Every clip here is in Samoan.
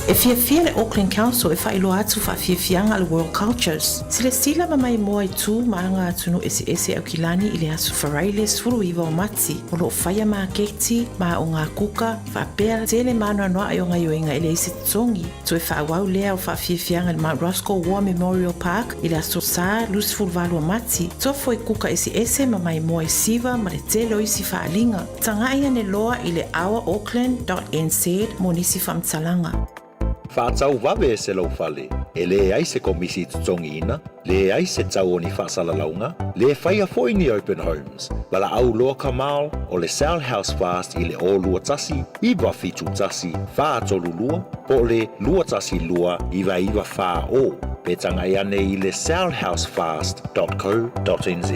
E fiafia le Auckland Council e faailoa atu faafiafiaga a le World Cultures. Silasila ma maimoa i tu ma aga atunuu eseese Aukilani i le Aso Faraile 19 o Mati. O lo o faia maketi ma aoga kuka faapea tele ma anoanoai o gaioiga e leai se totogi. Toe faaauau lea o faafiafiaga i le Mount Roskill War Memorial Park i le Aso Sa 28 o Mati. Tofo i kuka eseese ma maimoa i Siva ma le tele o isi faaaliga. Taga'i ane loa i le ourauckland.nz mo nisi faamatalaga. Faatau vave e se laufale, e leai se komisi totogiina, leai se tau o ni faasalalauga, le faia foi ni open homes. Valaau loa Kamal o le Sell House Fast i le 0 21 971 432 po o le 212 9940 pe tagai ane i le sellhousefast.co.nz.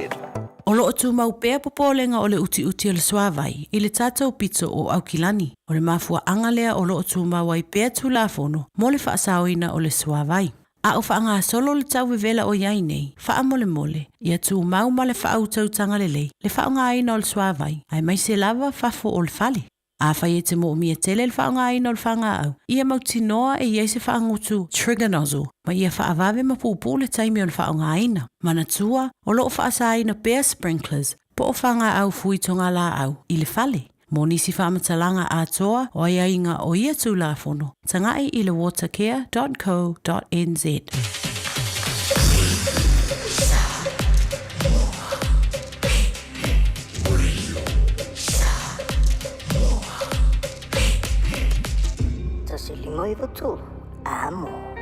O loo tumau pea popolega o le utiuti o le suavai i le tatou pito o Aukilani. O le mafuaaga lea o loo tumau ai pea tulafono mo le faasaoina o le suavai. A o faagasolo le tauvevela o iai nei, faamolemole, ia tumau ma le faautautaga lelei le faaaogaina o le suavai, aemaise lava fafo o le fale. Afai e te moomia tele le faaaogaina o le fagaau, ia mautinoa e iai se faagutu trigger nozzle ma ia faavave ma puupuu le taimi o le faaaogaina. Manatua, o loo faasaina pea sprinklers po o fagaau fui togalaau i le fale. Mo nisi faamatalaga atoa o aiaiga o ia tulafono, tagai i le watercare.co.nz. 93. Amo.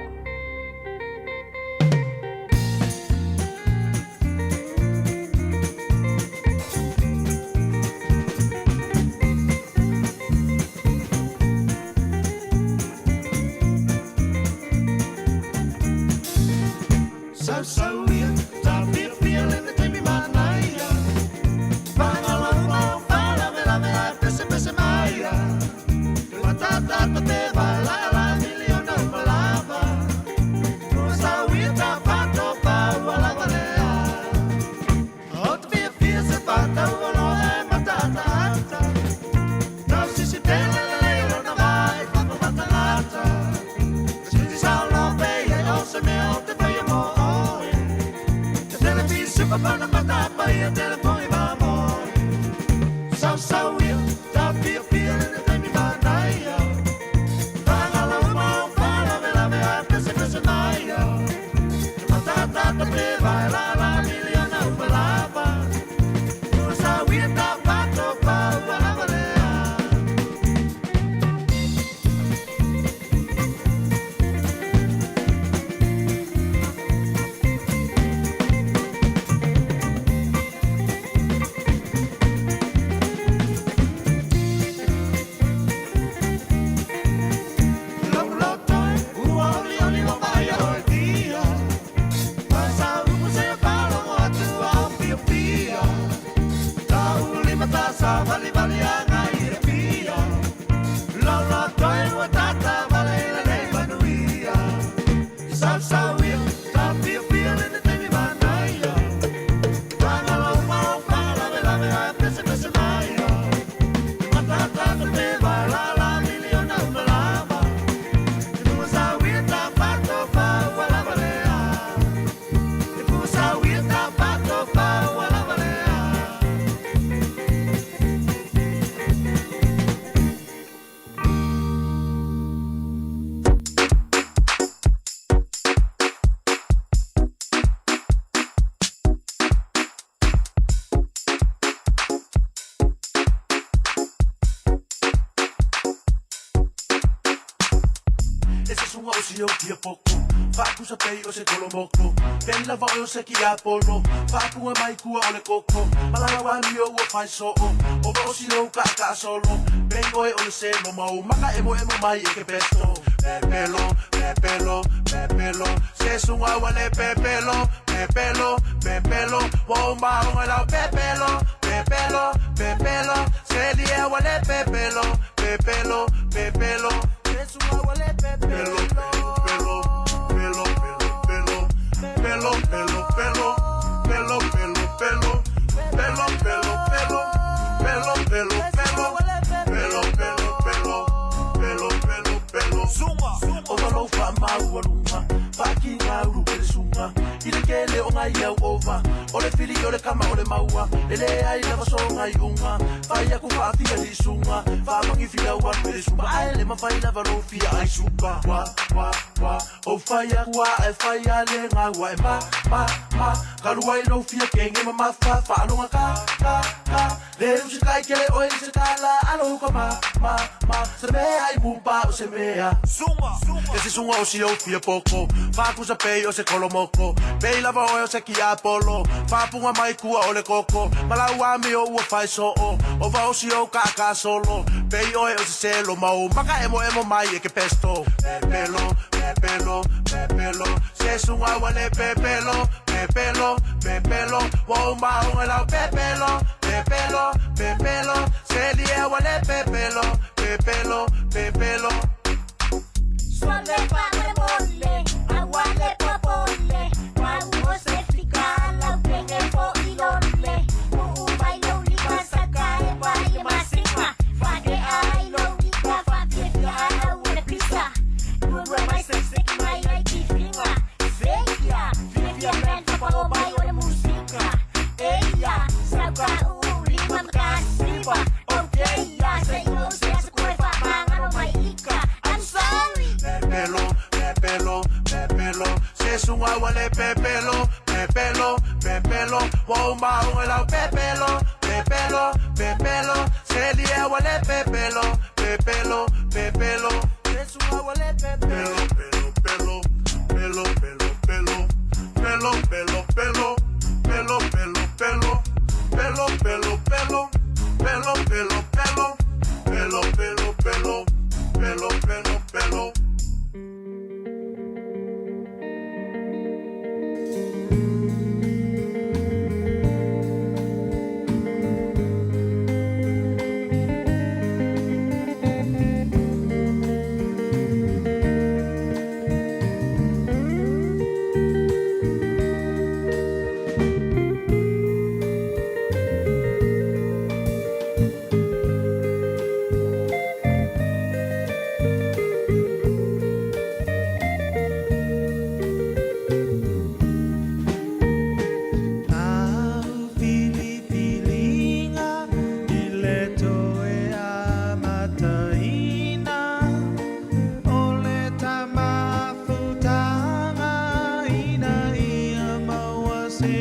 se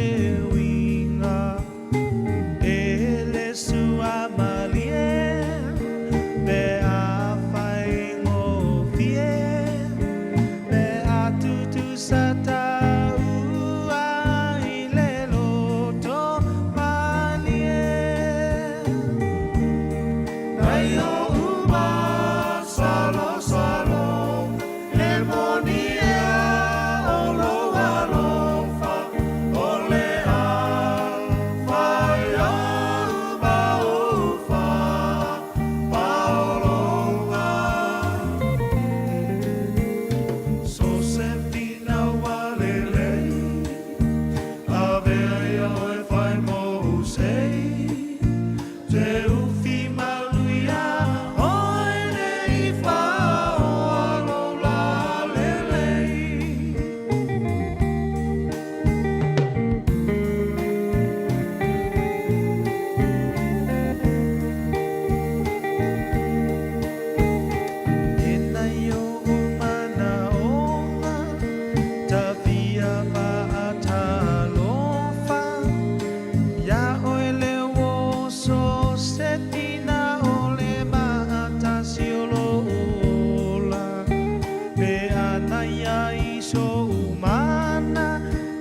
uiga E le suamalie pe a faigofie Pe a tutusa taua i le loto malie Mai oʻu masalosalo E moni ea o lou alofa O le a fai au ma ou faapaologa So se finau a lelei Avea ia oe fai mou sei Te ufi maluia oe ne i whaoa lou lalelei. E nai oʻu manaʻoga, tafia maʻatalofa, Iā ʻoe le uoso setina o le maʻatasi o loʻu ola, Pe ana ia i soʻu mana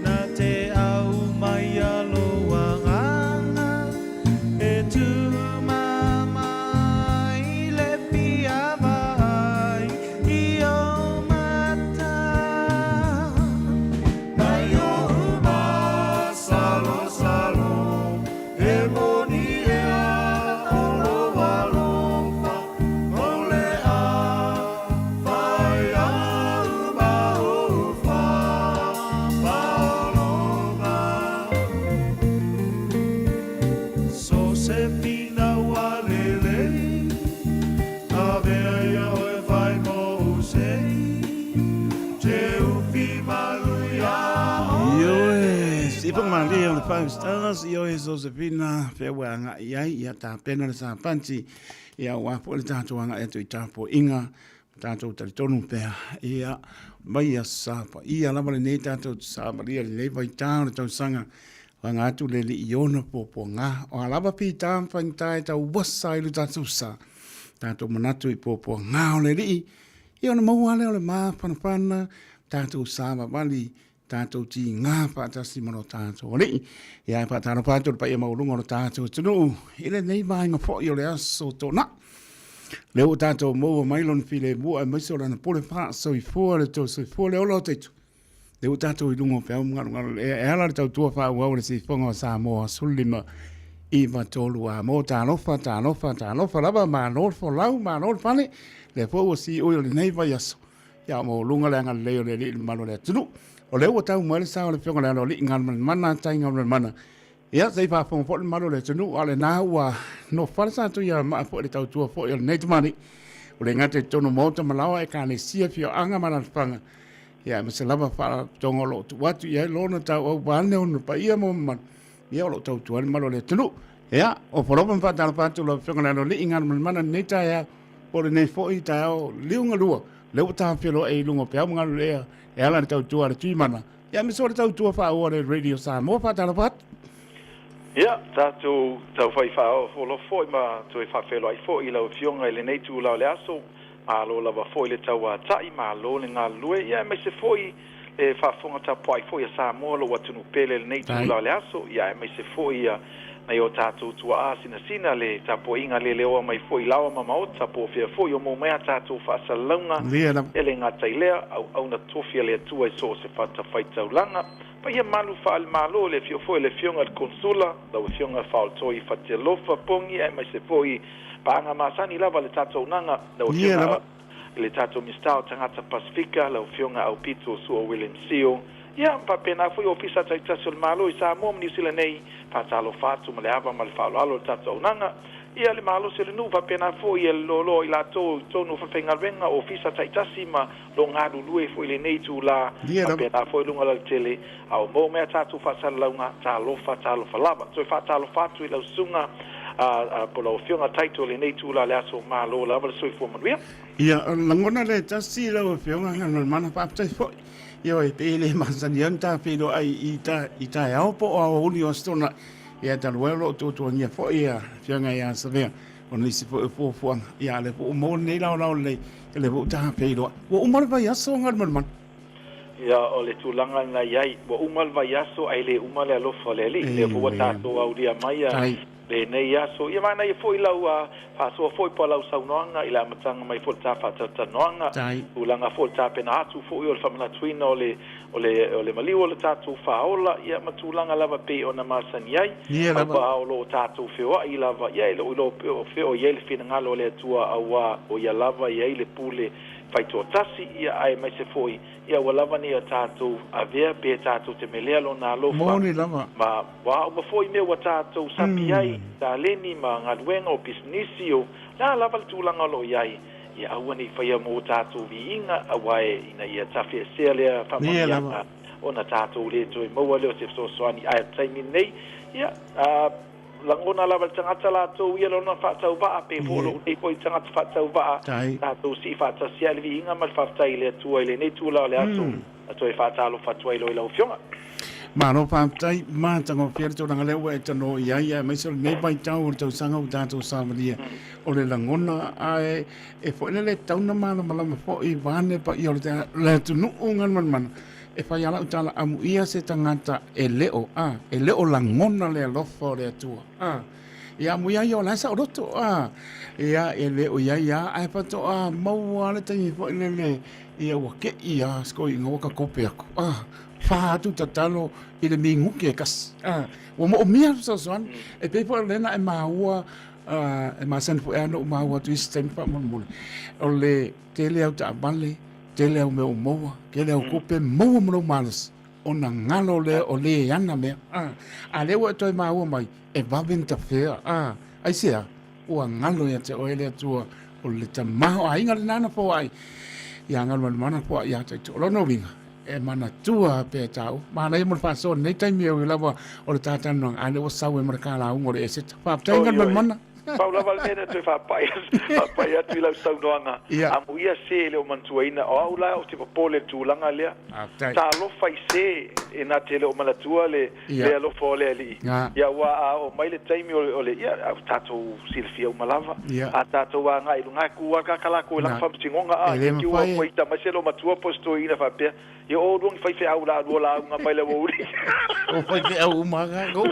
na te au mai a lou agaga, E tūmāmā i le fia vaai i ou mata. Mai oʻu masalosalo, e moni ea o lou alofa, O le a fai au ma ou faapaologa. So se finau a lelei, Avea ia oe fai mou sei, Te ufi malu iā oe. Ioe, sipa malie o le Five Stars, ioe Sosefina, pea ua agai ai, ia tapena le sapanti, ia ua foi le tatou agai atu i tapuaiga, tatou talitonu pea, ia mai ia sapa, ia lava lenei tatou savalia lenei vaitau o le tausaga, Whanga atu le li i ona puapuaga, o a lava pita whaingata e tau wasa i lo tatou sa. Tatou manatu i puapuaga o le alii, i ona maua lea o le māwhanawhana, tatou savavali, tatou tīgā whaatasi ma lo tatou alii. Ia e whaatalofa atu le paia maualuga o lo tatou atunuu i lenei vaega foi o le aso Toonai. Lea ua tatou maua mai lona filemu aemaise o lana pule faasoifua le tou soifua le ola o taitu. Lea ua tatou i luga o peau ma galugalo e ala le tautua faaauau a le Siifoga o Samoa 15 9 3 a mo talofa talofa talofa lava malo le folau malo le fale lea foi ua siui o lenei vaiaso ia maualuga le agalelei o le Alii i le mamalu o le atunuu. O lea ua tau mai le sao o le Afioga i le Aloalii Galumalemana Tai Galumalemana ia se i faafofoga foi le mamalu o le atunuu a o lena ua nofo fale sa Tuiamaa foi le tautua foi o lenei tamalii ua le gata i totonu o maota ma laoa ekalesia afioaga ma alaalafaga Ia, aemaise lava faalapotopotoga o lo o tuu atu i ai lona tauau vaeane ona paia ma mamalu, ia o lo o tautua ai le malu o le atunuu. Ia, o Polopa ma faatalofa atu lau Afioga i le Aloalii Galumalemana i lenei taeao, po o lenei foi taeao liugalua, lea ua tafeloai i luga o peau ma galulea e ala i le tautua a le Tuimana, ia aemaise o le tautua faaauau a le Radio Samoa. Faatalofa atu. Ia, tatou taufai faafolofo foi ma toe faafeiloai foi i lau Afioga i lenei itula o le aso. Malo lava foi le tauatai, malo le galulue, ia aemaise foi le faafofoga tapuai foi a Samoa, lou atunuu pele i lenei itula o le aso, ia aemaise foi ia nai o tatou tuaa sinasina le tapuaiga leleoa mai foi i laoa ma maota, po o fea foi o maua mai a tatou faasalalauga, e le gata i lea, auauna tofi a le Atua i so o se fatafaitaulaga. Paia malu faale-Malo i le afio foi o le Afioga i le Konesula, lau Afioga Faoltoi Fatialofa Pongi aemaise foi Paaga masani lava le tatou auaunaga, lau Afioga i le tatou Minisita o Tagata Pasefika, lau Afioga Aupito Su'a William Sio, ia, ma faapena foi Ofisa taitasi o le Malo i Samoa ma Niu Sila nei, faatalofa atu ma le ava ma le faaaloalo i le tatou auaunaga, ia, le malosi o le nuu, faapena foi le loaloa o i latou i totonu o falefaigaluega, Ofisa taitasi ma lo galulue foi i lenei itula, faapena foi luga alatele, a o maua mai a tatou faasalalauga, talofa, talofa lava. Toe faatalofa atu i lau susuga po o lau Afioga Taito i lenei itula o le aso, malo lava le soifua manuia. Ia, o le lagona lea e tasi lau Afioga Galumalemana, faafetai foi. Ioe, pe le masani ai ona ta feiloai i ta, i taeao po o aoauli o Aso Toonai. Ia, talu ai o lo o tuatuagia foi ia Afioga ia Savea, o nisi foi o fuafuaga, ia, a o lea foi ua maua lenei laolao lelei, ia lea foi ua ta feiloai. Ua uma le vaiaso Galumalemana. Ia, o le tulaga lena e i ai, ua uma le vaiaso ae le uma le alofa o le Alii. Lea foi ua tatou aulia mai lenei aso. Ia manaia foi lau faasoa foi po o lau saunoaga i le amataga mai foi o le ta faatalatalanoaga, tulaga foi o le tapena atu foi o le faamanatuina o le, o le, o le maliu o le tatou faaola, ia ma tulaga lava pei ona masani ai. Aua o lo o tatou feoai lava, ia e le o iloa pe o fea o i ai le finagalo o le Atua aua o Ia lava e i ai le pule faitoatasi, ia aemaise foi, ia ua lava nei o tatou avea pe tatou te melea Lona alofa. Moni lava. Ma ua uma foi mea ua tatou sapi ai, taleni ma galuega o pisinisi, o le a lava le tulaga o lo o i ai, ia aua ne i faia mo tatou viiga, aua e ina ia tafeesea lea faamanuiaga ona tatou le toe maua lea o se fesoasoani. Ae o le taimi lenei, ia, a. Lagona lava e le tagata latou ia lona faatauvaa, pe foi o lou nei foi tagata faatauvaa, tatou sii faatasi ai le viiga ma le faafetai i le Atua i lenei itula o le aso, na toe faatalofa atu ai loa i lau Afioga. Malo faafetai, matagofie le tulaga lea ua e tanoa i ai, aemaise o lenei vaitau o le tausaga ua tatou savalia, o le lagona, ae e foi lele e tatau ona malamalama foi vaeane paia o le atunuu Galumalemana, E fai a lau tala, amuia se tagata e le o, a, e le o lagona le alofa o le Atua, a. Ia amuia ia o la e saoloto, a. Ia, e le o i ai a, ae faatoa maua le taimi foi lele, ia ua keʻi a si toeaina ua takope atu, a. Fa atu tatalo i le minute e tasi, a. Ua moomia le fesoasoani. E pei foi o lea na e maua, a, e masani foi a ona ou maua atu i isi taimi faamolemole, o le tele au taavale, Tele au mea ua maua, tele au tupe, maua ma lou malosi, ona galo lea o le ana mea. A, a lea ua e toe maua mai, e vave ona tafea. A, aisea? Ua galo ia te oe le Atua, o le tamaoaiga lena na foai ia Galumalemana na foai ia Taito. O lona uiga, e manatua pea e tāua. Manaia mo le faasoa i lenei taimi e ui lava o le tātalanoaga, a lea ua sau ai ma le kālauga o le Eseta. Faafetai Galumalemana. Pau lava le mea na toe faapai faapai atu i lau saunoaga, amuia se e le o manatuaina, o au la ou te popole i le tulaga lea. Talofa i se e na te le o manatua le le alofa o le Alii. Ia aua a oo mai le taimi o le, ia, tatou silafia uma lava, a tatou agai i luga, e ku lava kaka lakou i lana faamasinoga, a, i te ua ita mai se loomatua po o se toeaina faapea, Ia o oulua ni faifeau la lua lauga mai le aoauli. O faifeau uma lava tatou.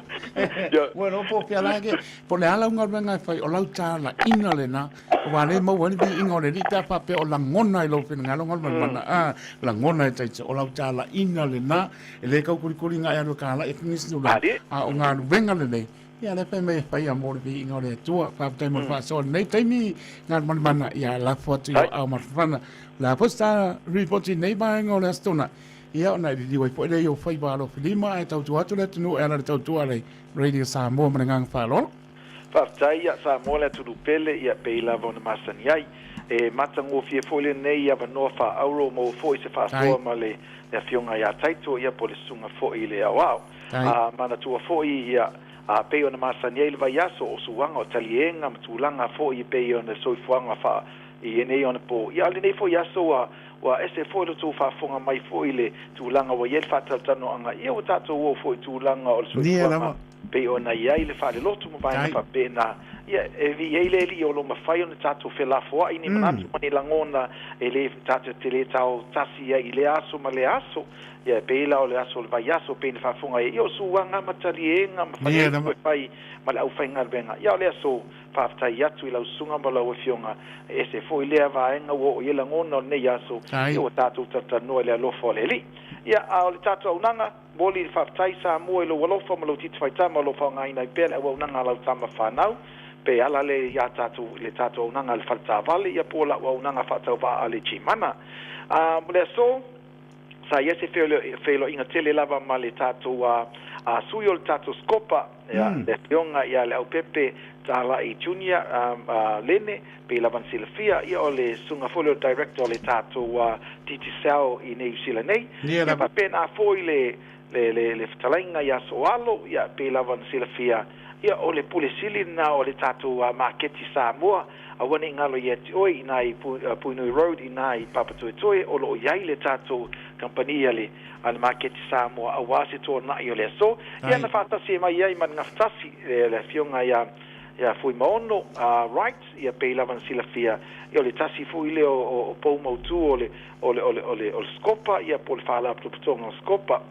Ua iloa po o fea la ke, po o le a lau galuega e fai, o lau talaiga lena, aua o lea e maua ai le viiga o le Alii pe a faapea o lagona i lou finagalo Galumalemana, a, lagona e Taito, o lau talaiga lena, e le tau kolikoli na e alu e kalai atu nisi tulaga, a o galuega lelei, ia lea fai mai e faia mo le viiga o le Atua. Faafetai mo le faasoa i lenei taimi Galumalemana, ia lafo atu i lou aao mafanafana. O le a foi se ta ripoti i lenei vaega o le Aso Toonai, ia ona e liliu ai foi lea i ou faiva alofilima ae tautua atu le atunuu e ala i le tautua a le Radio Samoa ma le agaga faaaloalo. Faafetai ia Samoa le atunuu pele, ia pei lava ona masani ai. E matagofie foi lenei avanoa faa-auro maua foi se faasoa ma le Afioga ia Taito, ia po o le Susuga foi i le Aoao. A manatua foi ia, a pei ona masani ai le vaiaso o suaga o taliega ma tulaga foi e pei ona soifuaga faa i enei ona po. Ia a o lenei foi aso ua ua ese foi lo tou faafofoga mai foi i le tulaga ua i ai le faatalatalanoaga, ia ua tatou oo foi i tulaga o le soifuaga pei ona i ai le faalelotu ma vaega faapena. Ia e i ai le Alii o lo o mafai ona tatou felafoai ni manatu ma ni lagona e le tatou te le tao tasi ai i lea aso ma lea aso. Ia e pei la o le aso o le vaiaso pei ona faafofoga ai, ia o suaga ma taliega ma faleaitu e fai ma le aufaigaluega. Ia o le aso Faafetai atu i lau susuga ma lau afioga, e ese foi lea vaega ua oo i ai lagona o lenei aso, ia ua tatou talatalanoa i le alofa o le Alii. Ia, a o le tatou auaunaga, momoli le faafetai Samoa i lou alofa ma lou titi faitama o lo o faaaogaina ai pea le auaunaga a lau tama fanau, pe ala lea ia tatou i le tatou auaunaga a le fale taavale, ia po o lau auaunaga faatauvaa a le Gimana. A, mo le aso, sa i ai se feiloaiga tele lava ma le tatou sui o le tatou Scopa, le Afioga ia Leaupepe Talai Junior Lene, pei lava ona silafia, ia o le susuga foi lea o le Director o le tatou Digicel i Niu Sila nei. Ia faapena foi le le, le, le fetalaiga ia Soalo, ia, pei lava ona silafia, ia, o le Pule Sili lena o le tatou maketi Samoa, aua ne i galo ia te oe, i ina i Puhinui Road, i ina i Papatoetoe, o lo o i ai le tatou kamupani a le, a le maketi Samoa, aua se tuanai o le aso. Ia, na faatasi mai ai ma le Gafatasi, le, le afioga ia, ia Fuimaono Wright, ia pei lava ona silafia, ia o le tasi foi lea o, o, o pou mautu o le, o le, o le, o le, o le Scopa, ia po o le Faalapotopotoga o Scopa.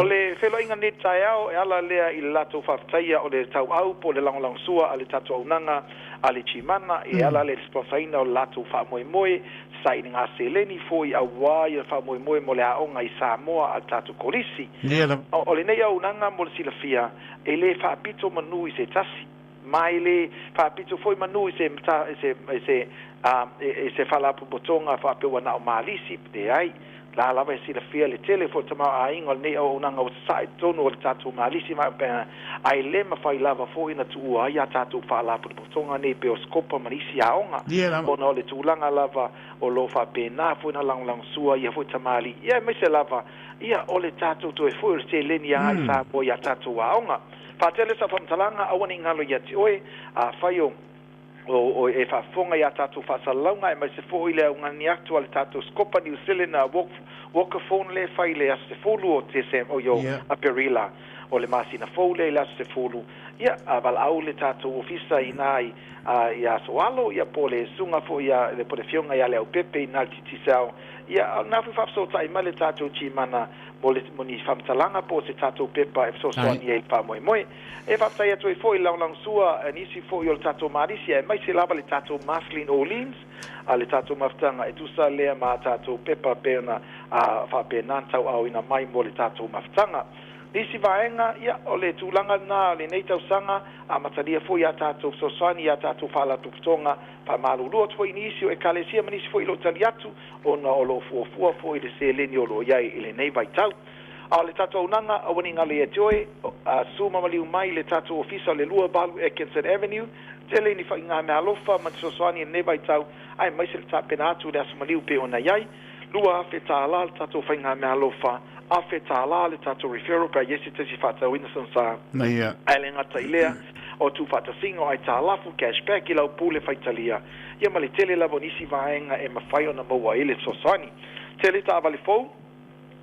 O le feiloaiga nei taeao e ala lea i le latou faafetaia o le tauau po o le lagolagosua a le tatou auaunaga a le Chimana, e ala lea i le sponsor-ina o le latou faamoemoe, sailiga seleni foi aua ia faamoemoe mo le aoga i Samoa a le tatou Kolisi. O lenei auaunaga mo le silafia, e le faapito manu i se tasi. Ma e le faapito foi manu i se i se i se i se faalapotopotoga faapea ua na o Malisi, leai. La lava e silafia le tele foi o le tamaoaiga o lenei auaunaga ua sasae i totonu o le tatou Malisi ma ae le mafai lava foi ona tuua ai a tatou faalapotopotoga nei pei o Scopa ma nisi aoga ona o le tulaga lava o lo o faapena foi ona lagolagosua ia foi tamalii ia aemaise lava ia o le tatou toe foi o le seleni agai i Samoa i a tatou aoga. Faatele sau faamatalaga, aua ne i galo ia te oe, afai o, o, o e faafofoga i a tatou faasalalauga, aemaise foi le augani atu a le tatou Scopa New Zealand Walk, Walkathon lea e fai i le aso 10 o Tesem, oi o Aperila, o le masina fou lea i le aso 10, ia, a valaau le tatou ofisa i ina i, a, i Asoalo, ia, po o le susuga foi ia, po o le afioga ia Leaupepe i ina i le Digicel, ia, a o lena foi faafesootai mai le tatou Gmana mo le mo ni faamatalaga po o se tatou pepa e fesoasoani ai i le faamoemoe. E faafetai atu ai foi i le lagolagosua a nisi foi o le tatou Malisi aemaise lava le tatou Marceline Orleans a le tatou mafutaga e tusa lea ma a tatou pepa pei ona faapena ona tauaaoina mai mo le tatou mafutaga. Nisi vaega, ia, o le tulaga lena o lenei tausaga, amatalia foi a tatou fesoasoani i a tatou faalapotopotoga, faamalulu atu foi i nisi o Ekalesia ma nisi foi i lou tali atu, ona o lo o fuafua foi le seleni o lo o i ai i lenei vaitau. A o le tatou auaunaga, aua ne i galo ia te oe, a su ma maliu mai le tatou ofisa o le 28 Atkinson Avenue, tele ni faiga meaalofa ma ni fesoasoani i lenei vaitau, aemaise le tapena atu i le aso maliu pei ona i ai. $2,000 le tatou faiga meaalofa, $1,000 le tatou referral pe a i ai se tasi faatauina sana sa. Ae le gata i lea, o tuufaatasiga o aitalafu, cash back, i lau pule faitalia, ia ma le tele lava o nisi vaega e mafai ona maua ai le fesoasoani. Tele taavale fou,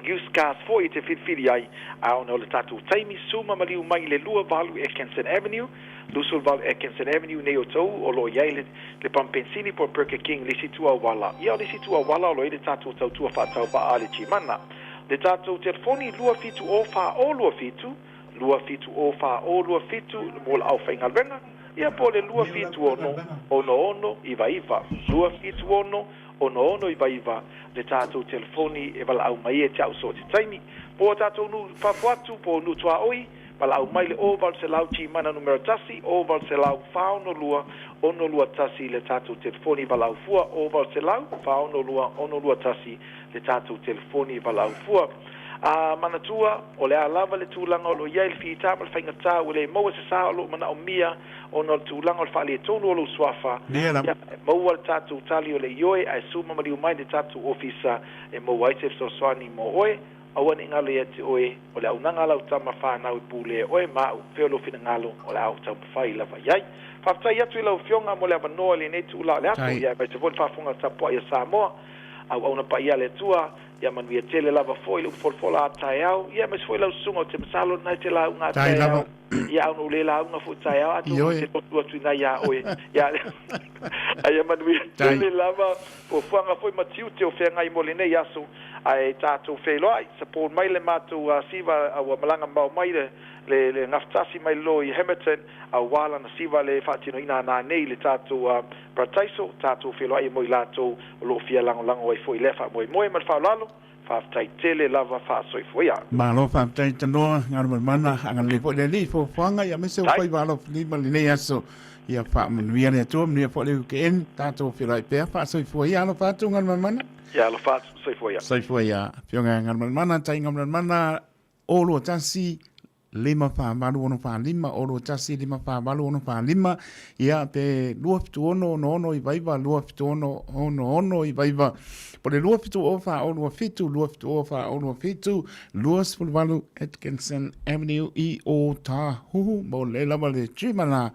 used cars foi e te filifili ai, a ona o le tatou taimi, suma maliu mai i le 28 Atkinson Avenue, 28 Atkinson Avenue nei o tou o lo o i ai le, le pamu penisini po o le Burger King i le isi itu auala. Ia o le isi itu auala o lo o i ai le tatou tautua faatauvaa a le Gmana. Le tatou telefoni 2 7 0 4 0 2 7, 2 7 0 4 0 2 7 mo le aufaigaluega, ia po o le 2 7 6 6 6 9 9, 2 7 6 6 6 9 9 le tatou telefoni e valaau mai ai te au so o se taimi. Po o tatou nuu fafo atu, po o nuu tuaoi, valaau mai le 0800 Gmana numera 1, 0800 462 621 le tatou telefoni valaau fua, 0800 462 621 le tatou telefoni valaau fua. A manatua, o le a lava le tulaga o lo o i ai le fita ma le faigata ua le maua se sa o lo o manaomia ona o le tulaga o le faaletonu o lou suafa, ia, e maua le tatou tali o le ioe ae suma maliu mai le tatou ofisa e maua ai se fesoasoani mo oe. Aua ne i galo ia te oe, o le auaunaga a lau tama fanau e pulea e oe ma au, fea lou finagalo o le a ou taumafai lava i ai. Faafetai atu i lau Afioga mo le avanoa i lenei itula o le aso, ia aemaise foi le faafofoga tapuai a Samoa, auauna paia a le Atua, Ia manuia tele lava foi le upufolafola a taeao, ia aemaise foi lau susuga ou te masalo lena e te lauga a taeao. Ia a ona ou le lauga foi taeao atonu ou te lotu atu ina ia oe. Ia ae ia manuia tele lava fuafuaga foi ma tiute o feagai mo lenei aso ae tatou feiloai. Support mai le matou siva ua malaga mamao mai le le le gafatasi mai lalo i Hamilton aua lana siva le faatinoina ana nei le tatou Parataiso, tatou feiloai mo i latou o lo o fia lagolago ai foi i lea faamoemoe ma le faaaloalo. Faafetai tele lava faasoifua ia. Malo faafetai tanoa Galumalemana agalelei foi le Alii i fuafuaga ia aemaise ua faiva alofilima i lenei aso ia faamanuia le Atua manuia foi le UKN tatou feiloai pea faasoifua ia alofa atu Galumalemana. Ia alofa atu soifua ia. Soifua ia Afioga ia Galumalemana tai Galumalemana 0 2 1. 5 4 8 4 5 0 1 5 4 8 6 4 5, ia, pe 2 7 6 6 9 9 2 7 6 6 9 9, po le 2 7 0 4 2 7 2 7 0 4 2 7, 28 Atkinson Avenue i Ōtāhuhu, mo le lava le trimana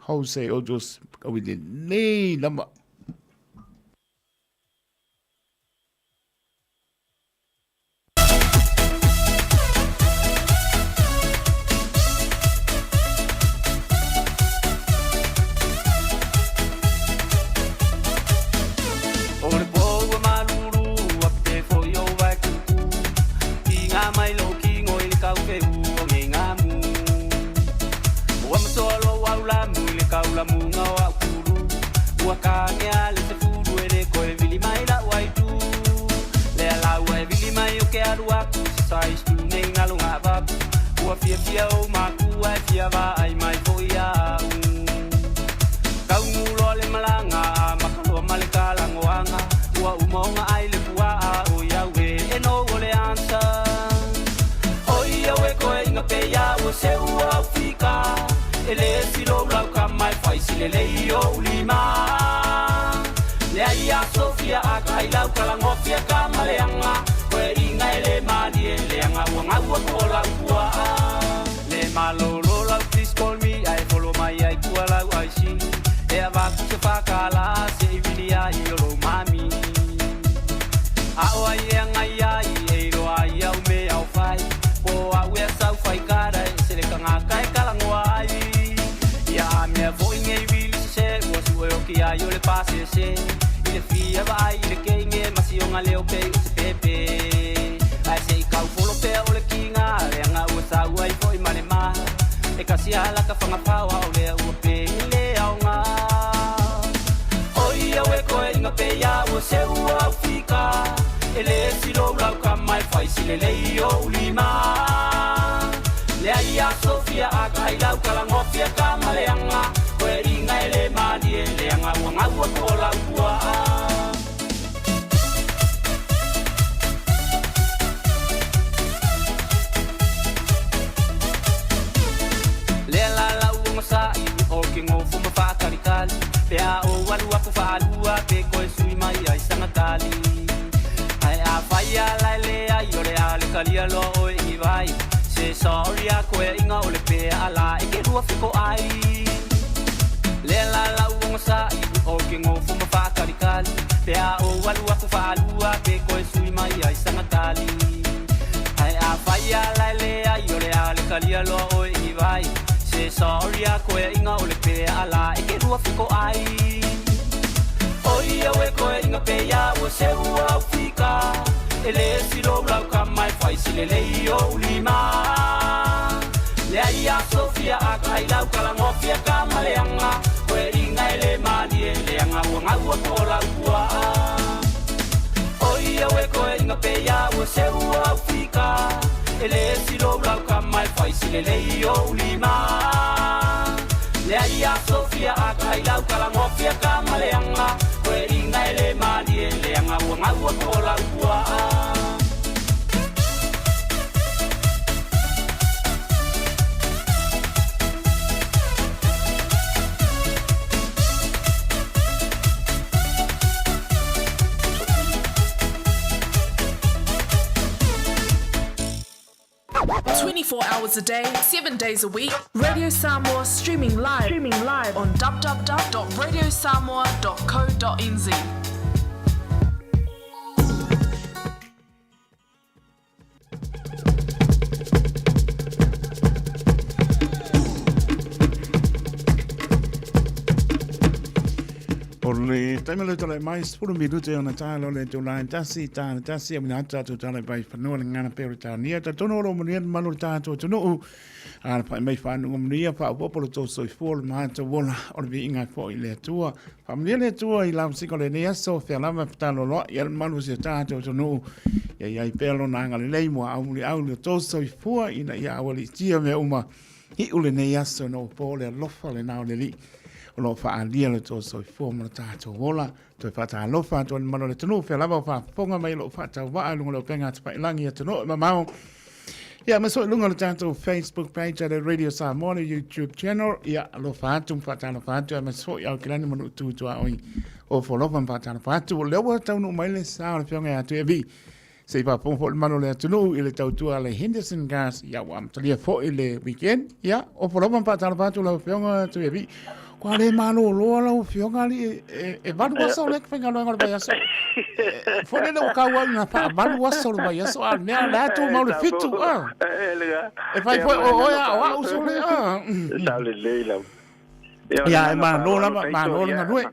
Jose Odos, kaui lenei lava. O le po ua malulu ua pe foi o Waikuku I ngā mai lou kino i le kaufeu o ngei ngamu Ua masoa lou aulamu i le kaulamuga o au kulu Ua kagea le sefulu e le koe vili mai lau aitu Lea la ua e vili mai o ke alu aku Sai stu nei ngalo ngavaku Ua fiafia ou makua e fia vaai mai foi ia'u Kaugu loa le malaga a maka loa ma le kalagoaga Ua uma ona ai le puaa o iau e e nou o le answer Oi au e koe inga pe ia ua seu au fika E le silou lau kama e fai silelei o ulima Le ai a Sofia a kai lau kalangofia ka maleanga Koe inga e le malie leanga ua ngaua ko lau puaa Le malolo lau please call me ai follow mai ai kua lau ai si E avaku se whakala se i vili ai o lo mami A o ai e ngai ai e iro ai au me au whai Po au e sau whai kara e se le kanga kai kalangoa ai Ia a mea foi ngei vili se se ua sue o ki ai o le pase se I le fia vai i le keinge masi o ngā leo pei o se pepe Ai se i kau folo pea o le kinga le anga ua sau ai foi ma le maha E kasi ala ka whangapau au lea ua pe i le au ngā Oi au e koe inga pe ia ua se ua au fika E le silou lau ka mai fai silelei o ulima Le ai a Sofia a kai lau kalangofia ka maleanga Koe inga e le malie leanga ua ngaua ko lau puaa Le la la ua sa i o ke ngofo ma whakalikali Pe a o alu aku whaalua pe koe sui mai ai sangatali Ai a whai a lai le ai o le a le kalia loa oe i vai Se sorry a koe inga o le pe a la e ke rua fiko ai Le la la ua sa i o ke ngofo ma whakalikali Pe a o alu aku whaalua pe koe sui mai ai sangatali Ai a whai a lai le ai o le a le kalia loa oe i vai Se sorry a koe inga o le pe a la e ke rua fiko ai Oi au e koe inga pe ia ua se ua au fika E le silou lau ka mai fai silelei o ulima Le ai a Sofia a kai lau kalangofia ka maleanga Koe inga e le malie leanga ua ngaua ko lau puaa Oi au e koe inga pe ia ua se ua au fika E le silou lau ka mai fai silelei o ulima Le ai a Sofia a kai lau kalangofia ka maleanga Koe inga e le malie leanga ua ngaua ko lau puaa 24 hours a day, 7 days a week. Radio Samoa streaming live, on www.radiosamoa.co.nz. O le taimi le tala mai 10 minute ona taalo le tūlā e tasi, tā le tasi, a mina atu tātou tala i vai whanua le ngana peo le tānia. Ta tono ro manuia le malu le tātou tunuu. A le whai mai whanunga manuia, wha upopo le tō soifua le mātou wola o le viinga fo i le atua. Wha manuia le atua i lau siko le nei aso, whia lava whatalo loa i le malu se tātou tunuu. Ia iai pea lona anga le lei mua au muli au le tō soifua ina ia awali tia mea uma. I ule nei aso no po le alofa le nao le li. O lo whaalia le tō soifua mo le tātou ola. Toe whaatalofa atu ani malo le tunu. Whia lava o whaafonga mai lo whaatau waa lunga le openga atu pailangi atu no e mamao. Ia, ma so i luga o le tatou Facebook page a le Radio Samoa, le YouTube channel, ia, alofa atu ma faatalofa atu, aemaise foi Aukilani ma Nuu Tu Tuaoi o Folofa ma faatalofa atu. O lea ua taunuu mai le sa o le Afioga ia Tuiavi, se i faafofoga foi le mamalu o le atunuu i le tautua a le Henderson Gas, ia ua amatalia foi le weekend. Ia, o Folofa ma faatalofa atu lau Afioga Tuiavi. Kua le malōlō lau Afioga alii, e valu aso le faigaluega o le vaiaso. Foi lele ua kau au ina faavalu aso o le vaiaso, a o le mea o le a tumau le fitu, a. E fai foi o oe a o au sole, a. Sao lelei lau. Ia, e malo lava, malo le galue.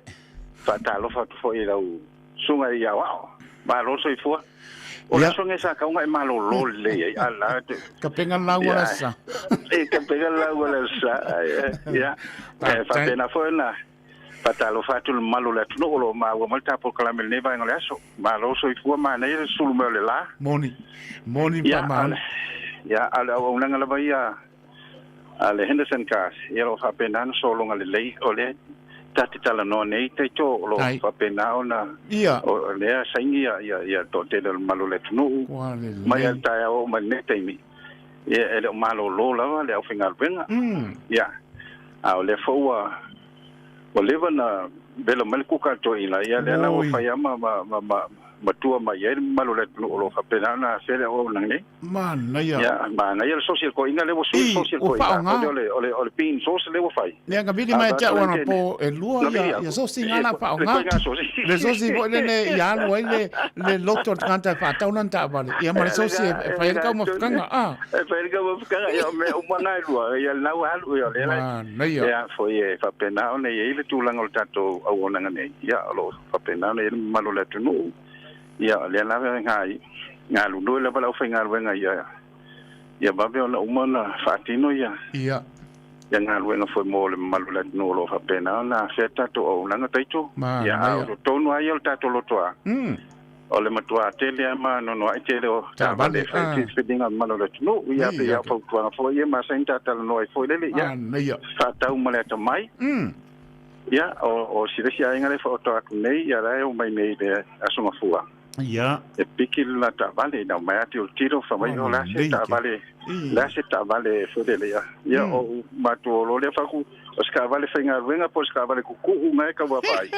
Faatalofa atu foi i lau susuga i Aoao. Malo le soifua. O le aso lenei sa tau e malolo lelei ai. Ala te. Kapega lau o le sa. E kapega lau o le sa. Ia. E faapena foi ona faatalofa atu le mamalu o le atunuu o lo o maua mai le tatou polokalame i lenei vaega o le aso. Malo soifua, manaia le sulu mai o le la. Moni. Moni ma faamaoni. Ia, a o le auaunaga lava ia a le Henderson Cars, ia o lo o faapena ona sologa lelei, o lea ta te talanoa nei taito o lo o faapena ona o lea saini ia ia toatele o le mamalu o le atunuu mai lava i le taeao oo mai lenei taimi, ia e le o malolo lava le aufaigaluega. Ia, a o lea foi ua ua leva ona velo mai le kuka a le toeaina, ia lea la ua fai lava ma ma matua mai ai le mamalu o le atunuu o lo o faapena ona afea le auaunaga nei. Manaia. Ia, manaia le sosi a le toeaina lea ua sui le sosi a le toeaina. O le, o le, o le bean sauce lea ua fai. Lea na vili mai te au anapo e lua ia, ia sosi ngā la whaonga. Le sosi foi lene i alu ai le, le loto o le tagata e whaatau lana taavale. Ia ma le sosi e whai ai le kaumafukanga. Ah. E whai ai le kaumafukanga. Ia, o mea uma ngā e lua. Ia, le nau alu. Ia, le la. Manaia. Ia, foi e whapena ona i ai le tulaga o le tatou auaunaga nei. Ia, o lo o faapena ona i ai le mamalu o le atunuu. Ia, o lea lava e galulue lava le aufaigaluega ia, ia vave ona uma ona faatino ia, ia. ia galuega foi mo le mamalu o le atunuu o lo o faapena ona afea le tatou auaunaga taito. Ia, a o totonu lava ia o le tatou lotoa, o le matua tele lava ma nonoai tele o taavale e fai ai filifiliga a le mamalu o le atunuu. Ia, pei lava o fautuaga foi ia masani ona ta talanoa ai foi lele, ia, faatau ma le atamai. Ia, o si le isi aiga lea e whaoto atu nei, ia la e o mai nei le aso mafua. Ia. E piki le la taavale, ina o mai atu o tiro, fa mai o la se taavale, la se taavale e fole le ia. Ia, o matu o lo lea whaku, o se taavale whaingaluenga, po o se taavale kuku'u ngai ka ua whai.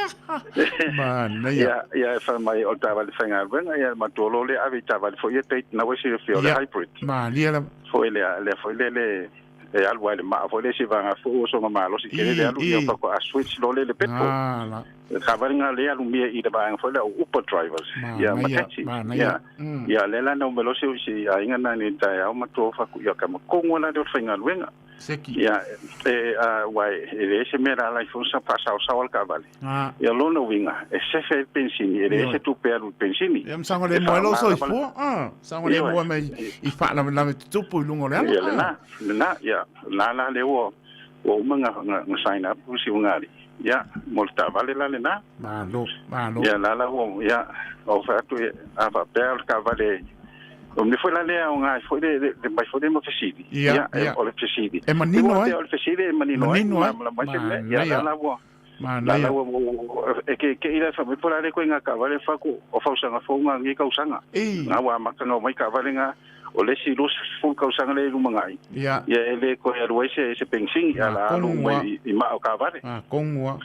Manaia. Ia, ia e wha mai o le taavale whaingaluenga, ia matu o lo lea ave i taavale fo ia teit na wesi le fia o le hybrid. Malia lava. Foi lea, lea foi le le, e alu ai le maa foi le isi vaega foi ua soga malosi tele le alu ia faatoa switch loa lea i le petrol. Le taavale lena lea e alu mia i le vaega foi lea o Uber drivers ia ma taxi. Ia ia lea la na uma loa si si aiga na nei taeao ma tua fatu ia ka makongo la lea o le faigaluega. Ia e a ua e leai se mea la ala ai foi sa faasaosao le taavale. Ia lona uiga, e sefe ai le penisini, e leai se tupe e alu i le penisini. Ia ma saogalemu ai lou soifua, a, saogalemu ai mai i faalavelave tutupu i luga o le ala. Ia lena, lena, ia, lena la lea ua, ua uma na, na, na sign up si ugali. Ia, mo le taavale la lena. Malo, malo. Ia, la la ua, ia, o fai atu, a faapea o le taavale, o mea foi la lea o ngai foi le, le, le mai foi le ma fesili. Ia, ia. O le fesili. E manino ai. O le fesili e manino ai. Manino ai. Malamalama ai se mea. Ia, la la ua, Manaia. E ke ke ila fa po la le ko nga ka vale fa ko o fausanga fo nga ngi kausanga. Nga wa maka nga mai ka vale nga o le si los fu kausanga le luma ngai. Ia. Ia e le ko ya ruai se se pengsing ia la alu mai i ma o ka vale. Ah kongua.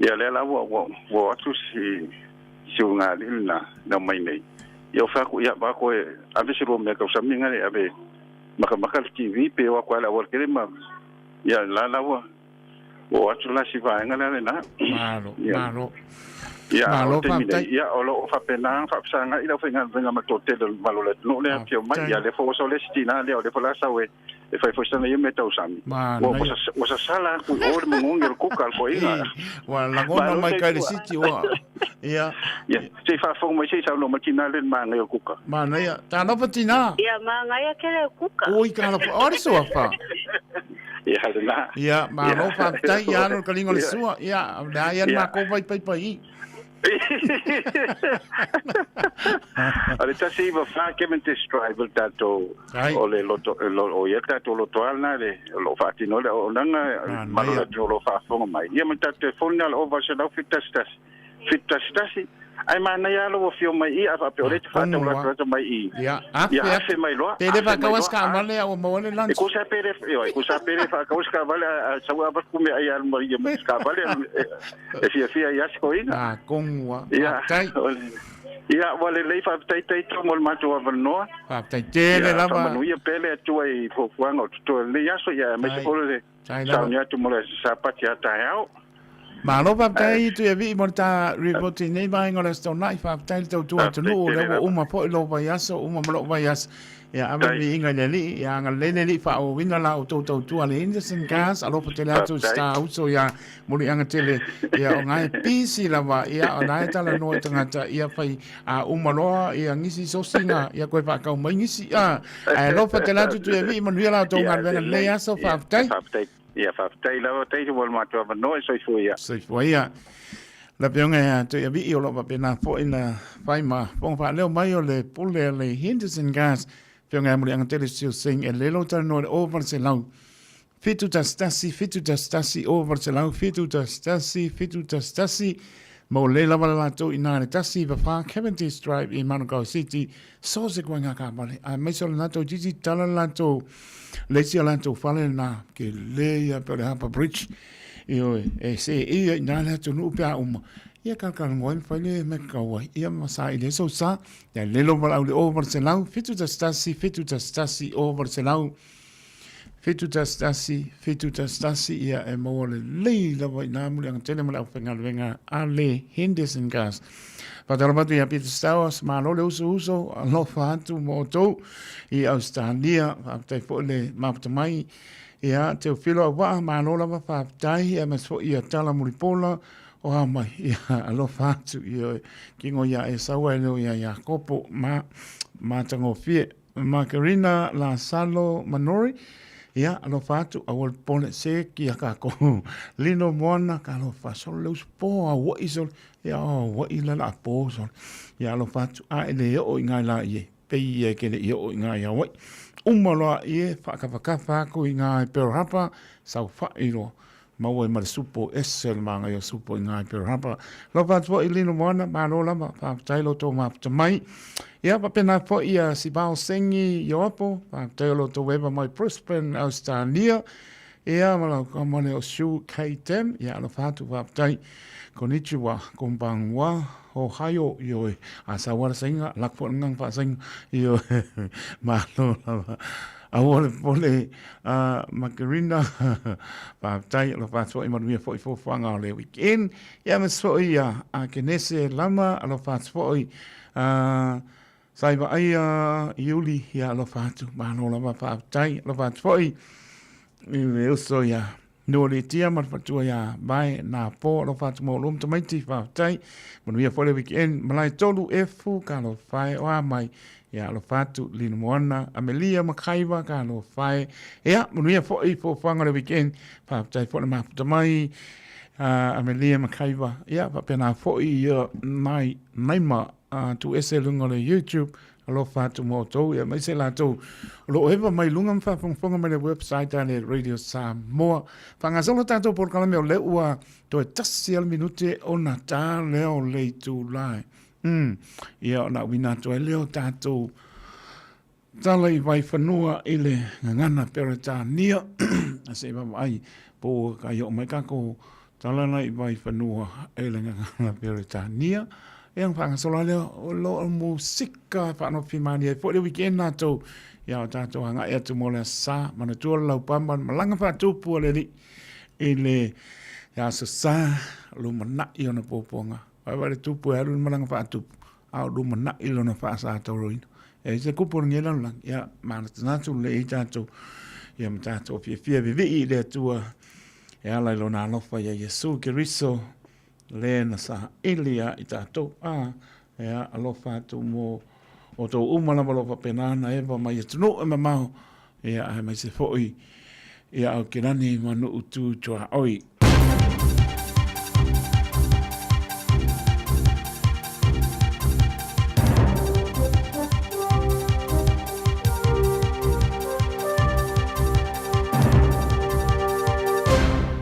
Ia le la wa wa wa atu si si nga li na na mai nei. Ia o fa ko ia ba ko e ave se ro me kausami nga le ave maka maka le TV pe wa ko ala wa kele ma ia la la wa O atu la si vaega lea lena. Malo, malo. Ia, Malo, o taimi faafetai. nei, ia, o lo o faapena faafesagai le aufaigaluega ma le toatele o le mamalu o le atunuu lea afio mai. Ia, lea foi ua sau le isi tina lea, o lea foi la sau e e fai foi sana ia mea tausami. Ua, ua, Manaia. ua sasala atu i o le mogogi o le kuka a le toeaina. Ii, ua lagona Malo mai kai le soifua. siti ua. Ia, Ia, se i faafofoga mai se i saunoa mai tina lea i le manaia o le kuka. manaia. Talofa tina. Ia, manaia tele o kuka. Oi, talofa. O le suafa. Ia, lena. Ia, malo Ia. faafetai, ia alu le kaliga o le Ia. sua. Ia, o le a ia le Ia. makou vai paipai i. O le 194 Cavendish Drive le tatou Ai. o le loto o ia le tatou lotoa lena le o lo o faatino ai le auaunaga malo Manaia. le atunuu o lo o faafofoga mai. Ia ma le tatou telefoni lena o le 0800 711 711. Ae manaia lava lou afio mai i i, a faapea o lea e te faataulatalata mai i i. Ia, afe Ia, afe mai loa, Pe le afe mai faataua loa, se taavale a ua maua ai le E lunch. tusa pe le, ioe, e tusa pe le faataua se taavale, a a sau avatu meaai e alu mai ia ma se taavale, e, e fiafia ai lava si toeaina. Ah, kogu a. Ia, Faafetai. o le, ia, ua lelei, faafetai Taito mo le matou avanoa. Faafetai tele Ia, lava. faamanuia pea le Atua i fuafuaga o totoe o lenei aso, ia, aemaise Tai. foi le Tai lava. sauni atu mo le Aso Sapati a taeao. Malo faafetai Tuiavii mo le ta report i nei vaega o le Aso Toonai. Faafetai le tautua atunuu, o lea ua uma foi lou vaiaso, uma ma lou vaiaso. Ia ave le viiga i le Alii, ia agalelei le Alii faaauauina la outou tautua le Henderson Cars, alofa tele atu i Star Uso ia Muliaga tele, ia o na e pisi lava, ia o na e talanoa i tagata, ia fai a uma loa ia ngisi sosiga, ia koe faatau mai ngisi, a, ae alofa tele atu Tuiavii, manuia la outou galuega i lenei aso, faafetai. Ia, faafetai lava Taito mo le matou avanoa, e soifua ia. Soifua ia. Le Afioga ia Tuiavii o lo o faapena foi na fai ma fofoga faaleo mai o le pule a le Henderson Gas, Afioga ia Muliagatele Sio Singh e lelo talanoa i le 0800 711 711 0800 711 711 mo le lava le latou i nā le 194 Cavendish Drive i Manukau City So se koe ngā kāpale. Aemaise o le latou titi tala le latou, le isi o latou fale na ke le ia pe o le Harbour Bridge. Ioe, e se ia i nā le atunuu pe a uma. Ia kalakalangoa ai ma fai le mea kau ai. Ia ma sa i le so sa. Ia lelo wala au le o wala se lau. Fitu tasi tasi, fitu tasi tasi, o wala se lau. Fitu tasi tasi, fitu tasi tasi, ia e maua lelei lava i nā muliaga tele ma le aufaigaluega a le Henderson Gas. Faatalofa atu ia Peter Stowers, malo le uso uso, alofa atu mo outou i Australia, faafetai foi le mafuta mai. Ia, Teofilo Auvaa, malo lava, faafetai, ia aemaise foi ia Tala Mulipola, o a mai, ia, alofa atu, ia, kingo ia Esaua e leo ia Iakopo, ma, matagofie. Makarina Lasalo Manori, ia, alofa atu, aua le popole, se ki a kākou. Lino Moana, ka alofa, solo le uso pō aua'i solo, ia, aua'i la la pō solo. Ia, alofa atu, a e le oo i ngā la i e, pei ia ke le i oo i ngā i Hawaii. Uma loa i e, whaakawhakawha aku i ngā i Pearl Harbor, saufai loa. Maua ai ma le supo, ese le māngai o supo i ngā Pearl Harbor. Alofa atu foi i Lino Moana, malo lava, faafetai lo tou mafuta mai. Ia, faapena foi ia Sibao Sengi Ioapo, faafetai o lo tou eva mai Brisbane, Australia. Ia, ma lau kama le o Shu K. Tam, ia alofa atu, faafetai. Konnichiwa, konbanwa, ohayo, ioe. A sawara sainga, lak foi ngang fa sainga, ioe. Malo lava. Aua le popole a Makarina, faafetai alofa atu foi manuia foi fuafuaga o le weekend. Ia aemaise foi ia Akenese Lama, alofa atu foi a Sai Vaaia Iuli, ia alofa atu, malo lava faafetai, alofa atu foi i le uso ia Nualetia ma le faletua ia Vae Napo, alofa atu mo lua ma tamaiti, faafetai. Manuia foi le weekend. Malae 3 F, ka alofa e, o a mai. Ia alofa atu Lino Moana, Amelia Makaiva, ka alofa e. Ia, manuia foi fuafuaga o le weekend. Faafetai foi le mafuta mai. Amelia Makaiva, ia, faapena foi ia nai Naima Tuese i luga o le YouTube. Alofa atu mo outou, aemaise latou o lo o eva mai luga ma faafogafoga mai le website a le Radio Samoa. Faagasolo tatou polokalame o lea ua toe tasi a le minute ona ta lea o le itula e. Ia ona auina atu ai lea o tatou tala i Vaifanua i le gagana Peretania. A se i vaavaai po ua kai oo mai tatou tala la i Vaifanua i le gagana Peretania. Ia ona faagasolo lava lea o lo o musika e faanofimalie ai foi le weekend latou. Ia o tatou agai atu mo le Aso Sa, manatua le laupama le malaga faatupu a le Alii i le Aso Sa, lumanai ona puapuaga. Vaevae le tupu e alu i le malaga faatupu, a o lumanai lona faasatauroina. E i se kupu o lenei lalolagi, ia manatunatu lelei ai tatou, ia ma tatou fiafia vivii i le Atua e ala i lona alofa ia Iesu Keriso, le na saili ia i tatou. A, ia alofa atu mo outou uma lava o lo o faapena ona eva mai atunuu e mamao, ia aemaise foi ia Aokelani ma nuu tu tuaoi.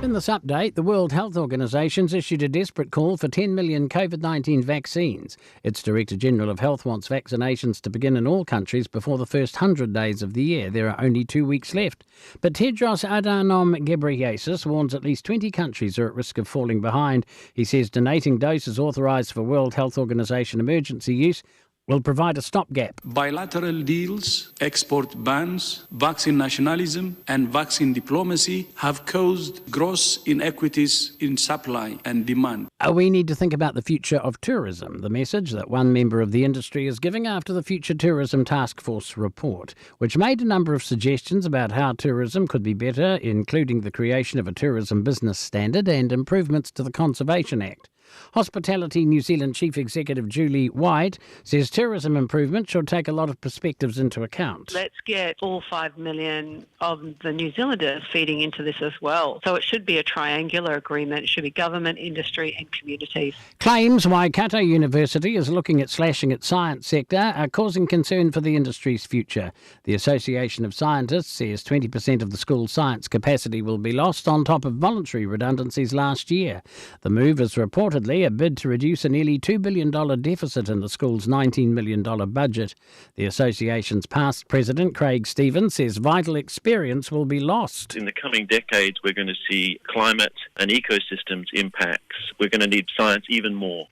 In the this update, the World Health Organization's issued a desperate call for 10 million COVID 19 vaccines. Its Director General of Health wants vaccinations to begin in all countries before the first 100 days of the year. There are only two weeks left. But Tedros Adhanom Ghebreyesus warns at least 20 countries are at risk of falling behind. He says donating doses authorised for World Health Organization emergency use will provide a stopgap. Bilateral deals, export bans, vaccine nationalism, and vaccine diplomacy have caused gross inequities in supply and demand. Uh, we need to think about the future of tourism, the message that one member of the industry is giving after the Future Tourism Task Force report, which made a number of suggestions about how tourism could be better, including the creation of a tourism business standard and improvements to the Conservation Act. Hospitality New Zealand Chief Executive Julie White says tourism improvement should take a lot of perspectives into account. Let's get all 5 million of the New Zealanders feeding into this as well. So it should be a triangular agreement. It should be government, industry and communities. Claims Waikato University is looking at slashing its science sector are causing concern for the industry's future. The Association of Scientists says 20% of the school's science capacity will be lost on top of voluntary redundancies last year. The move is reportedly a bid to reduce a nearly $2 billion deficit in the school's $19 million budget. The association's past president, Craig Stevens, says vital experience will be lost. In the coming decades, we're going to see climate and ecosystems impacts. We're going to need science even more.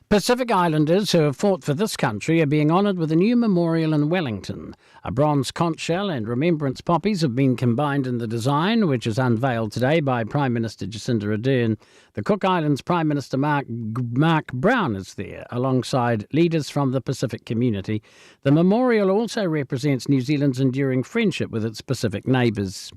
Pacific Islanders who have fought for this country are being honoured with a new memorial in Wellington. A bronze conch shell and remembrance poppies have been combined in the design, which is unveiled today by Prime Minister Jacinda Ardern. The Cook Islands Prime Minister Mark, Mark Brown is there, alongside leaders from the Pacific community. The memorial also represents New Zealand's enduring friendship with its Pacific neighbours.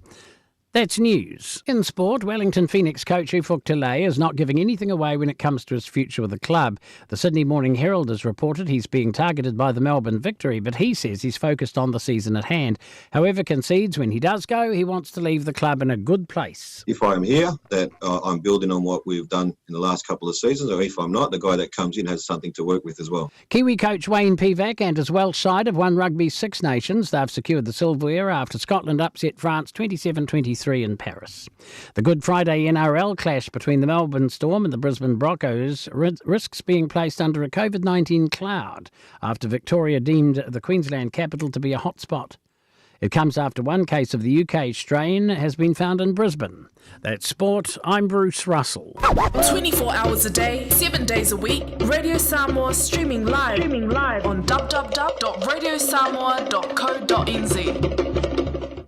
That's news. In sport, Wellington Phoenix coach Ufuk Talay is not giving anything away when it comes to his future with the club. The Sydney Morning Herald has reported he's being targeted by the Melbourne Victory, but he says he's focused on the season at hand. However, concedes when he does go, he wants to leave the club in a good place. If I'm here, that uh, I'm building on what we've done in the last couple of seasons, or if I'm not, the guy that comes in has something to work with as well. Kiwi coach Wayne Pivac and his Welsh side have won Rugby Six Nations. They've secured the silverware after Scotland upset France 27 23 in Paris. The Good Friday NRL clash between the Melbourne Storm and the Brisbane Broncos risks being placed under a COVID 19 cloud after Victoria deemed the Queensland capital to be a hotspot. It comes after one case of the UK strain has been found in Brisbane. That's sport. I'm Bruce Russell. 24 hours a day, 7 days a week, Radio Samoa streaming live, streaming live on www.radiosamoa.co.nz.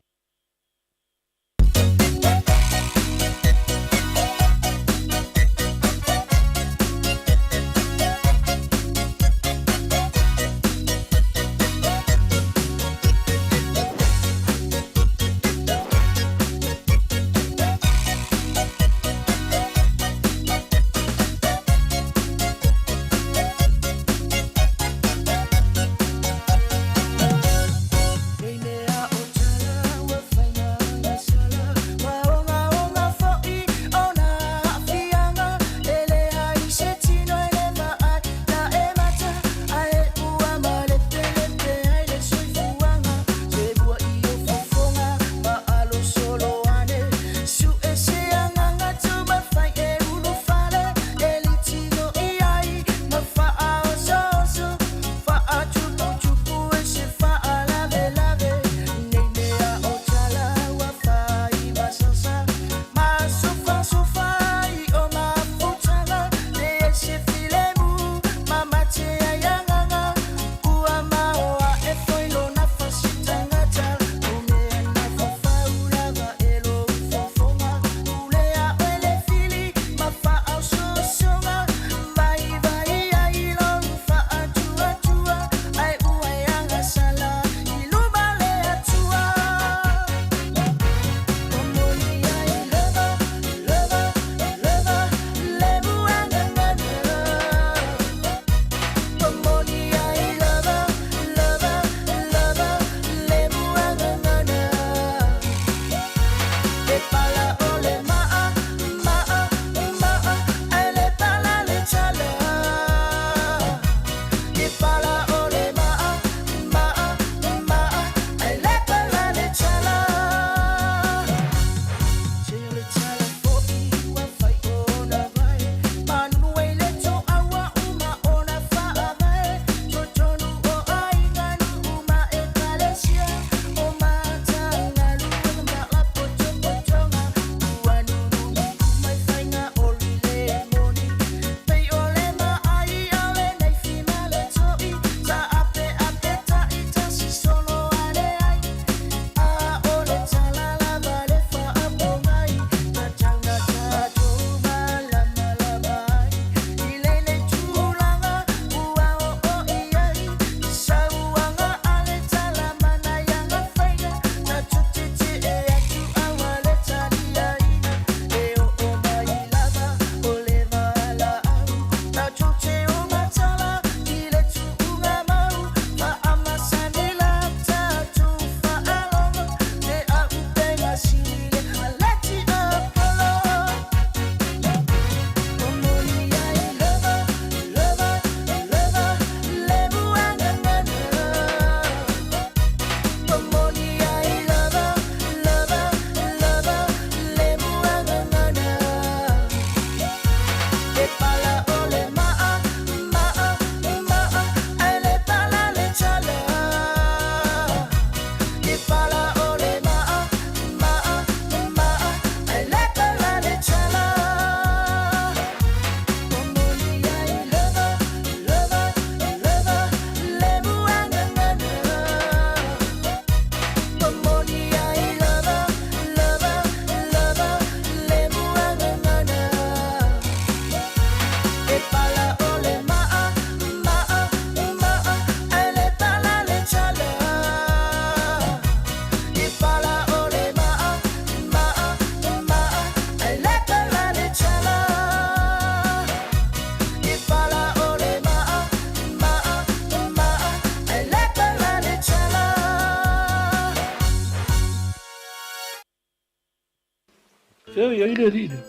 Fea o i ai le alii lea?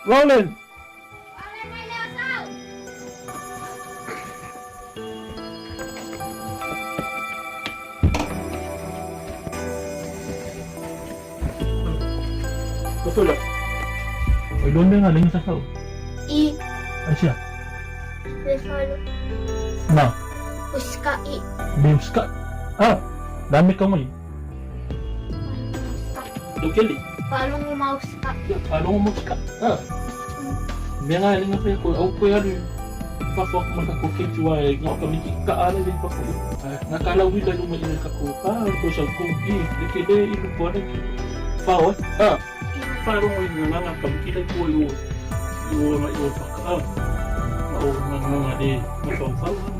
Roland! Betul tak? Oi, luan mea ngaling sa kau. I. Asia. Le falo. Na. Uska i. Le uska. Ah, dami ka mai. Lokeli. Palungu mauska. Ya, palungu mauska. Ah. Mea ngaling apa ko au ko alu. Fafo aku maka ko keiki wa e ngā ka miki ka ala le fafo. Ngā ka la wila luma i ka ko ka ko sa ko i le ke le i lu pone. Fao eh. Ah. Whairongo i ngā nganga ka miki le ko i o i o i o whaka. Ah. Ma o ngā nganga le ma whau whau.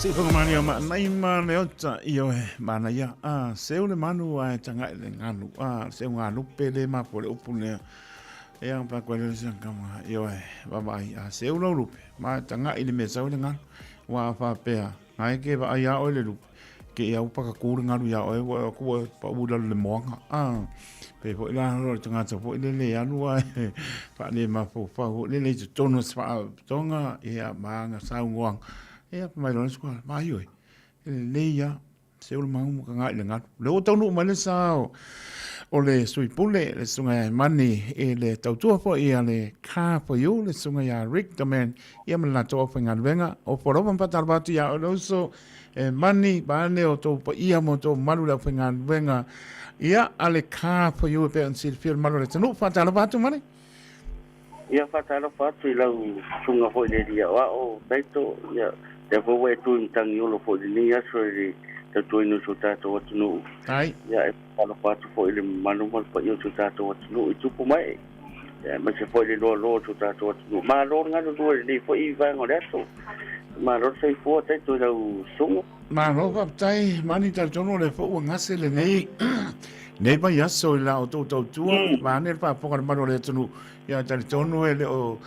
Siufogamani o maanai ma le ota i oe manaia a seu le manu a e taga'i le galu a seu galupe le mafua le upu lea ia pa koe le se kama i oe vaavaai a seu lau lupe ma e taga'i le mea sau le galu ua a faapea Ae ke vaai iā oe le lupe, ke ia upa ka kū le galu iā oe, ua e atu ua paʻu i lalo i le moana. A, pei foi la o le tagata foi lele e alu ae faale mafaufau foi lele i totonu o se faalapotopotoga, ia, ma ana saunoaga. Ia, fai mai loa le isi koala, vaai oe, e lelei lava, seu le manu ma taga i le galu. O lea ua taunuu mai le sa o le Sui Pule, le Susuga ia Mani i le tautua foi a le Car for You, le Susuga ia Rick Doman, ia ma le latou aufaigaluega. Opo lava ma faatalofa atu iā oe le uso e Mani, vaeane o tou paia ma outou mamalu le aufaigaluega ia a le Car for You e pei ona silafia le mamalu o le atunuu. Faatalofa atu Mani. Ia faatalofa atu i lau susuga foi i le Alii Aoao Taito, ia lea foi ua e tu i Matagiolo foi i lenei aso i le tautuaina o si o tatou atunuu. Ai. Ia e faatalofa atu foi i le mamalu ma le paia o si o tatou atunuu i tupu ma ee, ia aemaise foi le loaloa o si o tatou atunuu. Malo le galulue i lenei foi vaega o le aso. Malo le soifua Taito i lau susuga. Malo faafetai Mani, talitonu o lea foi ua gase lenei nei vaiaso i la outou tautua, vaeane le faafofoga a le mamalu o le atunuu. Ia talitonu e le o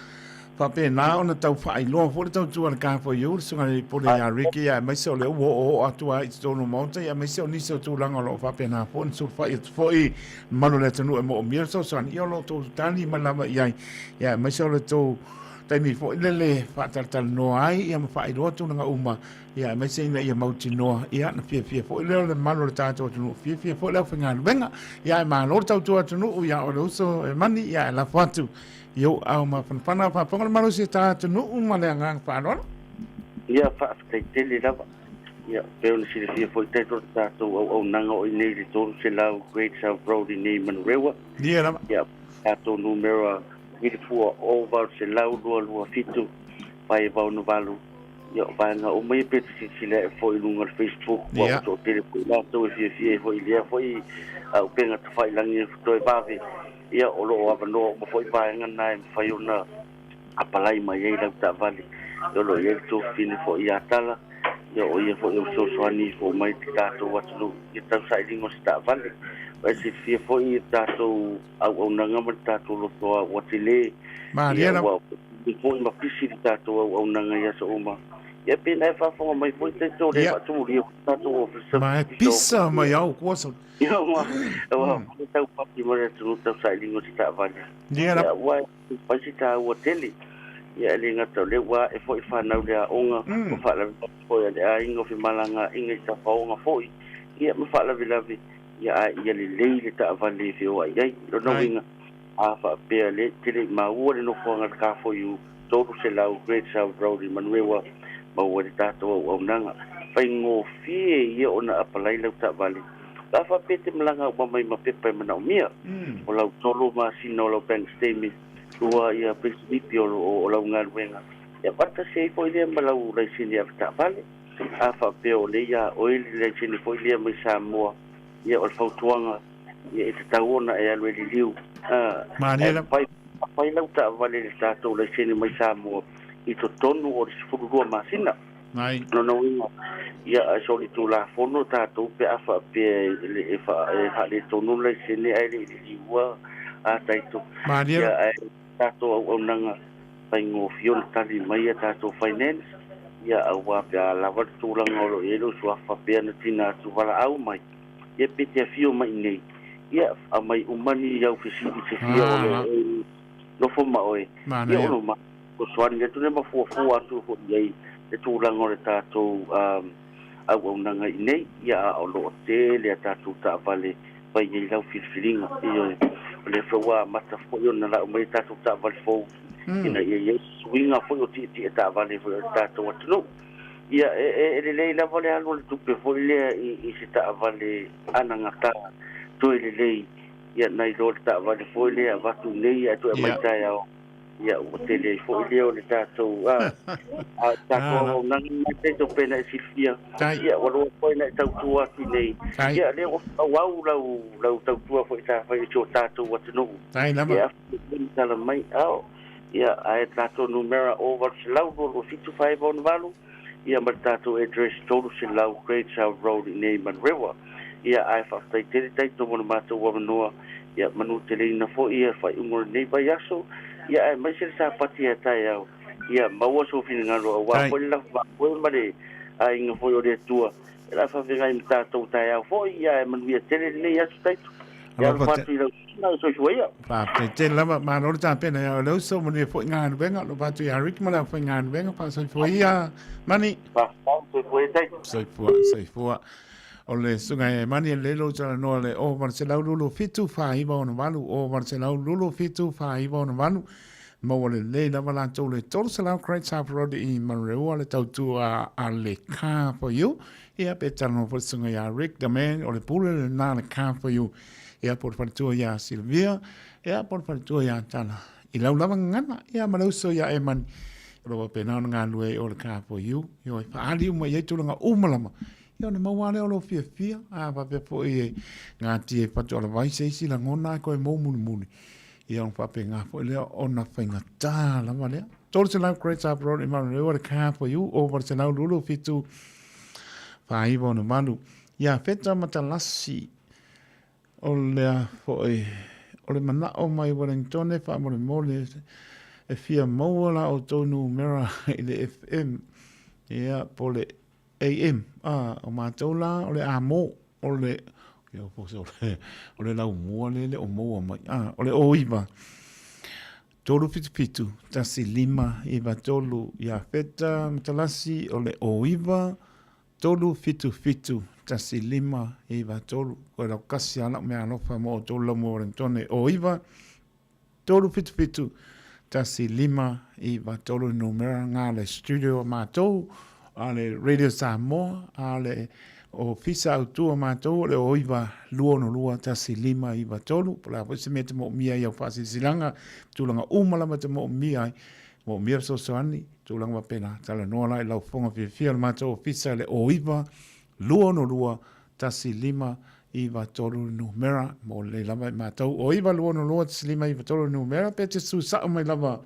faapena ona tau faailoa foi le tautua a le KFU, le Susuga i le Pule ia Ricky, ia aemaise o lea ua oooo atu lava i totonu o Maota, ia aemaise o nisi o tulaga o lo o faapena foi ona sulufai atu foi le mamalu o le atunuu e moomia le fesoasoani, ia o lo o outou tali mai lava i ai, ia aemaise o le tou taimi foi lele faatalatalanoa ai ia ma faailoa tulaga uma. Ia, aemaise ina ia mautinoa, ia, na fiafia foi lea o le mamalu o le tatou atunuu, fiafia foi le aufaigaluega. Ia, ae malo le tautua atunuu, ia, o le uso e mani, ia, e lafo atu i ou aao mafanafana, faafofoga le malosi o ta atunuu ma le agaga faaaloalo. Ia, faafetai tele lava. Ia, pei ona silafia foi tatou le tatou auaunaga o i nei i le 300 Great South Road i nei i Manurewa. Ia lava. Ia, tatou numera 74 0822 568. Ia, o vaega uma ia pe te silasila ae foi i luga o le Facebook, ua ua toatele foi latou e fiafia ai foi i lea foi upega tafailagi e toe vave. Ia, o lo o avanoa uma foi vaega na e mafai ona apalai mai ai lau taavale. Ia, o lo o i ai le tuafafine foi ia Tala, ia o ia foi e fesoasoani ifo mai i le tatou atunuu i le tausailiga o se taavale. Ua e silafia foi i le tatou auaunaga ma le tatou lotoa ua tele. Malie Ia, lava. ua umi foi ma pisi le tatou auaunaga i aso uma. Ia, pe na e faafofoga mai foi tatou le faatumulia foi tatou ofisa. Ma e pisa mai au kua sa. Ia, ua, ua tau papi ma le atunuu tausailiga o se taavale. Ia lava. Ia, ua fai se taua tele. Ia, e le gata o lea ua ae foi fanau i le aoga, ua faalavelave foi a le aiga o femalagaaiga i tafaoga foi, ia ma faalavelave. Ia a ia lelei le taavale e feoai ai. Lona uiga, a faapea le te le i maua le nofoaga a le Kafoiu 300 Great South Road i Manuewa, maua ai le tatou auaunaga. Faigofie ia ona apalai lau taavale. Pe a faapea e te malaga uma mai ma pepa e manaomia, o lau tolu masina o lau bank statement, lua ia payslipi o lau galuega, ia faatasi ai foi lea ma lau laisene avetaavale. A faapea o lea ia oe le laisene foi lea mai Samoa, ia o le fautuaga, ia e tatau ona e alu e liliu. A, Malie ae lava. fai, fai lau taavale i le tatou laisene mai Samoa i totonu o le 12 masina. Ai. Lona uiga, ia e solitulafono tatou pe a faapea e, le, e, fa, e faaletonu le laisene ae le i liliua a taito. Malie Ia lava. ae tatou auaunaga faigofie ona tali mai a tatou finance, ia aua pe a lava le tulaga o lo o i ai lou suafa faapea na tina atu valaau mai, ia pe te afio mai i nei, ia aumai uma ni au fesili te fia o lo o e nofo ma oe, ia Manaia. ona ma fesoasoani atu lea ma fuafua atu foi i ai le tulaga o le tatou auaunaga i nei, ia a o lo o tele a tatou taavale fai ai lau filifiliga. Ioe, o lea foi ua amata foi ona lau mai a tatou taavale fou, ina ia i ai se suiga foi o tietie taavale foi o le tatou atunuu. Ia, e, e, e lelei lava le alu o le tupe foi lea i, i se taavale anagata toe lelei, ia nai lo le taavale foi lea avatu nei ae toe aumai taeao. Ia, ua tele ai foi lea o le tatou, a, a tatou auaunaga mai tatou pei ona e silafia. Ia, ua loa foi ona e tautua atu i nei. Ia, lea ua faaauau lau, lau tautua foi sa fai i si o tatou atunuu. Ia, tala mai, ao, ia, ae tatou numera 0800 227 568, Ia ma le tatou address 300 Great South Road i inei i Manurewa. Ia ae faafetai tele Taito mo le matou avanoa, ia manuteleina foi ia faaiuga o lenei vaiaso, ia aemaise le Sapati a taeao, ia maua sou finagalo aua foi le lafo faamoe ma le aiga foi o le Atua e la faafeagai ma tatou taeao foi, ia ae manuia tele lenei aso Taito. Ia alofa atu i lau susuga e soifua ia. Faafetai tele lava, malo le tapena ia le uso, manuia foi galuega, alofa atu ia Rick ma le aufaigaluega, faasoifua ia Mani. Faafetai, soifua ia Taito. Soifua, soifua. O le susuga e Mani e lelei lou talanoa le 0827 4968, 0827 4968, maua lelei lava latou le 300 Great South Road i Manureua le tautua a le Car for You. Ia pe talanoa foi le susuga ia Rick the man o le pule lena le Car for You. Ia po o le faletua ia Sylvia, ia po o le faletua ia Tala. I lau lava gagana, ia ma le uso ia Emani. O lo o faapena ona galulue ai o le Car for You. Ioe, faaali uma i ai tulaga uma lava. Ia ona maua lava lea o lou fiafia, a faapea foi e gatia i fatualavai se isi lagona ae toe mou mulimuli. Ia ona faapena foi lea ona faigata lava lea. 300 Great South Road i Manurewa le Car for You, o 827 4968. Ia Feta Matalasi, o lea foi, o le manao mai Wellingtone faamolemole e fia maua la outou numera i le FM, ia po le AM, a, o matou la, o le amo, o le, ia, po se o le, o le laumua le le o maua mai, a, o le 09, 377, 15, 93, ia Feta Matalasi, o le 09, 377, 15, 93, koe laukasi a lau mea alofa mo outou laumua Wellingtone, 09, 377 1 5 9 3 numera ngā le studio a mātou, a le Radio Samoa, a le ofisa autu a mātou o le 09 262 1 5 9 3. Po le a foi se mea te moomia i au faasilasilaga, tulaga uma lava te moomia ai, moomia fesoasoani, tulaga faapena, talanoa la i lau fofoga fiafia o le matou ofisa i le 09 262 1 5 9 3 numera mo lelei lava i matou. O 9 262 1 5 9 3 numera pe te susa'u mai lava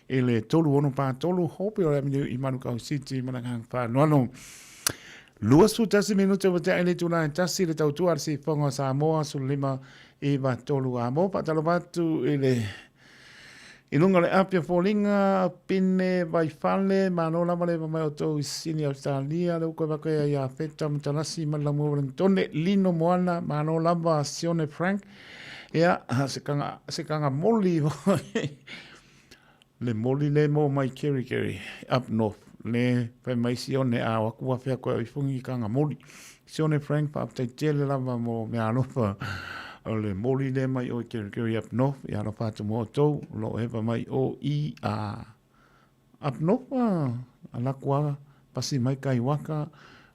i le 3643 Hope Avenue i Manukau City ma le agaga faaaloalo. 21 minute ua tea i le itula e tasi le tautua a le Sifoga o Samoa 15 9 3 a mo faatalofa atu i le I luga o le api o foliga, pine, vaifale, malo lava le mai outou i Sini Australia, le uku e vakoea ia Feta Matalasi ma le Lamua Wellingtone, Lino Moana, malo lava Sione Frank, ia, se kanga, se kanga moli le moli le mo mai Kerikeri, up north, le fai mai Sione a o aku wawhea koe o ifungi i kanga moli. Sione Frank, faafetai tele lava mo mea alofa o le moli le mai o i Kerikeri up north, i alofa atu mo outou, o lo o hepa mai o i a up north a, a laku a pasi mai kai waka,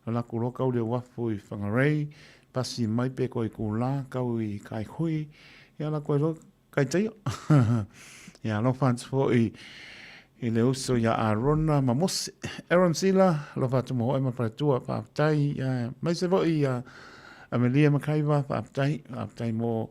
a laku loa kau le uafu i Whangarei, pasi mai pe koe i Kula, kau i Kaihui, ia laku ai loa Kai taia. Ia alofa atu foi i le uso ia Arona ma Mose. Aaron Sila, alofa atu mo oe ma faletua, faafetai. Ia, maise foi ia Amelia Makaiva, faafetai, faafetai mo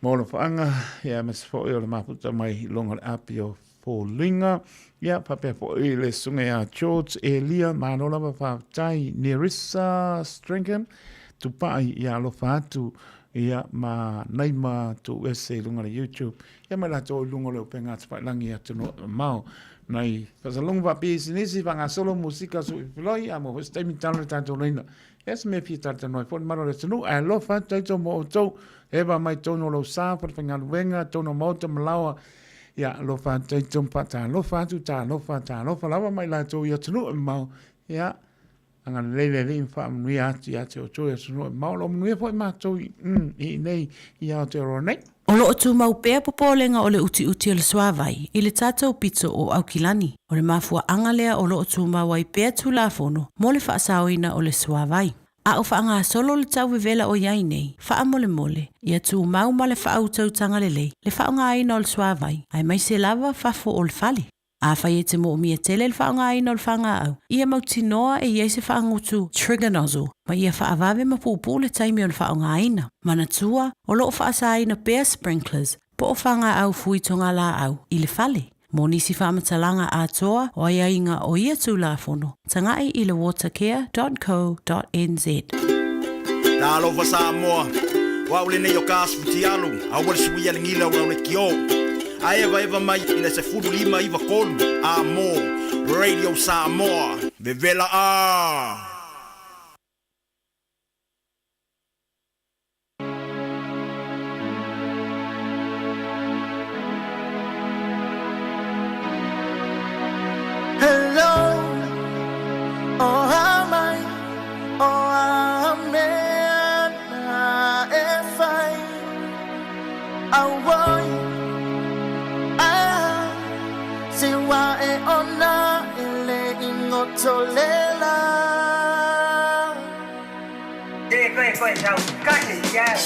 mo alofaanga, ia maise foi o le mafuta mai i luga o le api o Foliga. Ia, faapea foi le susuga ia George Elia, malo lava faafetai. Nerissa Stringham, Tupai, ia alofa atu, ia, ma Naima Tuuese i luga o le YouTube. Ia ma i latou i luga o le upega atufailangi i atunuu mamao. Nai faasalogo faapisinisi, faagasolo musika suifiloi, a mo foi se taimi talo le tatou laina. Ia se mea fia talatalanoa ai foi le mamalu o le atunuu, ae alofa atu tatou mo outou, eva mai totonu o lou sa, falefaigaluega, totonu o maota ma laoa, Ia, alofa atu tatou ma faatalofa atu, talofa, talofa lava mai latou i atunuu e mamao. Ia, agalelei le Alii ma faamanuia atu ia te outou i atunuu e mamao. O lo o manuia foi matou i, mm, i inei i Aotearoa nei. O lo o tumau pea popolega o le utiuti o le suavai i le tatou pito o Aukilani. O le mafuaaga lea o lo o tumau ai pea Tulafono mo le faasaoina o le suavai. A o faagasolo le tau vevela o i ai nei, faamolemole, ia tumau ma le faautautaga lelei le faaaogaina o le suavai, aemaise lava fafo o le fale. Afai e te moomia tele le faaaogaina o le fagaau, ia mautinoa e i ai se faagutu trigger nozzle ma ia faavave ma puupuu le taimi o le faaaogaina. Manatua, o lo o faasaina pea sprinklers po o fagaau fui togalaau i le fale. Mo nisi faamatalaga atoa o aiaiga o ia Tulafono, taga'i i le watercare.co.nz. Talofa Samoa, o au lenei o Kas Futialu, aua le suia le gila o lau lekiō. A evaeva mai i le 15 93 a mo Radio Samoa, vevela a! Hello, oh amai, oh amen, e fai, auoi, ah, se wa e ona e le ingotolela. 这个个就跟家了。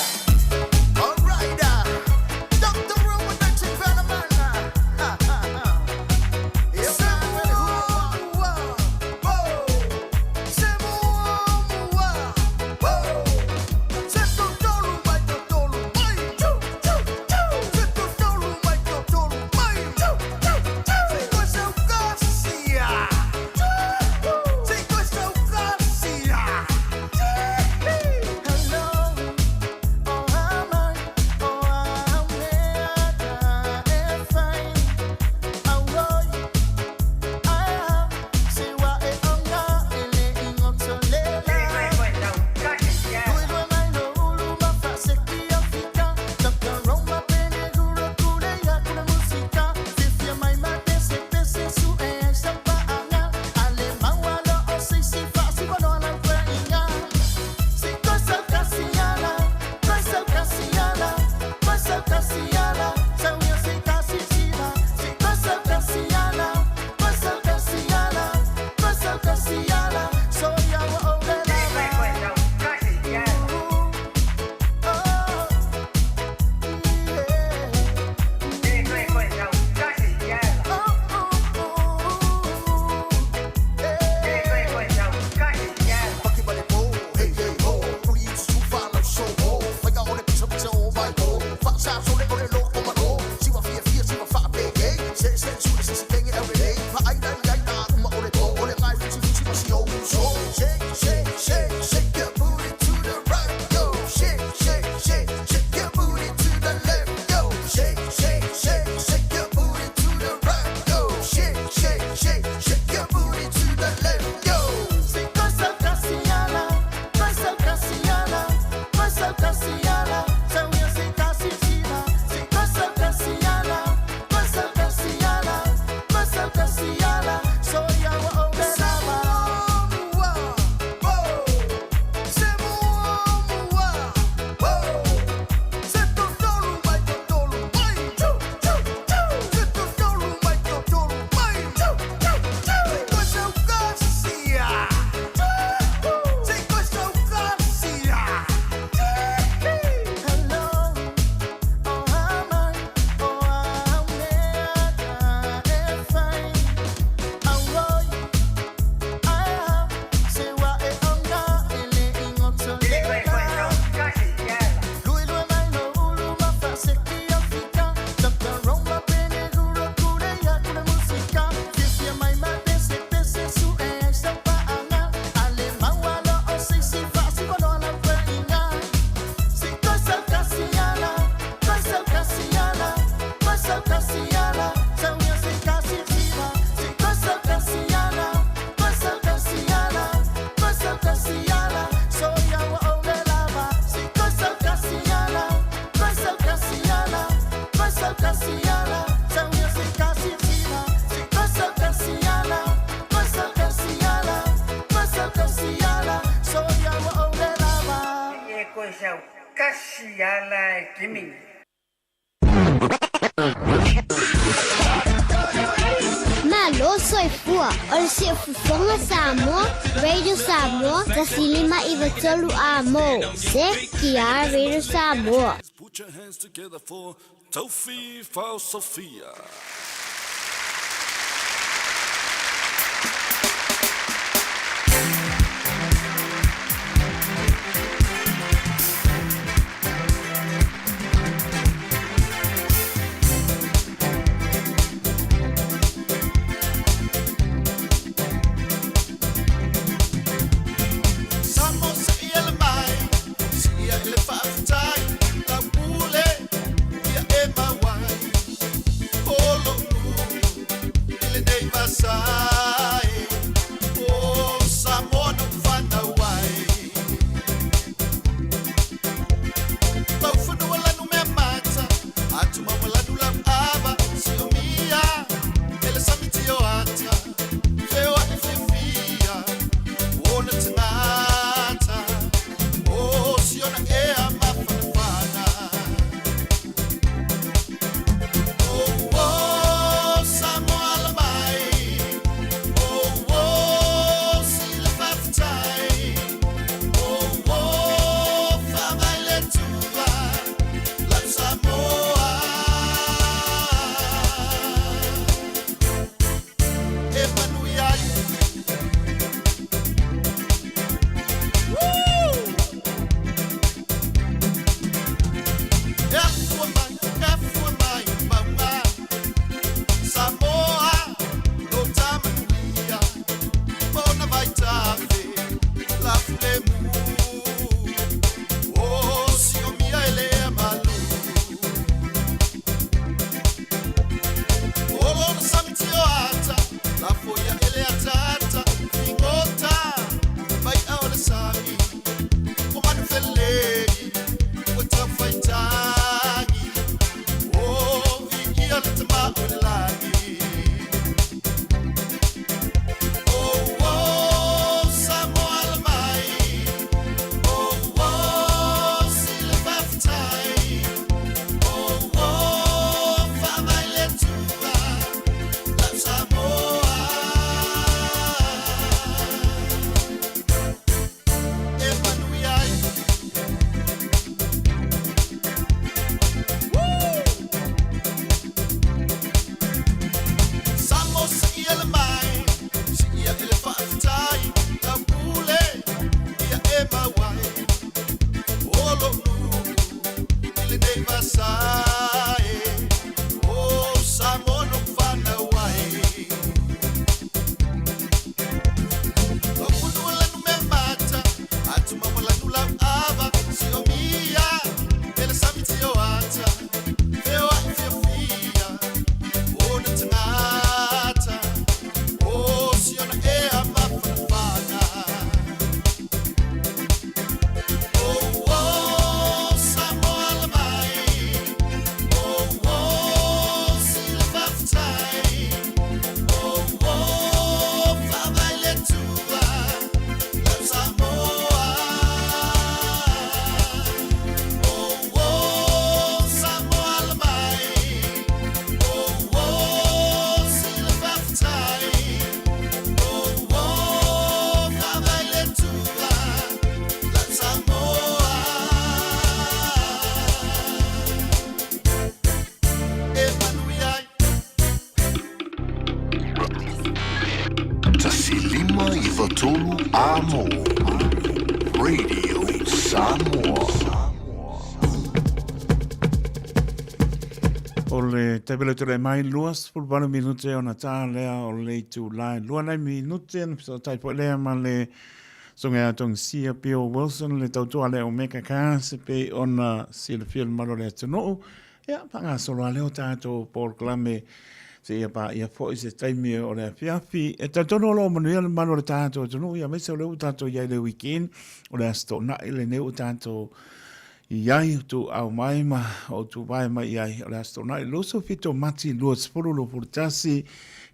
Malo soifua, o le Siufofoga Samoa, Radio Samoa, 1593 A mo. CKR Radio Samoa. Put your hands together for Tofi Sophia. tolu a mo Radio Samoa. O le taimi tole mai 28 minute ona tā lea o le itulā e lua nai minute na fesootai foi lea ma le Songa ia Tongisia Bill Wilson le tautua lea o Mega Cars e pei ona silafia le mamalu o le atunuu. Ia, faagasolo lava lea o tatou polokalame seia paia foi se taimi o le afiafi. E talitonu o lo o manuia le mamalu o le tatou atunuu, ia aemaise o lea ua tatou i ai i le weekend, o le Aso Toonai lenei ua tatou i ai, o tuuau mai ma o tuvae mai i ai, o le Aso Toonai 27 o Mati 2021,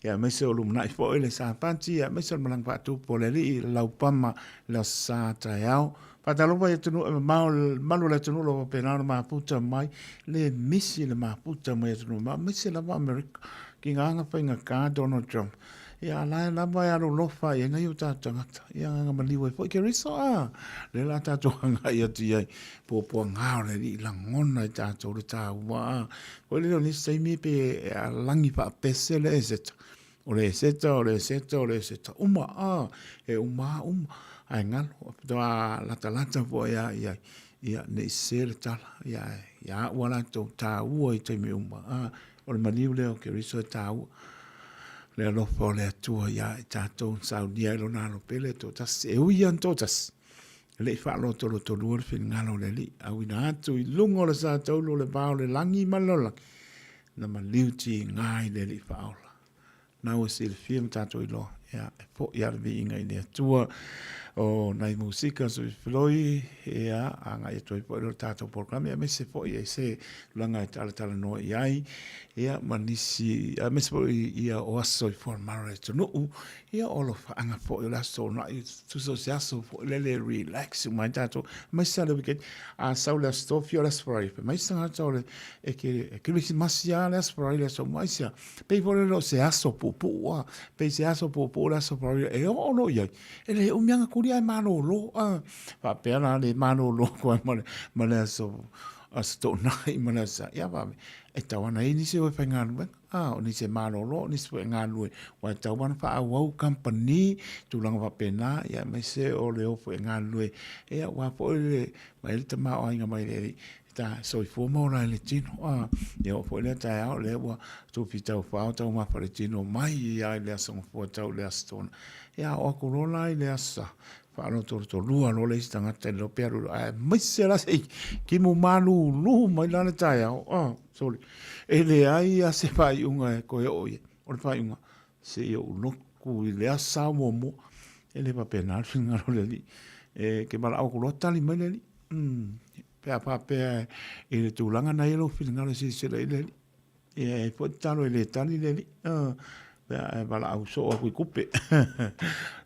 ia aemaise o lumanai foi le Sapati, ia aemaise o le malaga faatupu a le Alii i le Laupama i le Aso Sa taeao. Faatalofa i atunuu e mamao, le mamalu o le atunuu o lo o faapena ona mafuta mai, le misi le mafuta mai atunuu mamao, aemaise lava Amerika, ki ngā anga faigata Donald Trump. Ia, a la e lava e alolofa i ai nai o tatou tagata. Ia, agaga maliu ai foi Keriso, a, lea la tatou agai atu i ai, puapuaga o le Alii lagona i tatou le taua, a. Foi lele o nisi taimi pe e alagi faapese le Eseta, O le Eseta, o le Eseta, o le Eseta, uma, a, e uma a uma, ae galo, faatoa latalata foi a i ai, ia, ne i sese le tala, ia, ia au a latou taua i taimi uma, a, o le maliu lea o Keriso e taua, le alofa o le Atua ia i tatou na saunia ai lona alo pele e toatasi, e ui lava ina toatasi, e le i faalotolotolua le finagalo o le Alii, auina atu i luga o le sa taulu o le va o le lagi ma le lalolagi, Na maliu tiga i le Alii Faaola. Na ua silafia ma tatou iloa, ia, e foi lava le viiga i le Atua. O nai musika soifiloi, ia, agai atu ai foi le tatou polokalame, aemaise foi e se tulaga e talatalanoa i ai, ia, ma nisi, aemaise foi ia o aso soifua malo o le atunuu, ia, o alofaaga foi o le aso Toonai, tusa o se aso foi lele e relax uma ai tatou, aemaise lava le weekend, a sau le aso Tofi o le aso Faraile, fai mai se tagata o le E ke e Kerisimasi lava le Aso Faraile aso uma aisia. Pei foi lele o se aso puupuu a. Pei se aso puupuu le Aso Faraile e oo loa i ai. E le umi lava ona kuli ae malolo a. Faapea la le malolo atu ai ma le ma le aso Aso Toonai ma le Aso Sa. Ia vave, e tatau lava ona i ai nisi o e faigaluega a, o nisi e malolo, o nisi foi e galulue aua e tatau lava ona faaauau kamupani, tulaga faapena, ia aemaise o le o foi e galulue ia aua foi le mai le tamaoaiga mai le alii Ta soifua ma ola ai le tino. A, ia oo foi lea taeao, lea ua tufi taufao taumafa le tino mai ia i le aso Gafua tau i le aso Tona. Ia oo atu loa la i le aso Sa, faalotolotolua loa le isi tagata i le lope alu loa, aemaise la se i timu malulu mai la le taeao. A, sole, e leai lava se faaiuga e toe oo i ai. O le faaiuga, se i ou lotu i le aso Sa muamua. E le faapena le finagalo o le Alii. E ke valaau atu loa tali mai le Alii. Umm. Pe a faapea i le tulaga na i ai lou finagalo e silasila i le Alii, ia e ai foi tatalo e le tali le Alii, pe a e valaau soo atu i kupe.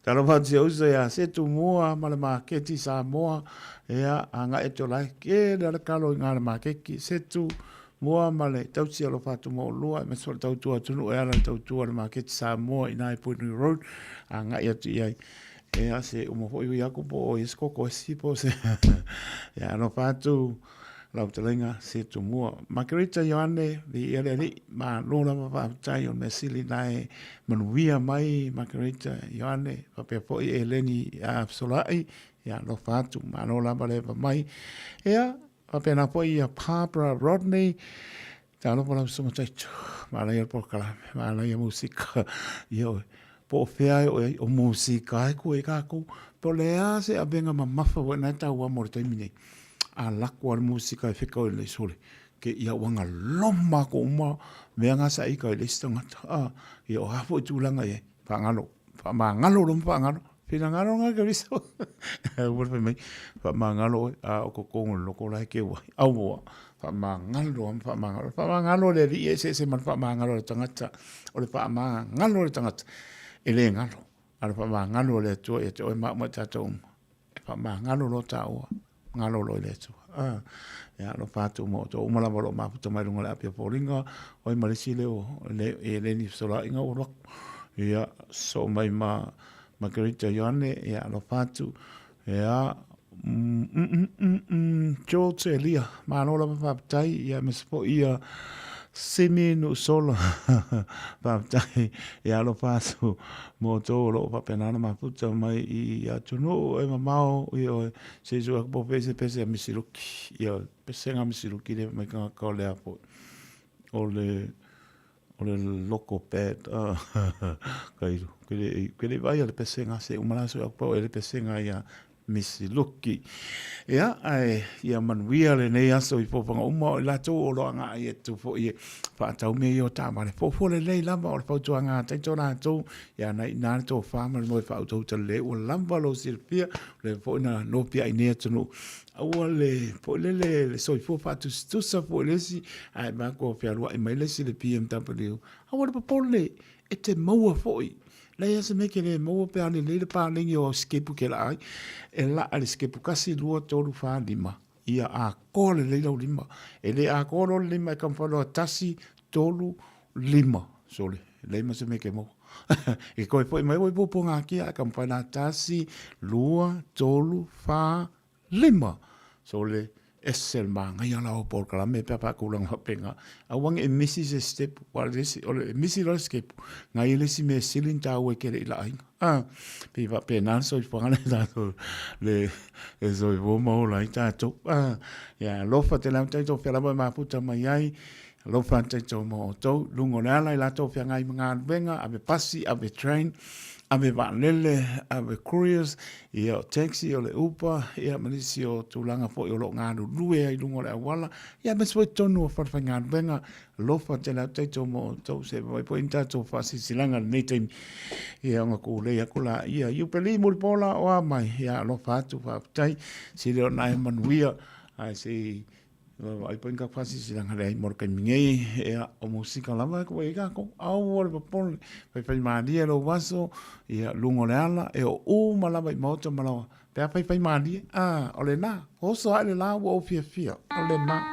Talofa atu si ou uso ia Setumua ma le maketi Samoa, ia agai atu o la e kele a le kalo i ngā le maketi, Setumua ma le tausi alofa atu mo olua, aemaise foi le tautua atunuu e ala i le tautua i le maketi Samoa i ina i Puhinui Road, agai atu i ai. Ia, se uma foi ui aku po o ia se koko e sisi po se. Ia, alofa atu lau fetalaiga se tumua. Margarita Ioane, viia le Alii, malo lava faafetai o le mea sili na e manuia mai Margarita Ioane, faapea foi Eleni Fesolai, ia alofa atu, malo lava le eva mai. Ia, faapena foi ia Barbara Rodney, Talofa lau susuga Taito, manaia le polokalame, manaia musika, ia oe, po o fea e oe ai, o musika e koe kākou, po o le a se avega mamafa foi na e taua mo le taimi nei, a lako a le musika e whekau i le sole, ke ia ua ngaloma ko uma mea ngā sa ika i le isi tangata, a, ia o a foi tūlanga i ai, whaangalo, whaamangalo lo ma whaangalo, Finagalo nga Keriso. Ua fai mai, whaamangalo oe, a o ko kongo loko la e ke wai. Aua, whaamangalo ama whaamangalo. Whaamangalo le alii e eseese ma le whaamangalo a le tagata. O le whaamangalo a le tagata, e le galo. A o le whaamangalo a le Atua ia te oe ma au ma i tatou uma. E whaamangalo loa taua, galo loa i le Atua. A, ia alofa atu ma outou uma lava o lo o mafuta mai luga o le api o foliga, oi ma le isi leo, le, e le ni fesolaiga ua alu atu. Ia, sosoo mai ma Margarita Ioane, ia alofa atu. Ia, mm, mm, mm, mm, mm, George Elia, malo lava faafetai, ia aemaise foi ia. Simi Nuusola, faafetai e alofa atu mo outou o lo o faapena ona mafuta mai i atunuu e mamao i oe. Se i sue atu po o fea se pese a Misiluki. Ia, pesega a Misiluki lea mai tagata o le a foi. O le o le loko bad kai ke le ke le vai le pesega se uma la sue atu po e le pesega ia Misiluki. Ia, ae ia manuia lenei aso i fofoga uma o i latou o lo o agai atu foi e faatau mea ia o taavale. Fuafua lelei lava o le fautuaga a taito latou, ia na i ina le tofa ma le moe faautauta lelei ua lava lou silafia, o lea foi na nopiai i nei atunuu. Aua le foi lele le soifua faatusatusa foi i le isi, ae vaai atu ua fealuai mai le isi i le BMW. Aua le popole, e te maua foi. Leai lava se mea e te le maua pe a lelei le paleni o au sikepu e te laa ai. E laa le sikepu 1, 2, 3, 4, 5. Ia atoa lelei lau lima. E le atoa loa le lima e taumafai loa 1, 3, 5. Sole, leai ma se mea e te maua. E toe foi mai ua i puapuagatia ae taumafai la 1, 2, 3, 4, 5. Sole, ese le manaia la o polokalame pe a faatulaga faapena. Aua ne i misi se step, aua o le isi, o le misi loa le step, na i ai le isi mea sili ona taua e te le i laaina. A, pei faapena le soifuaga lea tatou, le soifua ma ola ai tatou. A, ia alofa tele atu tatou fea lava e mafuta mai ai, alofa atu tatou ma outou, luga o le ala i latou feagai ma galuega, ave pasi, ave train, ave vaalele, ave couriers, ia o taxi, o le Uber, ia ma nisi o tulaga foi o lo o galulue ai i luga o le auala, ia aemaise foi totonu o falefaigaluega. Alofa tele atu tatou ma outou, se i foi ni tatou faasilasilaga i lenei taimi, ia ona tulei atu laia. Iupeli Mulipola o a mai, ia alofa atu, faafetai, sili ona e manuia, ae se i Vaai po i ka faasilasilaga leai mo le taimi nei, ia, o musika lava e ua i ai tatou. Aua le popole, faifaimalie lou aso, ia, luga o le ala, e oo uma lava i maota ma laoa. Pe a faifaimalie, a, o lena, oso ae le la ua ou fiafia, o lena.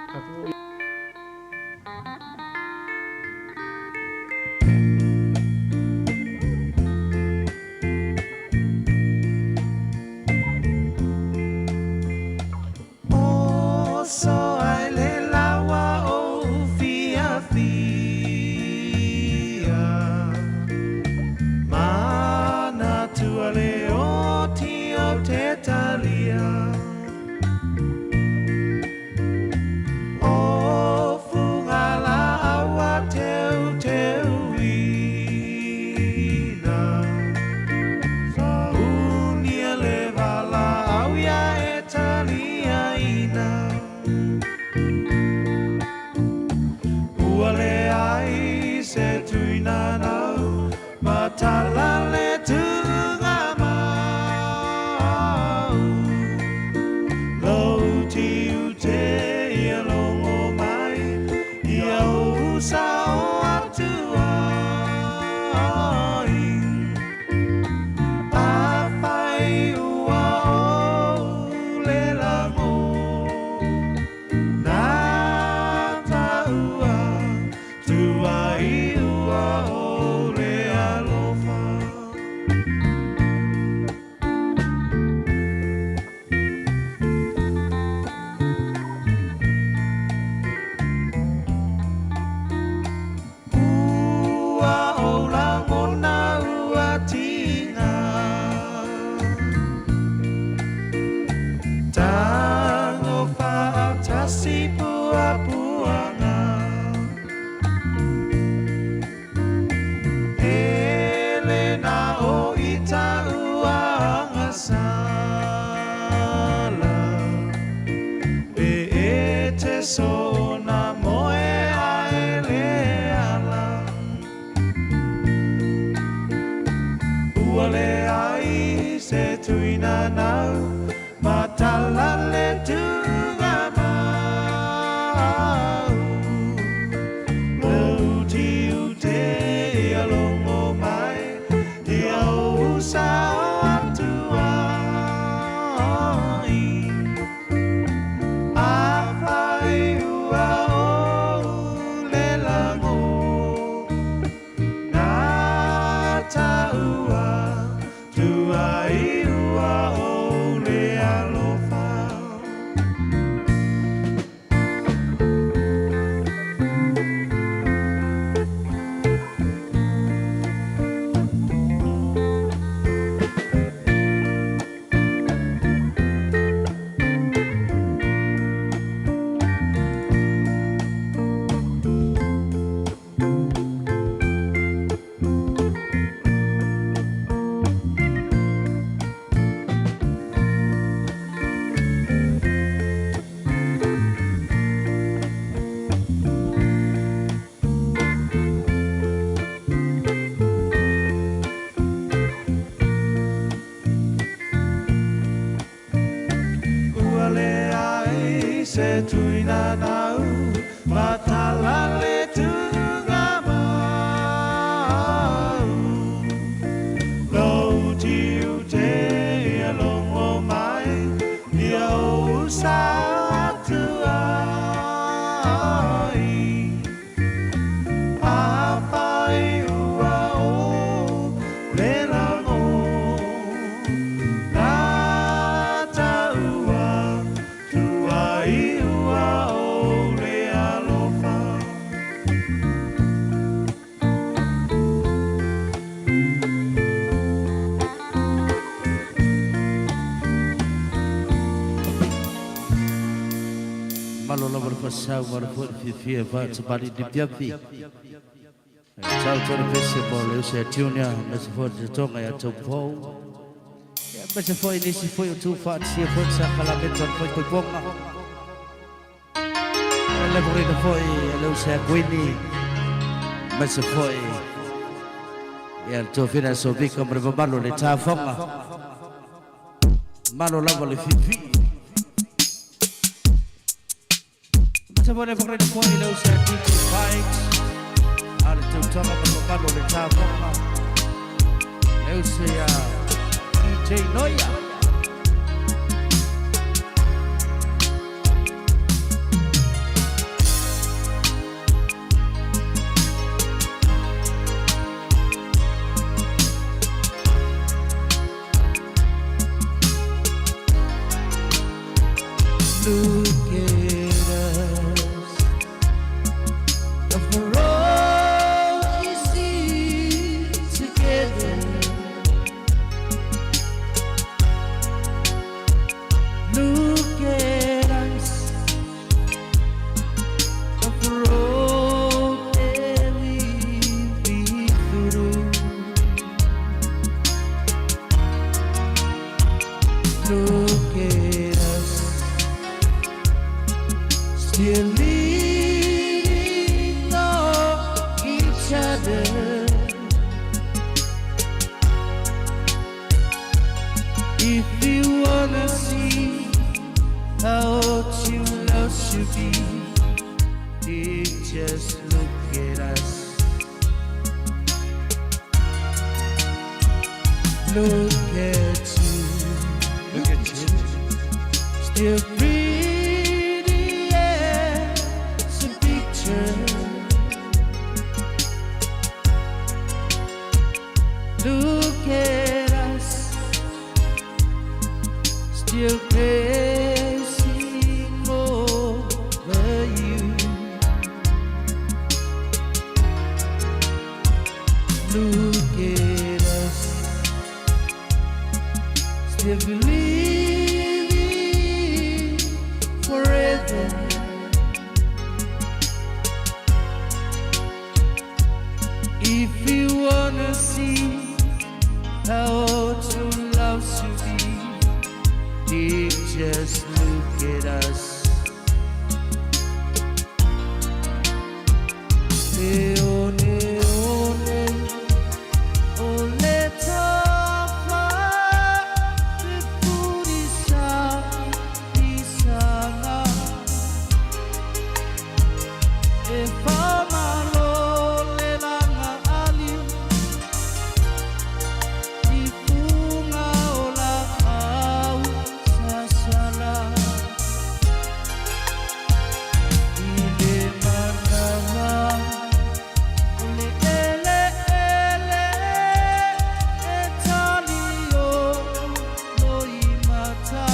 se tuina nau matala le tuga mau Lo tiu te ia longo mai ia o sa atu ai A whai ua o le lango Nā taua tuai ua o le alofa. Malo lava le faasau ma le foi le fiafia e faatamali i Nipiapi. Tau tau le pese mo le uso ia Junior, aemaise foi le totoga ia Taupou. Ia aemaise foi nisi foi o tu faatasia foi le sakalameta o le faikoikoga. Ia le morina foi e le uso ia Kuini, aemaise foi ia le tofina Sovika ma le mamalu o le tafoga. Malo lava le fifi. Aemaise foi le morina foi le uso ia DJ Pikes, a le tautoga ma le mamalu o le tafoga. Le uso ia DJ Noia. Look at us. And for all you see together. Look at us. And for all that we've been through. Look at us. Still leaning on each other. If you wanna see how true love should be, then just look at us. Look at you. Look at you. Still pretty as a picture. Look at us. Still crazy over you. Look at us. Still believing forever. If you wanna see how true love should be, then just look at us. Leone, one, ole tafa, fefulisa, isaga. E whamalo le langa ali, i funga o la au sasala. I le manawa, o le ele ele, e tali o loi mata.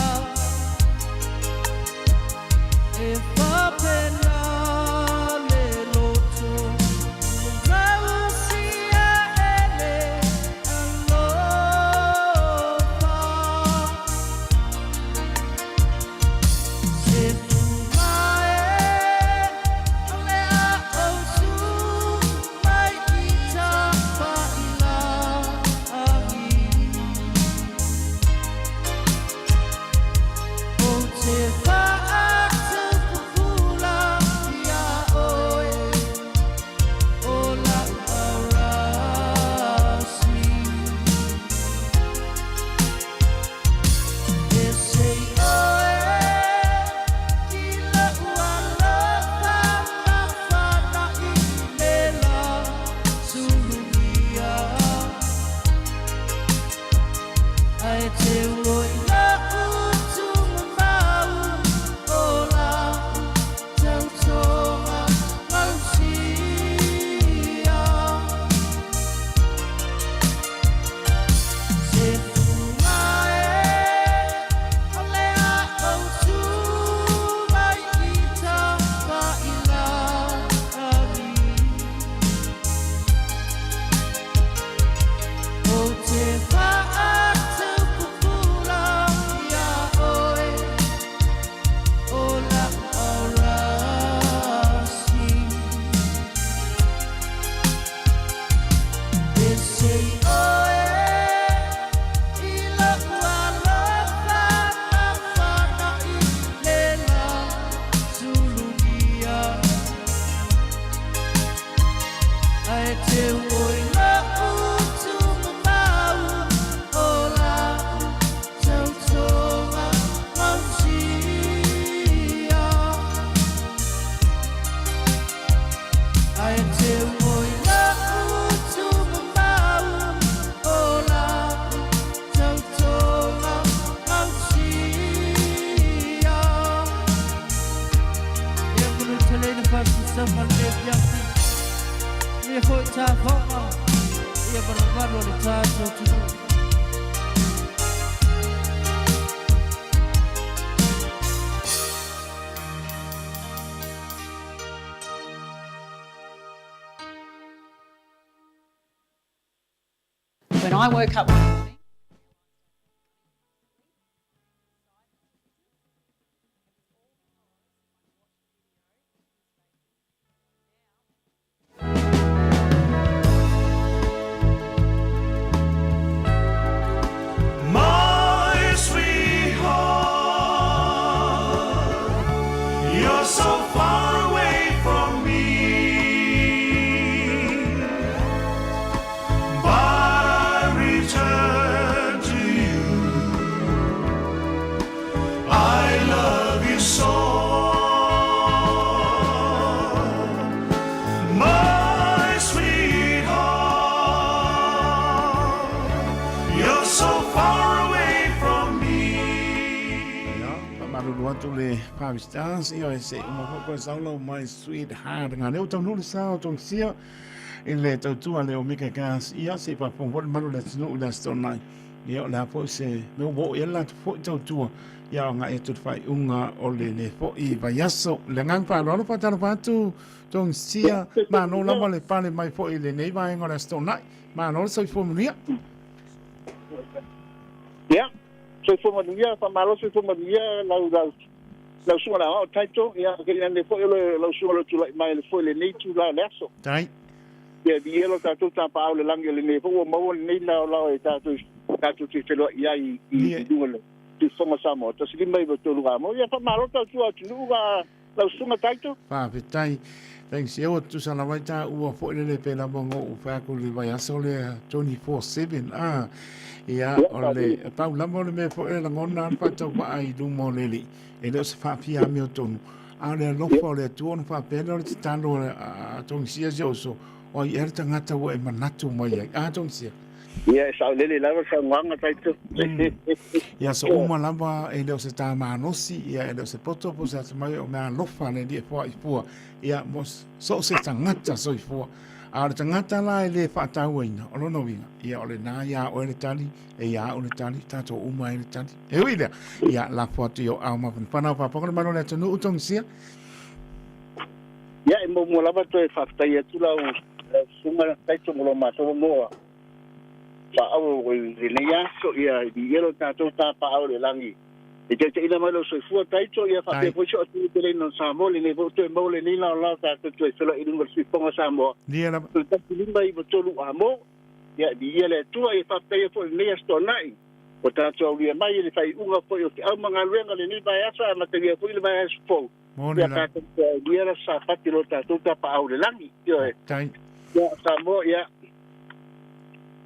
E whapena le te oi lau tumamau o lau tautoga gausia. Ae te oi lau tumamau o lau tautoga gausia. Ia manu tele ina whakasama le piapi. Ia foi tāwhanga. Ia maramaru o le tātou tunu. When I woke up one morning, My sweetheart, you're so far away from me, but I return to you. I love you so, my sweetheart. You're so far away from me. Ia, faamalulu atu le Five Stars, ia e se uma foi koe saulau my sweetheart. Ngā leo taunuu le sa o Tongisia i le tautua le Omega Gas, ia se i faafofoga foi le malu o le atunuu i le Aso Toonai. Ia o le a foi se mea ua oo i ai le latou foi tautua, ia agai atu i le faaiuga o lenei foi vaiaso. Le agaga faaaloalo faatalofa atu Tongisia, malo lava le pale mai foi i lenei vaega o le Aso Toonai. Malo le soifua manuia. Ia, soifua manuia, faamalo soifua manuia lau lau lau susuga le aoao title, ia ke ina nei foi o le lau susuga o lo tulai mai le foi lenei itula o le aso. Tai. Ia viia lo tatou tapaau i le lagi o lenei foi ua maua lenei laolao e tatou tatou te feloai ai i i luga o le Tuifofoga Samoa 1593 Gamo. Ia faamalo tautua atunuu ga lau susuga title. Faafetai. Thanks. Ia ua tutusa lava i taua foi lele pe lava ngo u fai atu le vaiaso lea 24/7 a. Ia o le pau lava o le mea foi le lagona le faatauvaa i luma o le Alii. E le o se faafia amiotonu. A o le alofa o le Atua ona faapea lea o le tatalo a Togisia si ou uso, o ai ea le tagata ua e manatu mai ai. A Togisia? Ia, e saolele lava le saunoaga Taito. Ia, so uma lava e le o se tā malosi, ia e le o se poto po o se atamai, o mea alofa a le Alii e foai fua. Ia, mo so o se tagata soifua. A o le tagata la e le faatauaina, o lona uiga, ia o lena iā oe le tali, e iā au le tali, tatou uma ai le tali. E ui lea, ia lafo atu i o ao mafanafana o faafofoga le Malo o le atunuu Togisia. Ia, e muamua lava toe faafetai atu lau lau susuga Taito mo lo matou moa faaauau i lenei aso, ia i viia lo tatou tapaau i le lagi. E taitaiina mai lou soifua Taito, ia faapea foi si o atunuu teleina o Samoa, lenei foi ua toe maua lenei laolao tatou toe feiloai i luga o le siufofoga o Samoa. Lia lava. O le 1593 amo, ia e viia le Atua, ia faafetaia foi i lenei Aso Toonai. Ua tatou aulia mai i le faaiuga foi o feau ma galuega o lenei vaiaso ae amatalia foi le vaiaso fou. Moni Ia la. tatou toe aulia le Aso Sapati lo tatou tapaau i le lagi. Ioe. Tai. Ia, Samoa, ia,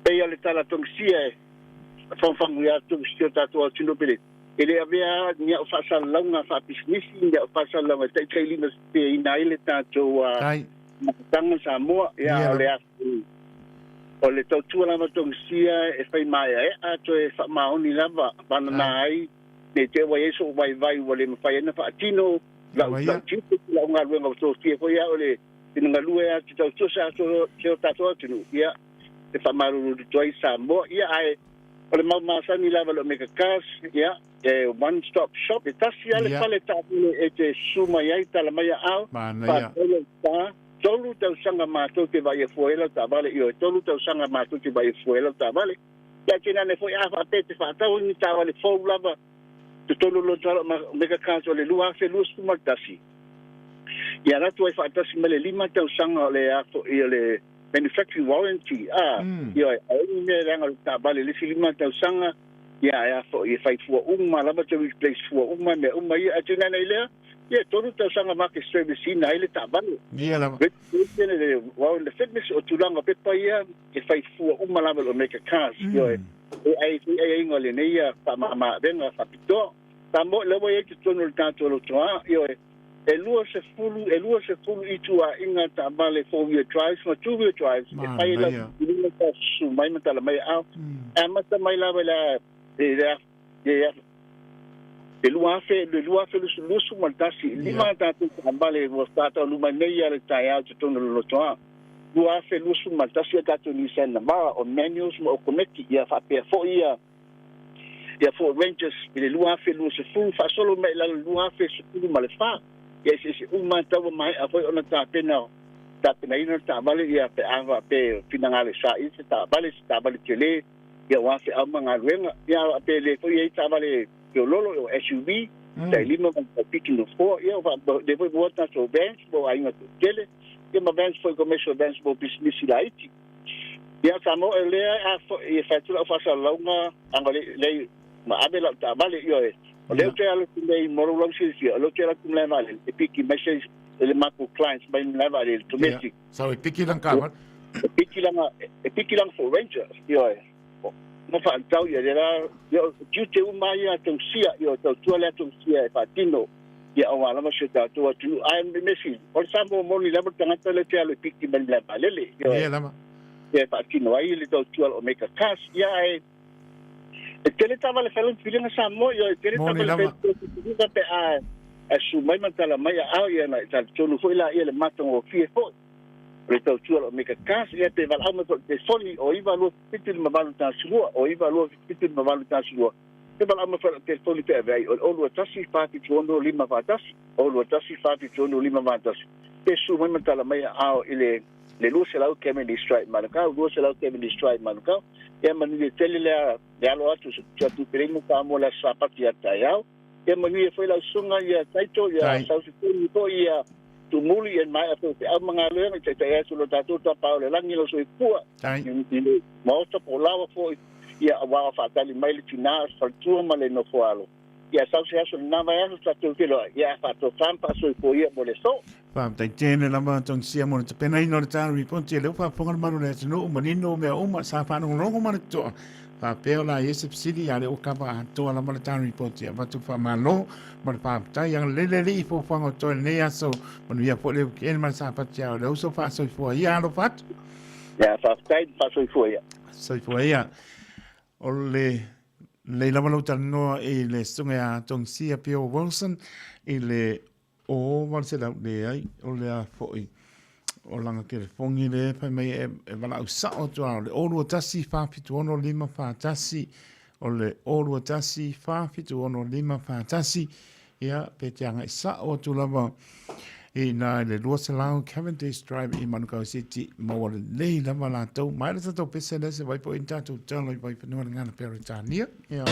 pei o le tala togisia e fagufagu ia togisia o tatou autino pele. E le avea ni au faasalalauga faapisinisi, ni au faasalalauga e taitailimaseseina ai le tatou Tai. mafutaga Samoa. Ia, Ia o le lava. aso o le tautua lava togisia e fai maeaea toe faamaoni lava vanana Tai. ai nei te ua i ai so'u vaivai ua le mafai ai ona faatino lau Lava lau ia. tiute lau galuega ua tofia foi au le finagalue atu tautua sa se o tatou atunuu ia e faamalulu atu ai Samoa ia ae o le mau masani lava le Omega Cars ia e one stop shop e tasi lava le Ia. fale taavale e te susu mai ai tala mai aao Manaia. faafetai lau ta 3 tausaga matou te vaai afua ai lau taavale ioe 3 tausaga matou te vaai afua ai lau taavale ia tinane foi a faapea te faatau ni taavale fou lava totonu o lo tala Omega Cars o le 2021 ia ratu ai faatasi ma le 5 tausaga o le aso i o le manufacturing warranty a ioe ai ni mea leaga o le taavale le isi 5 tausaga ia e aso i e fai fua uma lava te replace fua uma mea uma ia ae tinane i lea Ia, e tolu tausaga ma te service ina ai le taavale. Ia lava. Registration le well the fitness o tulaga o pepa ia e fai fua uma lava i le Omega Cars. Ioe. E ai foi aiaiga o lenei ia faamama-avega faapitoa. Samoa lea ua i ai totonu o le tatou lotoa, ioe, e 20, e 20 ituaiga taavale four-wheel drives ma two-wheel drives e fai ai lau filifiliga sa susu mai ma tala mai aao. E amata mai lava i le i le le le 2000, le 2021, lima a tatou taavale ua faataunuu mai nei ia le taeao i totonu o le lotoa. 2021 a tatou Nissan Navara o manuals ma okomeki, ia faapea foi ia ia Ford Rangers i le 2020 faasolo mai i lalo i le 2014. Ia eseese uma lava tau ua maea foi ona tapena tapenaina le taavale ia pe a faapea e finagalo e saili se taavale, se taavale tele ia aua feau ma galuega. Ia pe le foi i ai taavale feoloolo o SUV tai lima ma le tai 7 nofoa. Ia lea foi maua tatou vans mo aiga toatele ia ma vans foi commercial vans mo pisinisi laiti. Ia Samoa e lea a foi e fai atu lau faasalalauga aga le le ma ave lau taavale ioe o lea ou te alu atu nei mo lou silafia o lea ou te alu atu i le malae vaalele e piki mai se le matou clients mai le malae vaalele domestic. Sau e piki lana taavale. E piki lana e piki lana Ford Ranger ioe ma faatatau ia lea la ia o tiute uma ia a tausia ioe tautua lea tausia e faatino ia aua lava si o tatou atunuu ae mea sili o le Samoa moni lava le tagata lea te alu e piki mai le malae vaalele ioe Ia lava. Ia e faatino ai le tautua o Omega Cars ia ae e tele taavale fai lona filiga Samoa ioe e tele Moni taavale lava. fai lona filiga pe a e susu mai ma tala mai aao ia na e talitonu foi laia le matagofie foi o le tautua o Omega Cars ia pe valaau mai foi i le telefoni o 9 2 7 5 8 1 2 o 9 2 7 5 8 1 2 He walaau ma whara telefoni pe ave ai o le 0 2 1 4 7 6 5 4 1, 0 2 1 4 7 6 5 4 1. Pe susu mai ma tala mai a ao i le le 200 Cavendish Drive Manukau, 200 Cavendish Drive Manukau. Ia manuia tele lea le alo atu si atu peleina Samoa le Aso Sapati ia taeao. Ia manuia foi lau susuga ia Taito, ia Sausifeni foi ia Tumuli, ia maea foi o feau ma galuega i taitai atu lo tatou Tapa o le Lagi lau soifua i le Maota po o lawa foi ia aua o faatali mai le tina o le faletua ma le nofo alo. Ia sau se aso lena vaiaso tatou feiloai, ia faatofa ma faasoifua ia mo le aso. Faafetai tele lava Tongisia mo le tapenaina o le tala ripoti e lea ua faafofoga le malu o le atunuu manino mea uma sa faalogologo ma le totoa faapea o la i ai se fesili a lea ua kava atoa lava le tala ripoti avatu faamalo ma le faafetai agalelei le Alii i fuafuaga o totoe i lenei aso manuia foi le weekend ma le Sapati a o le uso faasoifua ia alofa atu. Ia faafetai faasoifua ia. Soifua ia. O le lelei lava lou talanoa i le susuga ia Tongisia Pio Wilson i le O 800 leai, o le a foi o lana telefoni le fai mai e, e valaau sao atu a o le 021 476 541 o le 021 476 541 ia pe te agai sao atu lava i nā i le 200 Cavendish Drive i Manukau City maua lelei lava latou mai le tatou pese lea se vai po i tatou talo i Vaifanua le ngana Peretania ia.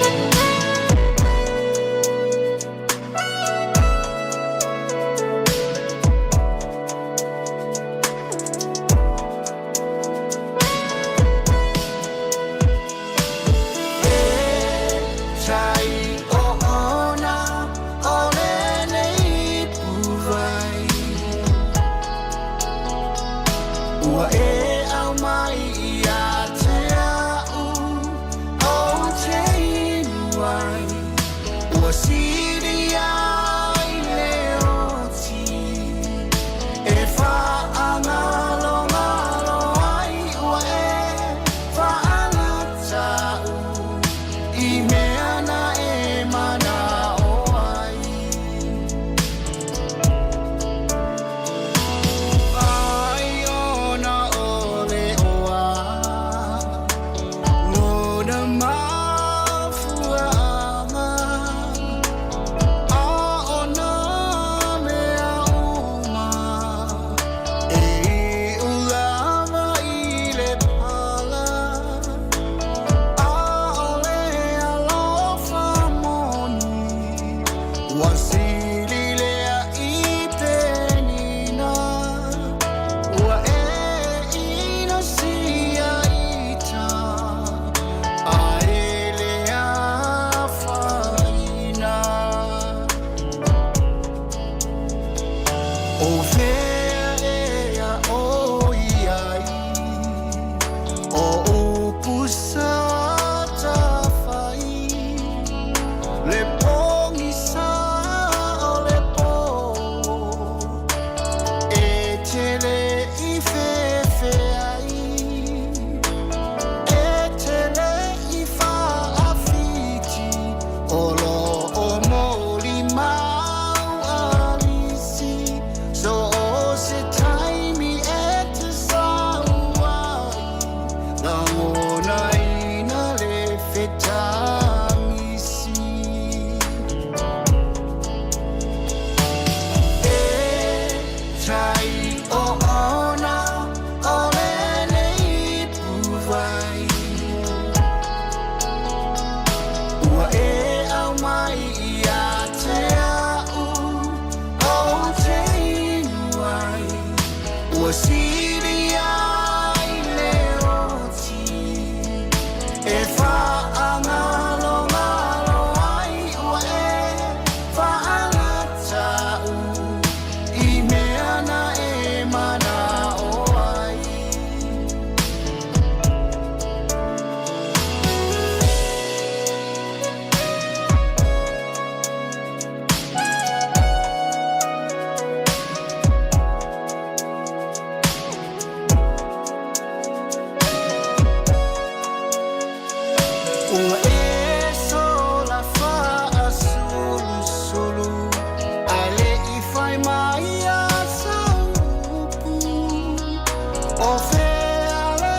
O fea le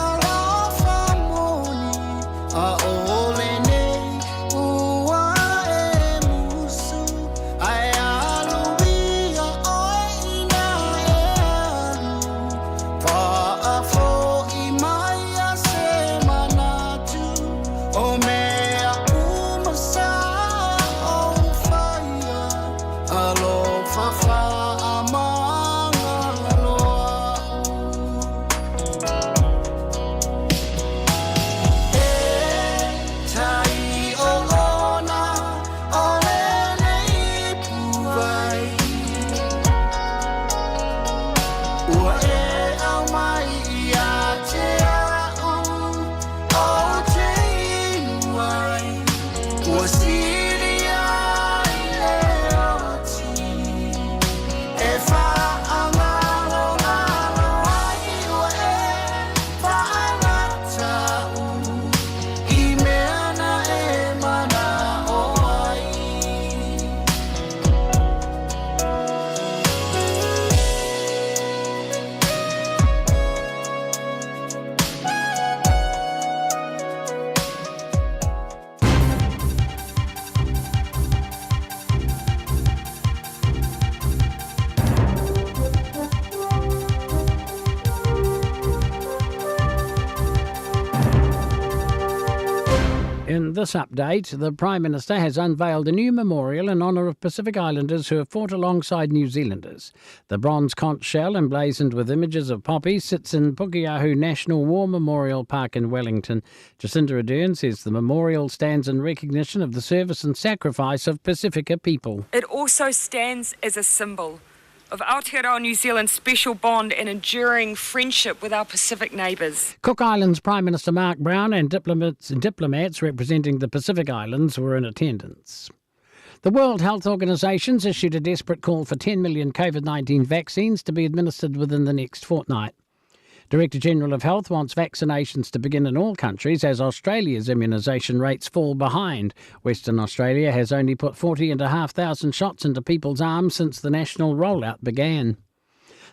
alofa moni a o lenei ua e musu ae alu ia oe ina e alu faafoi mai ia se manatu o mea uma sa ou faia alofa faamagalo a'u. E tai oona o lenei ipuvai Ua e aumai ia te a'u ou te inu ai Ua sili ai le oti E faamagalogalo ai ua e faagata'u I mea na e mana'o ai. In this update, the Prime Minister has unveiled a new memorial in honour of Pacific Islanders who have fought alongside New Zealanders. The bronze conch shell, emblazoned with images of poppies, sits in Pukeahu National War Memorial Park in Wellington. Jacinda Ardern says the memorial stands in recognition of the service and sacrifice of Pacifica people. It also stands as a symbol of Aotearoa New Zealand's special bond and enduring friendship with our Pacific neighbours. Cook Islands Prime Minister Mark Brown and diplomats, diplomats representing the Pacific Islands were in attendance. The World Health Organization's issued a desperate call for 10 million COVID 19 vaccines to be administered within the next fortnight. Director General of Health wants vaccinations to begin in all countries as Australia's immunisation rates fall behind. Western Australia has only put 40,500 shots into people's arms since the national rollout began.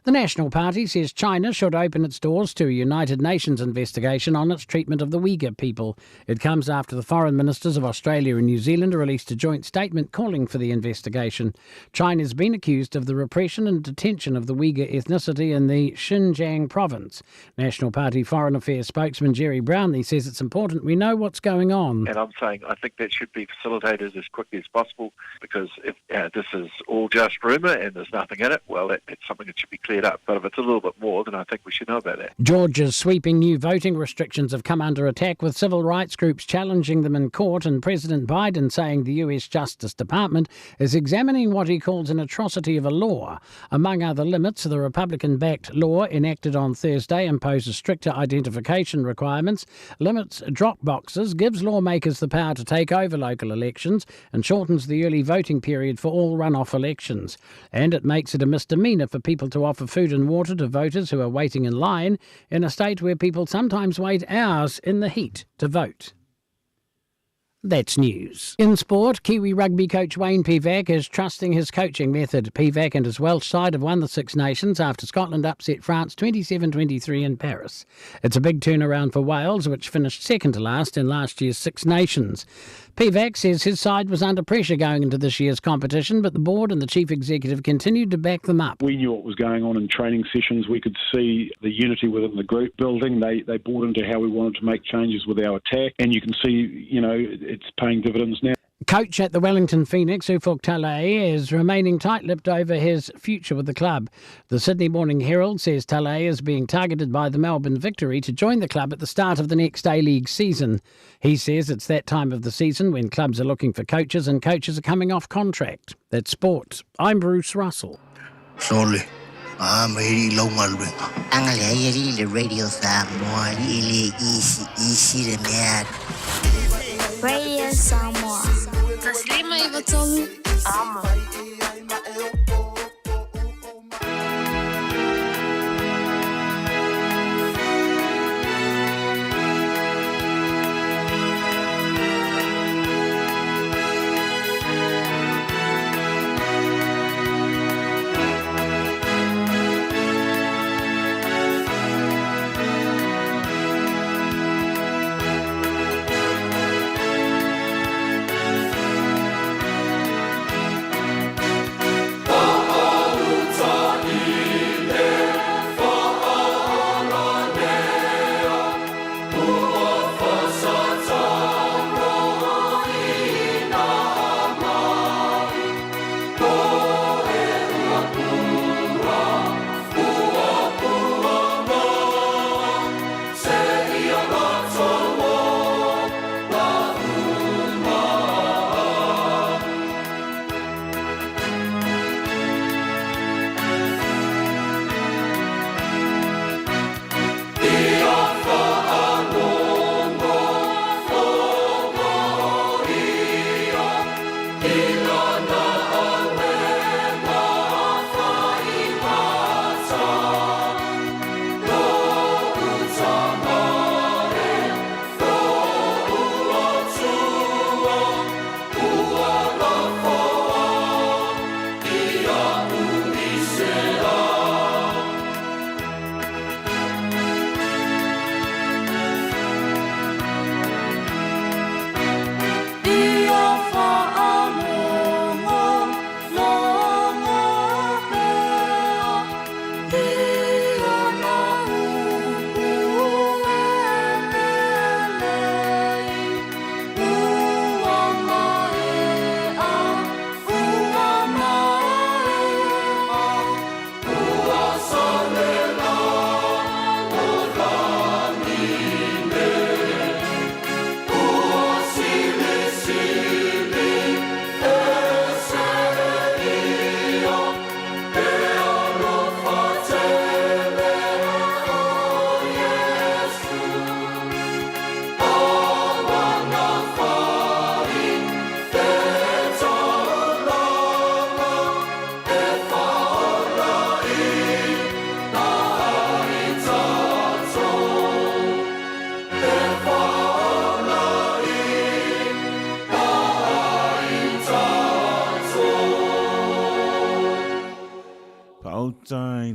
The National Party says China should open its doors to a United Nations investigation on its treatment of the Uyghur people. It comes after the foreign ministers of Australia and New Zealand released a joint statement calling for the investigation. China's been accused of the repression and detention of the Uyghur ethnicity in the Xinjiang province. National Party Foreign Affairs spokesman Gerry Brownlee says it's important we know what's going on. And I'm saying I think that should be facilitated as quickly as possible because if this is all just rumour and there's nothing in it, well, that, that's something that should be cleared up. But if it's a little bit more, then I think we should know about that. Georgia's sweeping new voting restrictions have come under attack, with civil rights groups challenging them in court and President Biden saying the US Justice Department is examining what he calls an atrocity of a law. Among other limits, the Republican backed law enacted on Thursday imposes stricter identification requirements, limits drop boxes, gives lawmakers the power to take over local elections, and shortens the early voting period for all runoff elections. And it makes it a misdemeanour for people to offer food and water to voters who are waiting in line in a state where people sometimes wait hours in the heat to vote. That's news. In sport, Kiwi rugby coach Wayne Pivac is trusting his coaching method. Pivac and his Welsh side have won the Six Nations after Scotland upset France 27 23 in Paris. It's a big turnaround for Wales, which finished second to last in last year's Six Nations. Pivac says his side was under pressure going into this year's competition, but the board and the chief executive continued to back them up. We knew what was going on in training sessions. We could see the unity within the group building. They, they bought into how we wanted to make changes with our attack, and you can see, you know, it's paying dividends now. Coach at the Wellington Phoenix, Ufuk Talay, is remaining tight-lipped over his future with the club. The Sydney Morning Herald says Talay is being targeted by the Melbourne Victory to join the club at the start of the next A-League season. He says it's that time of the season when clubs are looking for coaches and coaches are coming off contract. That's sport. I'm Bruce Russell. Sole, a ma e ri lau galuega. Agalelei alii i le Radio Samoa, alii e le isi isi le mea. Radio Samoa. 153 Amo.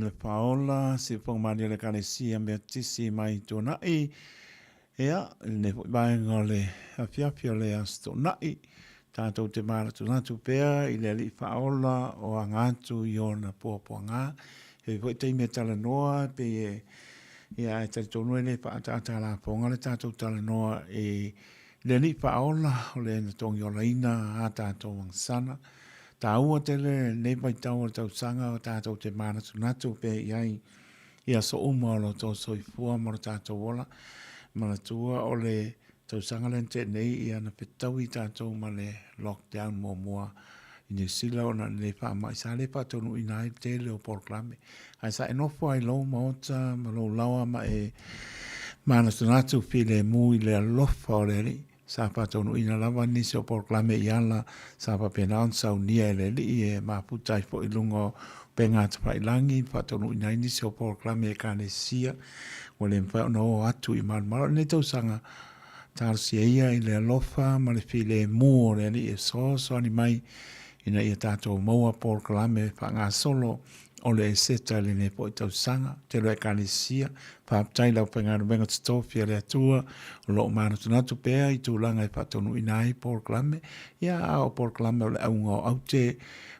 le Faaola, Siufofoga Malie o le Ekalesia Metotisi mai Tuanai. Ia, i lenei foi vaega o le afiafi o le Aso Toonai, tatou te manatunatu pea i le Alii Faaola o aga atu i ona puapuaga. E i ai foi taimi e talanoa pei e, ia, ae talitonu e le faaataata lafoga le tatou talanoa i le Alii Faaola o le na togiolaina a tatou agasala. Taua tele lenei vaitau o le tausaga o tatou te manatunatu pea i ai i aso uma o lo outou soifua ma lo tatou ola. Manatua o le tausaga lea na tea nei ia na fetaui tatou ma le lockdown muamua i Niu Sila ona o lenei faamai sa le faataunuuina ai le tele o polokalame. Ae sa e nofo ai i lou maota ma lou laoa ma e manatunatu filemu i le alofa o le Alii. Sa faataunuuina lava nisi o polokalame i ala sa faapena ona saunia e le Alii e mafuta ai foi i luga o upega tafailagi ma faataunuuina ai nisi o polokalame Ekalesia ua le mafai ona oo atu i Malomalo. O lenei tausaga, talosia ia i le alofa ma le filemu o le Alii e fesoasoani mai ina ia tatou maua polokalame faagasolo o le Eseta i lenei foi tausaga. Tele o Ekalesia, faafetai i le aufaigaluega totofi a le Atua o lo o manatunatu pea i tulaga e faataunuuina ai polokalame, ia a o polokalame o le auga o aute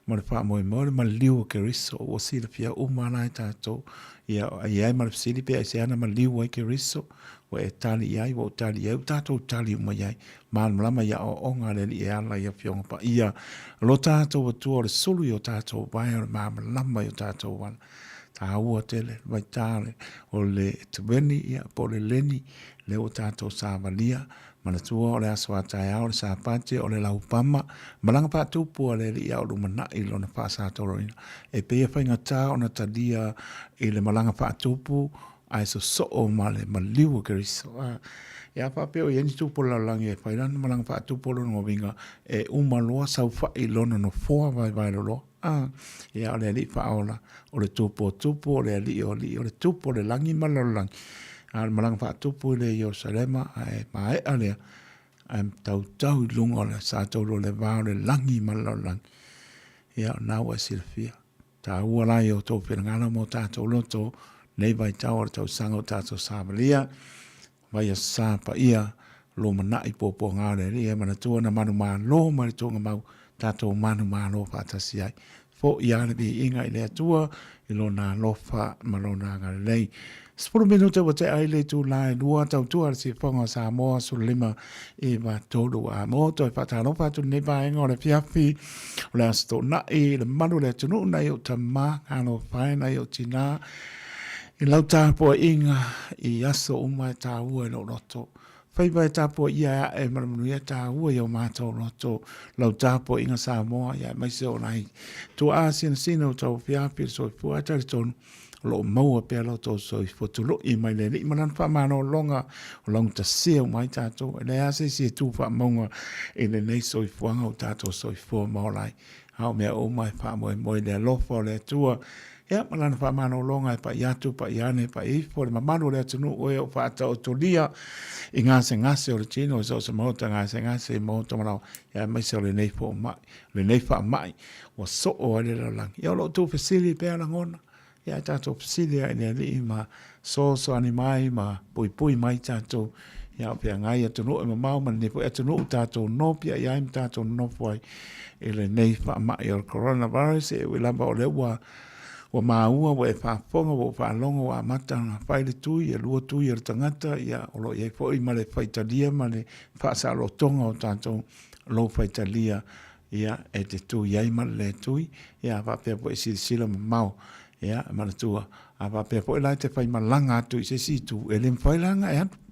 ma le faamoemoe o le maliu o Keriso ua silafia uma la e tatou. Ia, e i ai ma le fesili pe aisea na maliu ai Keriso, ua e tali i ai, ua ou tali i ai, ua tatou tali uma i ai. Malamalama i aoaoga a le Alii e ala i Afioga Paia, lo tatou Atua o le sulu i o tatou vae, o le malamalama i o tatou ala. Taua tele le vaitā o le Taveni, ia, po o le Leni, lea ua tatou savalia. Manatua o le aso a taeao o le Sapati o le laupama, malaga faatupu a le Alii a o lumanai lona faasatoloina. E pei e faigata ona talia i le malaga faatupu ae sosoo ma le maliu o Keriso. A, e a faapea o i ai ni tupu o le lalolagi e fai lana malaga faatupu o lona uiga e uma loa saofai lona nofoa vaevae loloa. A, ia o le Alii faaola, o le tupu o tupu, o le Alii o alii, o le tupu o le lagi ma le lalolagi. A o le malaga faatupu i le Ierusalema, ae maea lea, ae tautau i luga o le sataulu o le va o le lagi ma le lalolagi. Ia, o lena ua e silafia. Taua la i o outou finagalo ma o tatou loto nei vaitau o le tausaga o tatou savalia, vai aso sa paia, lumanai puapuaga o le Alii e manatua na manumalo mai le tuugamau, tatou manumalo faatasi ai. Fo'i lava le viiga i le Atua i Lona alofa ma Lona agalelei. 10 minute ua tea ai le itula e 2 tautua le siafoga o Samoa 15 9 3 a mo toe faatalofa atu lenei vaega o le afiafi o le Aso Toonai i le mamalu o le atunuu nai ou tama talofa e nai ou tinā i lau tapuaiga i aso uma e taua i lou loto. Faiva e tapuaia e ae ma le manuia e taua i o matou loto lau tapuaiga Samoa ia aemaise o nai tuaa sinasina o tauafiafi le soifua ae talitonu o lo o maua pea lo outou soifua tului mai le Alii ma Lana faamalologa o laugatasia uma ai tatou. E leai lava se isi e tu faamauga i lenei soifuaga ua tatou soifua ma ola ai. A o mea uma e faamoemoe i le alofa o le Atua ia ma Lana faamalologa e pai atu, pai ane, pai ifo le mamalu o le atunuu e o faataotolia i gasegase o le tino i so o se maota gasegase i maota malaoa, ia aemaise o lenei fomai, lenei faamai ua soo ai le lalolagi. Ia o lo o tuufesili pea lagona, ia ae tatou fesili lava i le Alii ma soasoani mai ma puipui mai tatou, ia o feagai atunuu e mamao ma lenei foi atunuu tatou nopiai ai ma tatou nonofo ai i lenei faamai o le coronavirus. E ui lava o lea ua ua maua, ua e faafofoga, ua ou faalogo ua amata ona fai le tui, e lua tui a le tagata, ia o lo o i ai foi ma le faitalia ma le faasaolotoga o tatou lou faitalia ia, e te tui ai ma le le tui, ia, a faapea foi e silasila mamao, ia, manatua, a faapea foi la e te faimalaga atu i se isi itu, e le mafai la ona e alu.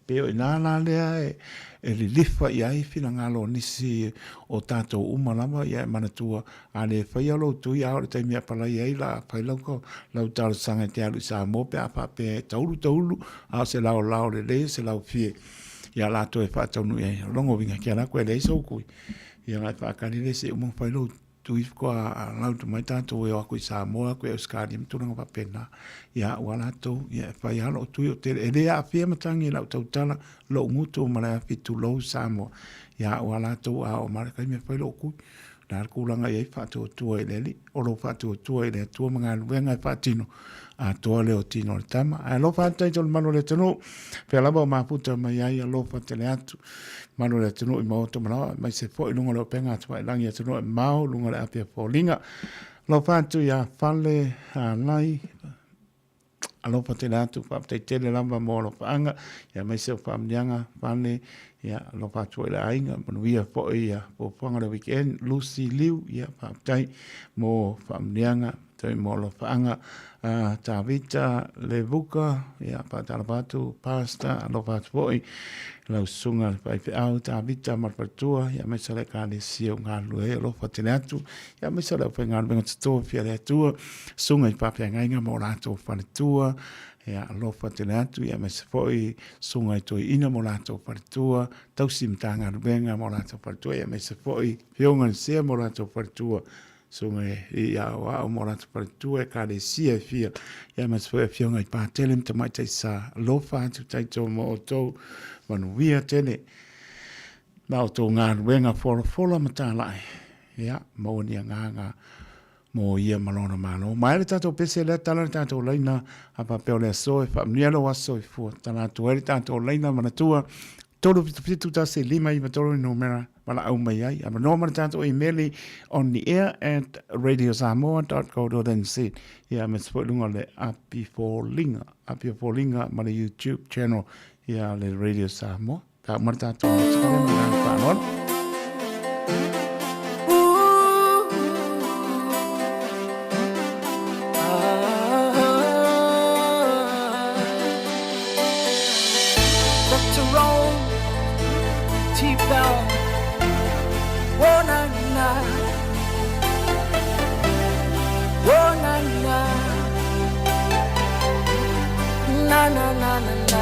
Pei o i ina la lea e, e lilifa i ai finagalo o nisi o tatou uma lava, ia, e manatua, a le faia lou tui, a o le taimi e apalai ai la fai lau, lau talosaga e te alu i Samoa pe a faapea e taulu taulu, a o se laolao lelei, o se laufie ia latou e faataunuu i ai. O lona uiga, ke ala koe e leai sou kui, ia ona e faatali lea seia uma ona fai lou tui faatoa lauta mai tatou e o atu i Samoa, o atu i Ausetalia ma tulaga faapena. Ia au lava latou, ia e fai lava lou tui, ou te, e le aafia matagi i lau tautala, lou gutu ma le afi, tulou Samoa. Ia au lava latou a oo mai le taimi e fai lou tui. Le a le tulaga i ai faatuatua i le Alii, o lou faatuatua i le Atua ma galuega e faatino, atoa lea o tino o le tama. Ae alofa atu tatou i le malu o le atunuu, pea lava o mafuta mai ai, alofa tele atu malu o le atunuu i maota ma laoa, aemaise foi i luga o le upega tafailangi atunuu e mamao, luga o le api a foliga. Alofa atu ia Fale Alai, alofa tele atu, faafetai tele lava mo alofaaga, ia aemaise o faamanuiaga Fale, ia alofa atu foi i le aiga, manuia foi ia fuafuaga o le weekend. Lucy Liu, ia faafetai mo faamanuiaga, faafetai mo alofaaga. Tavita Levuka, ia faatalofa atu Pastor, alofa atu foi lau susuga le faifeau Tavita ma le faletua, ia aemaise le ekalesia o galulue ai, alofa tele atu, ia aemaise le aufaigaluega totofi a le Atua, susuga i faafeagaiga ma o latou faletua, ia alofa tele atu, ia aemaise foi susuga i toeaina ma o latou faletua, tausi Matagaluega ma o latou faletua, ia aemaise foi afioga i le sea ma o latou faletua, susuga i aoao ma o latou faletua, ekalesia e fia, ia aemaise foi afioga i patele ma tamaitai sa, alofa atu tatou ma outou, manuia tele la outou galuega folafola ma talai, ia maua ni agaga mo ia ma lona Malo. Maea le tatou pese lea, tala le tatou laina, a faapea o le aso e faamanuia lou aso soifua. Tala atu ai le tatou laina manatua, 377 1 5 3 le numera valaau mai ai. Avanoa ma le tatou imeli on the air at radiosamoa.co.nz. Ia aemaise foi luga o le api foliga, api foliga ma le YouTube channel ia le Radio Samoa. Faauma le tatou musika lea ma le agaga faaaloalo. Dr. Rome, T-Bell, oh na na, oh na na, na na na na na.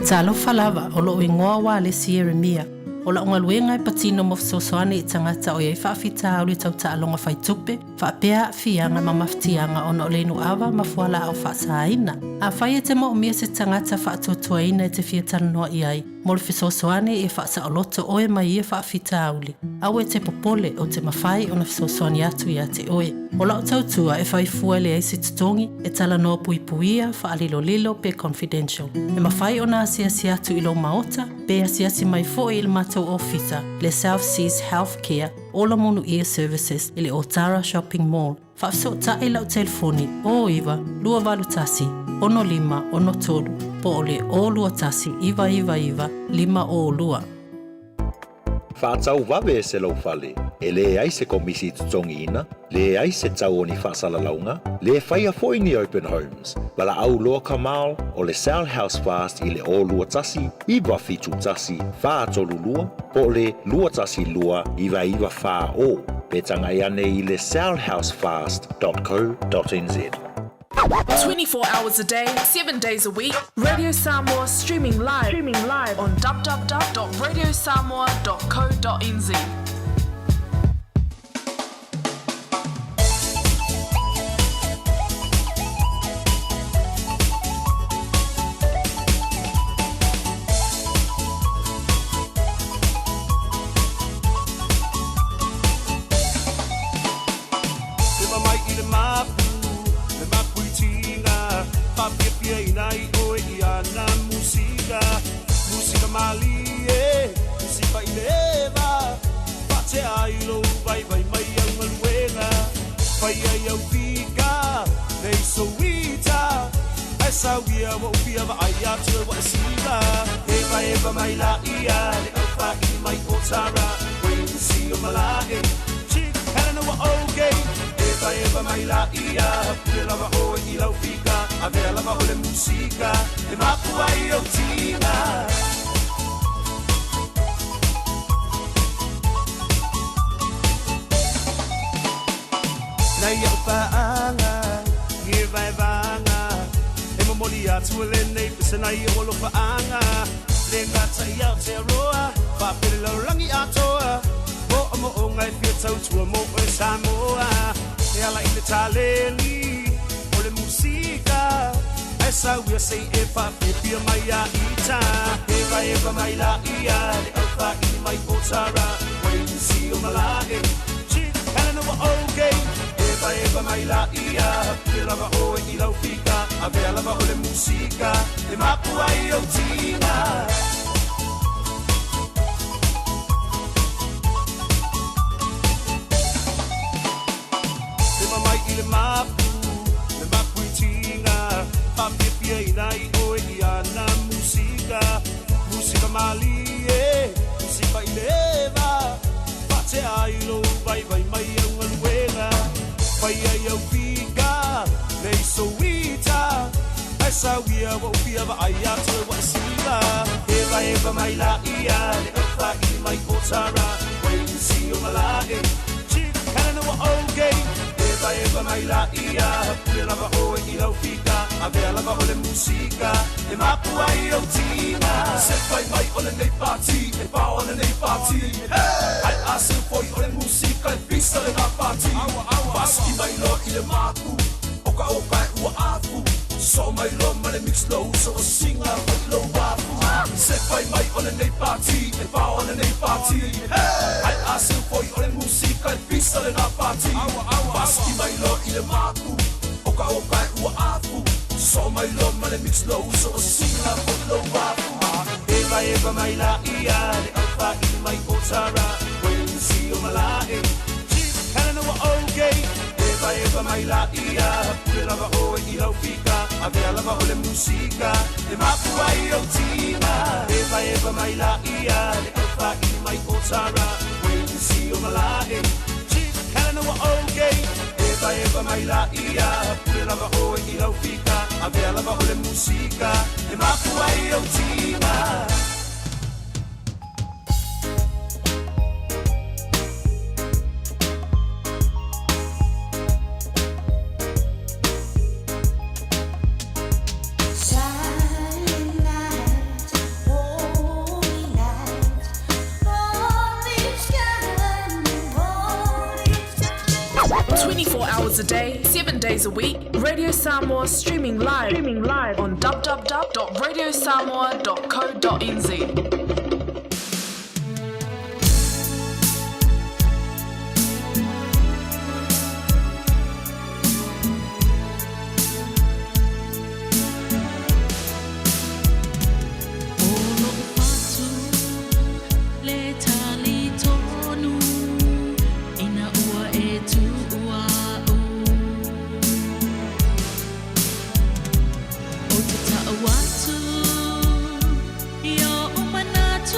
Talofa lava, o lo'u igoa ua Alesi Ieremia. O la'u galuega e patino mo fesoasoani i tagata o i ai faafitauli tau taaloga faitupe, faapea aafiaga ma mafatiaga ona o le inu ava ma fualaau faasaina. Afai e te moomia se tagata faatuatuaina e te fia talanoa i ai, mo le fesoasoani ia faasaoloto oe mai ia faafitauli, aua e te popole, ou te mafai ona fesoasoani atu iā te oe. O lau tautua e fai fua e leai se totogi, e talanoa puipuia, faalilolilo pe confidential. E mafai ona asiasi atu i lou maota, pe asiasi mai foi i le matou ofisa, le South Seas Health Care, Ola Manuia Services i le Otara Shopping Mall. Faafesootai lau telefoni 09 281 6563 po o le 021 999 502. Faatau vave e se laufale, e leai se komisi totogiina, leai se tau o ni faasalalauga, le faia foi ni open homes. Valaau loa Kamal o le Sell House Fast i le 021 971 432 po o le 212 9940 pe tagai ane i le sellhousefast.co.nz. 24 hours a day, 7 days a week, Radio Samoa streaming live, streaming live on www.radiosamoa.co.nz. Eva mai i le mapu, le mapu i tiga, Faapiapiaina ai oe i ana musika, Musika malie, musika i le eva, Faatea ai lou vaivai mai au galuega, Fai ai au fika, le iso uita, Ae sauia ua ou fia vaai atu e ua e siva. Eva eva mai laia le aufaili mai Otara, Quincy o Malae, Chief Helena ua okay. Eva eva mai laia, pule lava oe i lau fika, Avea lava o le musika, e mapu ai ou tiga. Nei au paaga, i e vaevaga, E momoli atu e lenei pese nai ou alofaaga, Le gata i Aotearoa, faapea le lalolagi atoa, Moomooga e fia tautua mo oe Samoa, E ala i le taleni o le musika, Ae sauia se i e faafiafia mai ia ita. Eva eva mai laia le aufaili mai Otara, Quincy o Malae, Chief Helena ua okay. Eva eva mai laia, pule lava oe i lau fika, Avea lava o le musika, e mapu ai ou tiga. Eva mai i le mapu, le mapu i tiga, Faapiapiaina ai oe i ana musika, Musika malie, musika i le eva, Faatea ai lou vaivai mai au galuega, Fai ai au fika, le iso uita, Ae sauia ua ou fia vaai atu e ua e siva. Eva eva mai laia le aufaili mai Otara, Quincy o Malae, Chief Helena ua okay. Eva eva mai laia, pule lava oe i lau fika, Avea lava o le musika, e mapu ai ou tiga. Se fai mai o lenei pati, e pao lenei pati, Ae a seu foi o le musika e pisa lena pati, Faasiki mai loa i le mapu, o ka oka e ua afu, Soo mai loa ma le mix lou uso o siga foi i lou afu. Se fai mai o lenei pati, e pao lenei pati, Ae a seu foi o le musika e pisa lena pati, Faasiki mai loa i le mapu, o ka oka e ua afu, Soo mai loa ma le mix lou uso o siga foi i lou afu. Eva eva mai laia le aufaili mai Otara, Quincy o Malae, Chief Helena ua okay. Eva eva mai laia, pule lava oe i lau fika, Avea lava o le musika, e mapu ai ou tiga. Eva eva mai laia le aufaili mai Otara, Quincy o Malae, Chief Helena ua okay. Eva eva mai laia, pule lava oe i lau fika, Avea lava o le musika, e mapu ai ou tiga. Silent night, 24 hours a day, 7 days a week. Radio Samoa streaming live, streaming live on www.radiosamoa.co.nz. Le tali tonu ina ua e tuua u. O te tau atu i o manatu.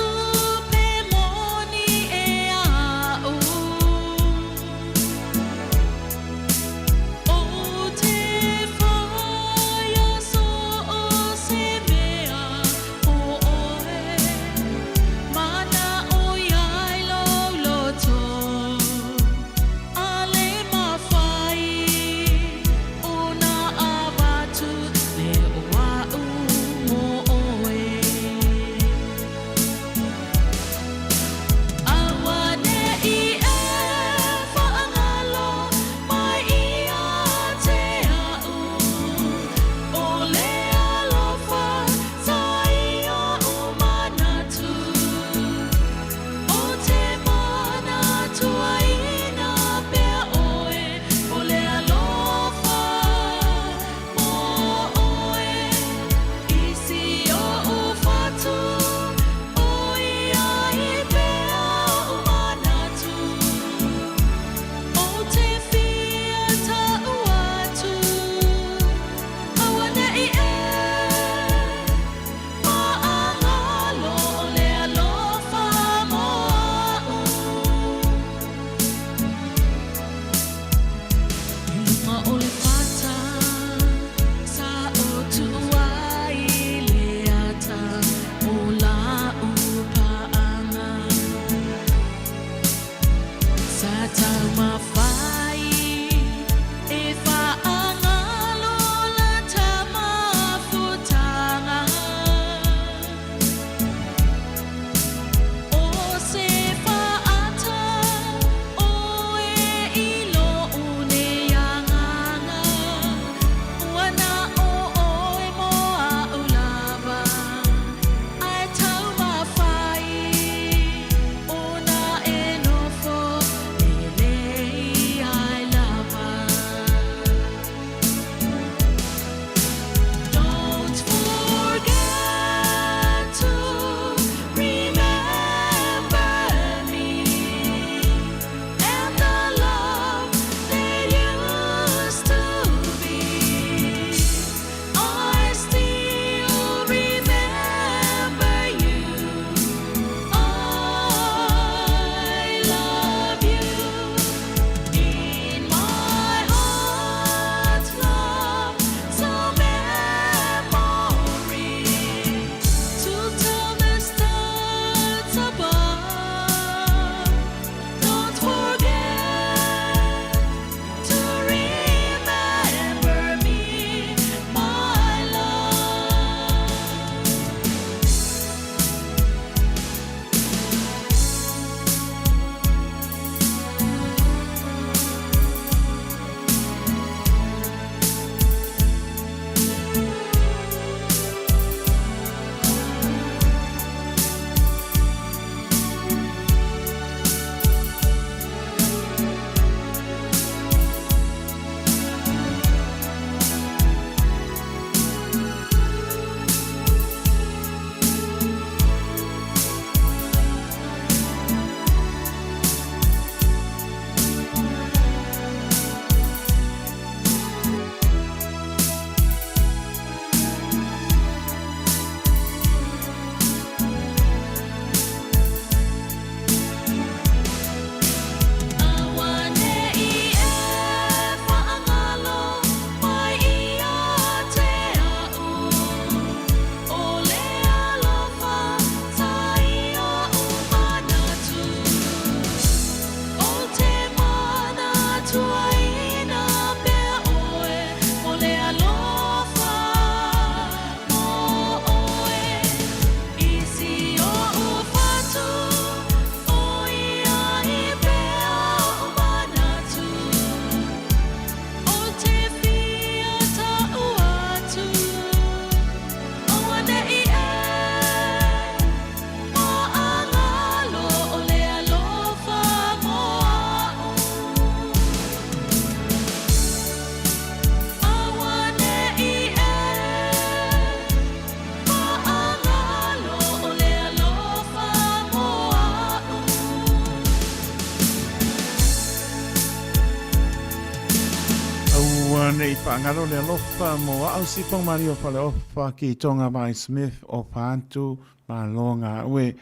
Ua nei whaangalo le alofa mo au Sipong Mario Faleofa ki Tonga Mai Smith o Pāntu Malo ngā ue.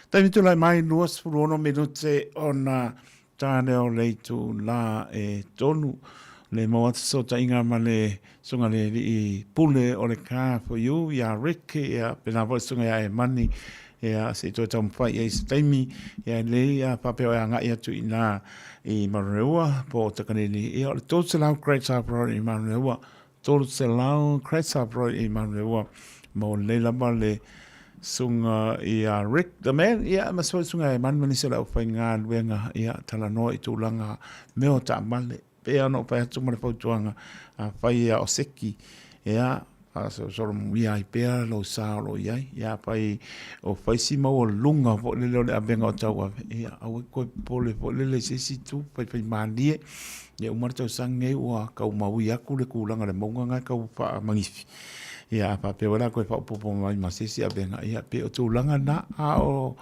Taimi tūlai mai 26 minute ona tāne o leitu la e tonu. Le mau atu so ta inga ma le sunga le i pule o le kā for you ia Rick ia pena voi sunga ia e mani ia se toe taumafai i ai se taimi ia e lei a faapea o e agai atu i nā i Manureua po o Takanini ia o le 300 Great South Road i Manureua 300 Great South Road i Manureua mo lei lava le sunga ia Rick the man ia ma se sunga e manu manisi o le aufaigaluega ia talanoa i tulaga mea o taavale Pei ona ou fai atu ma le fautuaga, afai ia o seki, ia, solomia ai pea lou sa o lo o i ai. Ia, afai o fai si maualuga foi lele o le avega o tauave, ia, aua e koe popole foi lele i se isi itu, faifaimalie. Ia uma le tausaga nei ua tau maui atu le tulaga o le mauga na e tau faamagifi. Ia, a faapea o le a toe faaopoopo mai ma se isi avega, ia, pei o tulaga na, a o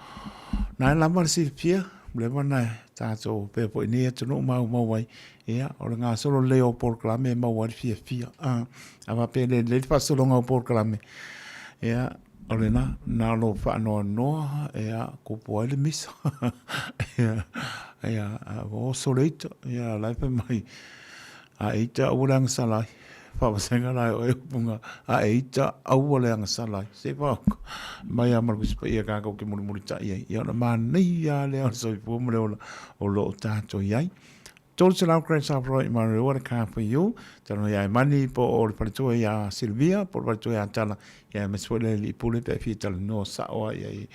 na e lava le silafia, leva na tatou pea foi nei atunuu maumau ai, ia, o le gasolo lelei o polokalame e maua ai le fiafia. A, a faapea e le lelei le faasologa o polokalame, ia, o lena, na o lou faanoanoa, ia, kupu ai le misa. ia, ia, ua oso le ita, ia, la e fai mai, A e ita aua le agasala ai. Faavasaga la e oe upunga, a e ita aua le agasala ai. Se whaoka, mai a malu kusi paia kākou ke mulimulitai ai. Ia ona mānaia lea o le soifua ma le ola o lo o tātou i ai. 300 Grand South Road i Manurewa le car for you. Tano ia e mani po o le faletua ia Silvia, po o le faletua ia Tala, ia e masi foi le alii pule pe a fia talanoa sao ai i,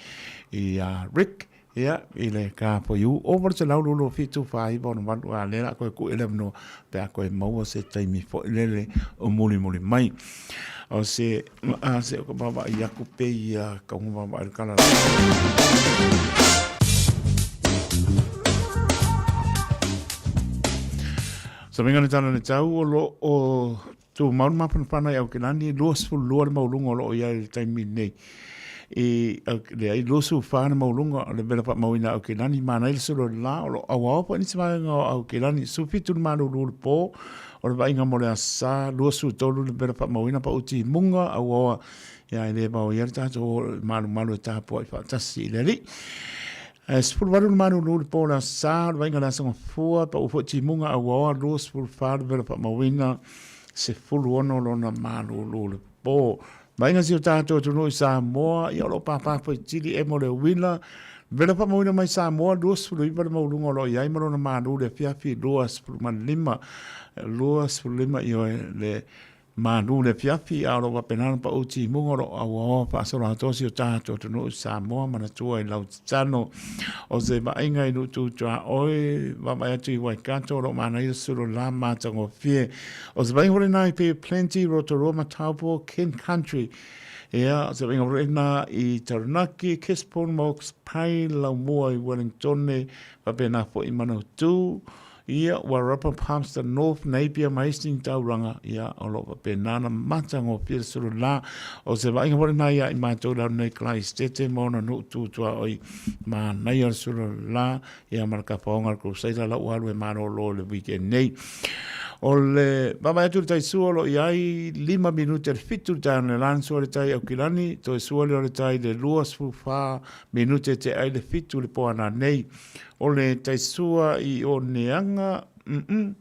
i Rick. Ia, i le ka for you, o 822 7 4 9 6 8, a lea la koe kuʻi le avanoa pe a koe maua se taimi foi lele o mulimuli mai. O se, a se o ka vaavaai aku pe ia kauga vaavaai le kala. Saminga le tala le tau o lo o tumau le mafanafana i Aokelani, 22 le maualuga o lo o i ai i le taimi nei. I leai, 24 le maualuga o le vela faamauina a Aokelani, manaia le solo o le la, o lo o auao foi nisi vaega o Aokelani, 17 le malulu o le po, o le vaaiga mo le Aso Sa, 23 le vela faamauina pa utimuga, auaoa, ia e le vaoia le tatou malumalu e tapuai faatasi i le Alii. Ae 18 le malulu le po o le Aso Sa, o le vaaiga o le Aso Gafua, pau foi timuga auaoa, 24 le vela faamauina, 16 lona malulu le po. Vaaiga si o tātou atunuu i Samoa, ia o lo o pāpā foi tili e mo le uila, vela faamauina mai Samoa, 29 le maualuga o lo o i ai ma lona malu le afiafi, 25, 25 ioe le Malu le afiafi, a o lo o faapena ona pau timuga o lo o auaoa faasolo atoa si o tatou atunuu i Samoa, manatua i lau tatalo. O se vaaiga i Lutu Tuaoi, vaavaai atu i Waikato, o lo o manaia sulu la matagofie. O se vaaiga foi lena i Bay of Plenty, Rotorua ma Taupo, King Country. Ia, o se vaaiga foi lena i Taranaki, Gisborne, Hawke's Bay, Laumua i Wellingtone, faapena foi i Manawatu. Ia, ua rapa Palmerston North, Napier ma Hastings Tauranga, ia, o lo o faapena ona matagofie le sulu la. O se vaaiga foi lena ia i matou i lalo nei Kalaistete ma ona nuu tu tuaoi manaia le sulu la, ia ma le kapaoga o le Crusader la ua alu e malolo i le weekend nei. O le vaavaai atu i le tai sua o lo o i ai 5 minute le 7 le taeao nei la sua le tai Aukilani, toe sua lea o le tai le 24 minute te ai le 7 le po ana nei. O le taisua i Oneaga, mm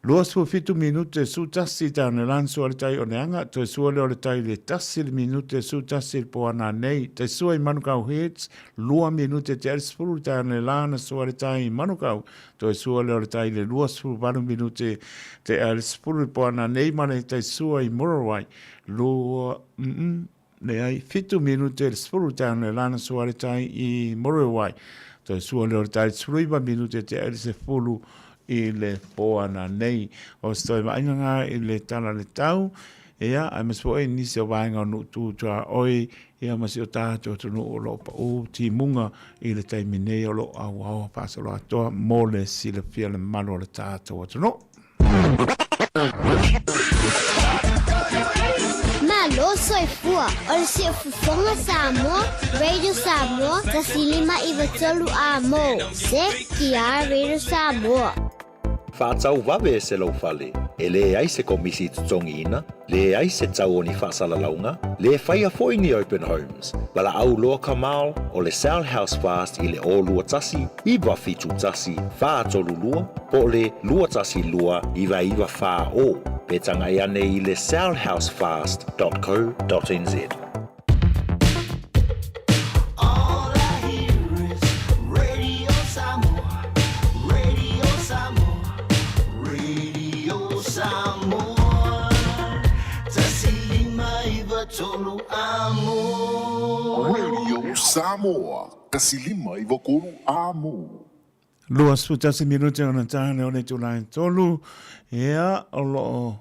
27 minute 11 i tāne lan sua le tai Oneaga, toe sua lea o le tai le 1 le minute 11 le po ana nei, taisua i Manukau Heads, 2 minute te ali 10 le tāne lana sua le tai i Manukau, toe sua lea o le tai le 28 minute te ali 10 le po ana nei ma le taisua i Murarewai, 2, mm Leai, 7 minute le 10 taeao le lana sua le tai i Muriwai. Toe sua lea o le tai 19 minute te ai le 10 i le poana nei. O se toe vaaiga ngā i le tala le tau, ia, ai mas foi nisi o vaega o nuu tū tua oi, ia ma si o tātou atunuu o lo o paʻū timuga i le taimi nei o lo o auaoa faasolo atoa mo le silafia le mamalu o le tātou atunuu. Malo soifua o le Siufofoga Samoa, Radio Samoa, 105 93 amo. Se ki a Radio Samoa. Faatau vave e se laufale. E leai se komisi totogiina, leai se tau o ni faasalalauga, lē faia foʻi ni open homes. Valaau loa Kamal o le Sell House Fast i le 0 2 1 9 7 1 4 3 2 po o le 2 1 2 9 9 4 0 pe tagai ane i le sellhousefast.co.nz. All I hear is Radio Samoa, Radio Samoa, Radio Samoa. 159 amo. Radio Samoa, 159 amo. 21 minute ona tāne o le itula e tolu, ia, o lo o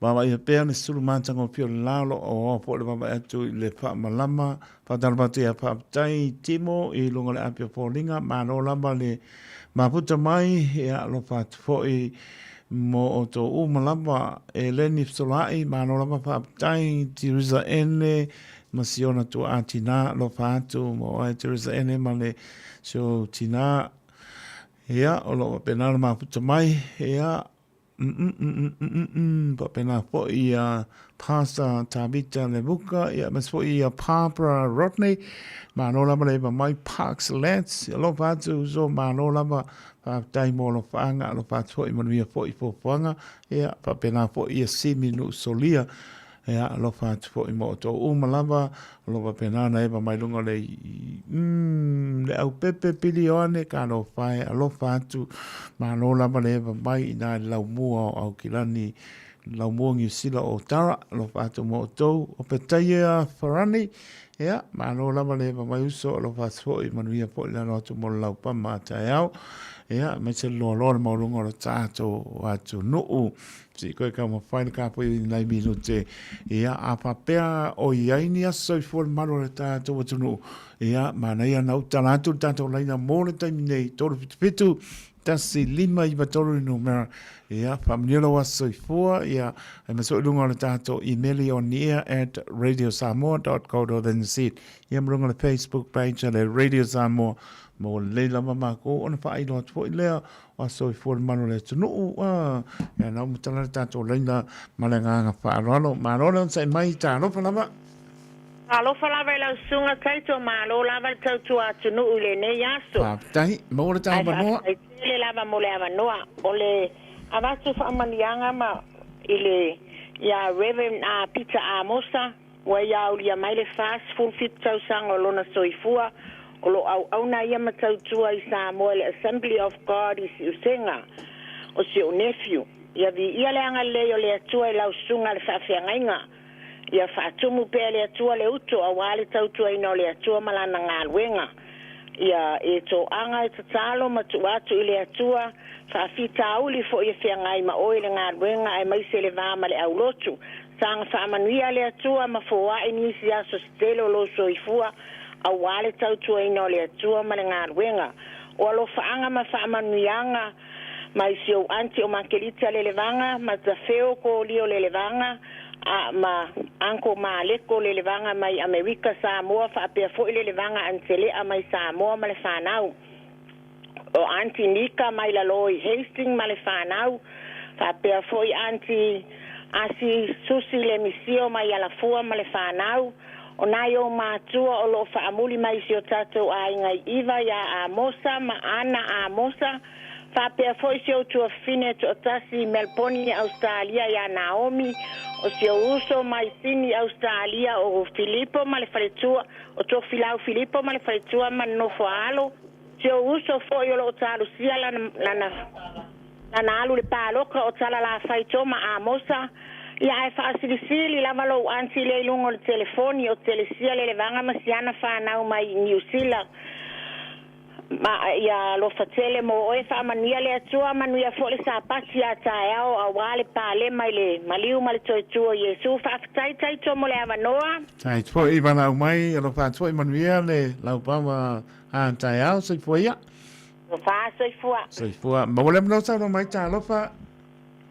vaavaia pea le sulu matagofie o le la, o lo o oa foi le vaavaai atu i le faamalama, faatalofa atu ia Faafetai Timo i luga o le api o Foliga, malo lava le mafuta mai, ia alofa atu foi mo outou uma lava, Eleni Fesolaai, malo lava faafetai, Theresa Ene, ma si ona tuaa tinā, alofa atu mo oe Theresa Ene ma le si ou tinā, ia, o lo o faapena ona mafuta mai, ia, mm-mm-mm-mm-mm, faapena foi ia Pastor Tavita Levuka, ia, aemaise foi ia Barbara Rodney, malo lava le eva mai, Parks Lads, alofa atu uso, malo lava, faafetai mo alofaaga, alofa atu foi, manuia foi fuafuaga, ia, faapena foi ia Simi Nuusolia, Ea, alofa atu foi mo outou uma lava, o lo o faapena ona eva mai luga o le, mm, le aupepe pili Ioane, talofa e, alofa atu, malo lava le eva mai i na i le laumua o Aukilani, laumua Niu Sila o Otara, alofa atu mo outou, o Petaia Farani, ea, malo lava le eva mai uso, alofa atu foi, manuia foi le alo atu mo le laupama a taeao, ea, aemaise le loaloa o le maualuga o le tatou atunuu. Se i koe taumafai le kāpoi i nai minute, ia, a faapea o i ai ni aso soifua le malu o le tātou atunuu, ia, manaia na utala atu le tātou laina mō le taimi nei, 377 1593 le numera, ia, faamanuia lou aso soifua, ia, e ma soo i luga o le tātou imeli on the air at radiosamoa.co.nz, ia ma luga o le Facebook page a le Radio Samoa, mo lelei lava mākou ona faailoa atu foi lea Ua soifua le malu o le atunuu, ua ia na uma tala le tatou laina ma le agaga faaaloalo. Malo le onosai mai, talofa lava. Talofa lava i lau susuga Taito, malo lava le tautua atunuu i lenei aso. Faafetai, maua le ta Ae avanoa. faafetai tele lava mo le avanoa. O le avatu faamanuiaga ma i le ia Rev. Peter Amosa, Ua ia aulia mai le 47 tausaga o lona soifua, o lo o auauna ia ma tautua i Samoa i le Assembly of God i Siusega. O si ou nephew. Ia viia le agalelei o le Atua i lau susuga le faafeagaiga. Ia faatumu pea e le Atua le uto aua le tautuaina o le Atua ma Lana galuega. Ia e toaga e tatalo ma tuu atu i le Atua, faafitauli foi e feagai ma oe i le galuega aemaise le va ma le aulotu. Saga faamanuia le Atua ma foai nisi aso se tele o lou soifua aua le tautuaina o le Atua ma le galuega. O alofaaga ma faamanuiaga mai si ou aunty o Makelita Lelevaga, ma Tafeo Kolio Lelevaga, a ma Uncle Maleko Lelevaga mai Amerika Samoa faapea foi Lelevaga Antelea mai Samoa ma le fanau. O Aunty Nika mai lalo i Hastings ma le fanau, faapea foi Aunty Asi Susi Lemisio mai Alafua ma le fanau. O nai ou matua o lo o faamuli mai i si o tatou aiga i Iva iā Amosa ma Ana Amosa, faapea foi si ou tuafafine toatasi i Melbourne, Ausetalia iā Naomi, o si ou uso mai Sydney, Ausetalia o Filipo ma le faletua, o Tofilau Filipo ma le faletua ma le nofoaalo, si ou uso foi o lo o talosia lana, lana, lana alu i le paloka o Talalafai Toma Amosa, ia ae faasilisili lava lou aunty lea i luga o le telefoni o Telesia Lelevaga ma si ana fanau mai Niu Sila. Ma, ia alofa tele mo oe, faamanuia le Atua, manuia foi le Sapati a taeao aua le palema i le maliu ma le toetu o Iesu. Faafetai Taito mo le avanoa. Taito foi i valaau mai, alofa atu foi manuia le laupawa a taeao, soifua ia. Alofa, soifua. Soifua. Maua le avanoa saunoa mai, talofa.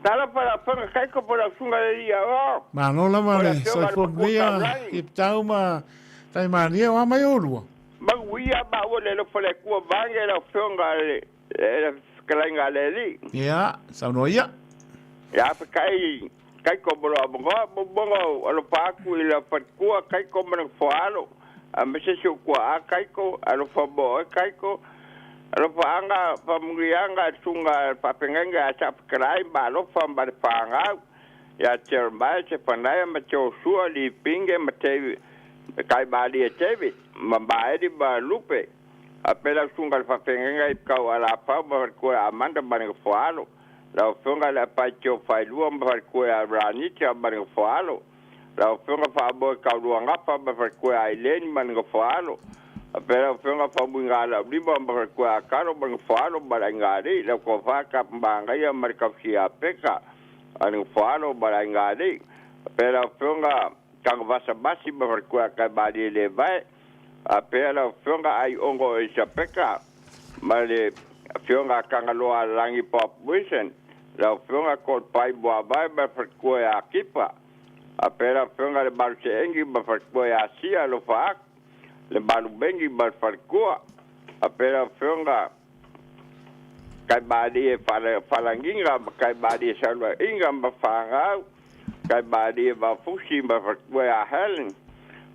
Talofa lau afioga Taito po lau susuga le ia o. Malo lava O le le afioga le soifua matua manuia, taulagi. keep tau ma taimālie o a mai oulua. Manuia maua le alofa o le Atua vaeane lau Afioga le fetalaiga a le Alii. Ia, saunoa ia. Ia kai kai ko mo lo mo mo alo pa aku i la fatkua kai ko mo foalo a me se su kua a kai ko alo fa mo e kai ko alo fa anga fa mungianga sunga pa pengenga a sa krai ba alo fa ba fa anga ia Jeremiah se panaia ma Joshua li pinge ma te kai ba li e tevi ma ba edi ba lupe a pela sunga fa pengenga i kau ala pa ba ko amanda ba ni foalo la funga la pa tio fai lua ma ko a rani tia ba ni foalo la funga fa bo ka lua ngapa ba ko a ilen ma ni foalo a pela funga fa bunga la liba ma ko a karo ba ni foalo ba ngari la ko fa ka mbanga ya ma ka fia peka ani foalo ba ngari a pela funga ka vasa basi ba ko a ka ba le vai a pela funga ai ongo e sapeka ma le fionga kangaloa langi pop wisen la fionga ko pai boa vai ba ko a kipa a pera fionga le balu se engi ba ko a sia lo fa le balu bengi ba ko a pera fionga kai ba di falanginga kai ba di salwa inga ba fanga kai ba di ba fusi ba ko a helen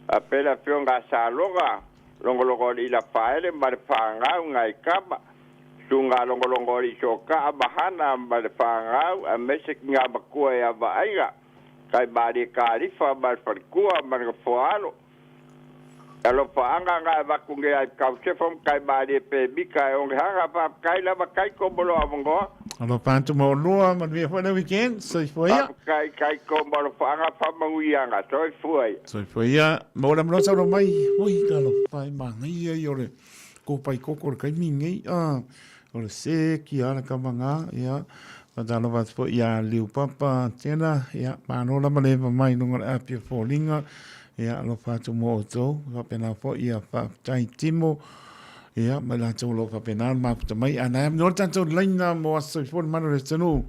a pera fionga saloga longo longo i la faele ba fanga ngai kaba sunga longo longo i soka abahana ba le whangau a mese ki ngā makua e ava aiga kai bari karifa ba farkua ma le foalo alo whaanga ngā wakunge ai kausefam kai bari pe bika e onge hanga pa kai lava kai ko bolo amongoa. Alo pāntu mo lua manuia fo le weekend soifua ia. Kai kai ko bolo whaanga whamanguianga soifua ia. Soifua ia mo la mlo saulo mai oi talo pai mangaia i ore ko pai koko le kai mingi a o le se ki ala ka manga ia patalo va fo ia liu papa tena ia mano la male mai lunga le apia folinga ia alo fatu mo to ka pena fo ia fa tai timo ia mai la tau lo fa pena ma puta mai ana no tanto laina mo aso fo mano le tanu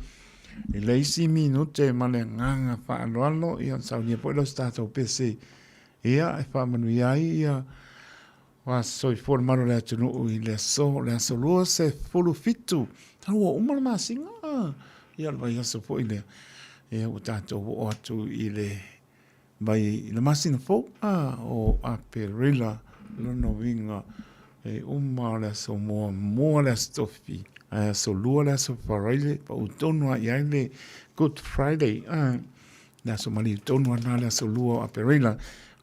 i le isi minute ma le nganga fa alo ia sau ni po lo stato PC ia e fa manu ia ia wa soifua le malo le atunuu i le aso le aso lua se fulu fitu tau ua uma le masina ia le vaiaso foʻi lea ia ua tatou oo atu i le vai i le masina fou a o Aperila lona uiga e uma le aso muamua le aso tofi ae aso lua le aso Faraile paʻu tonu a i ai le Good Friday a le aso maliu tonu ana le aso lua o Aperila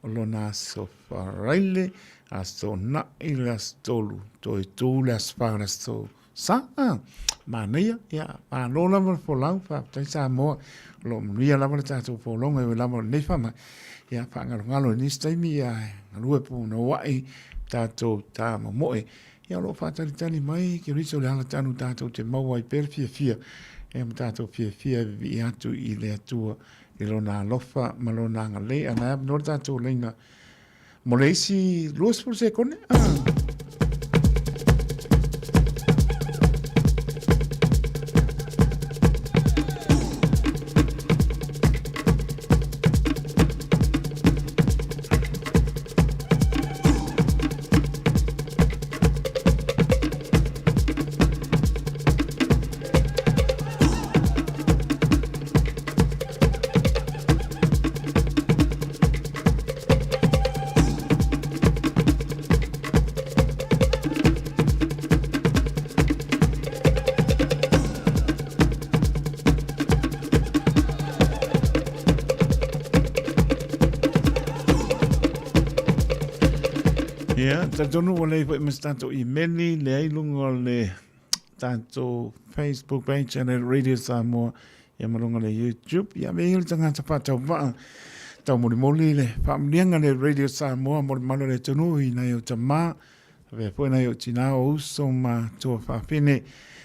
o lona aso Faraile aso naʻi le aso tolu toe tū le aso fā le aso sa a manaia ia malo lava le folau faafetai Samoa o loo manuia lava le tatou folauga e oi lava o lenei faamai ia faagalogalo i nisi taimi ia galue punouaʻi tatou tamomoe ia o loo faatalitali mai Keriso le alatanu tatou te maua ai pea le fiafia ia ma tatou fiafia e vivii atu i le Atua i lona alofa ma lona agalelei ana e avanoa le tatou laina mo le isi 20 sekone. Ah. Ia, talitonu ua leai foi ma se tatou imeli, leai luga o le tatou Facebook page and Radio Samoa, ia ma luga o le YouTube. Ia, me ia le tagata faatauvaa, taumolimoli le faamanuiaga le Radio Samoa mo le mamalu o le atunuu i nai ou tamā, avea foi nai ou tinā o uso ma tua faafine.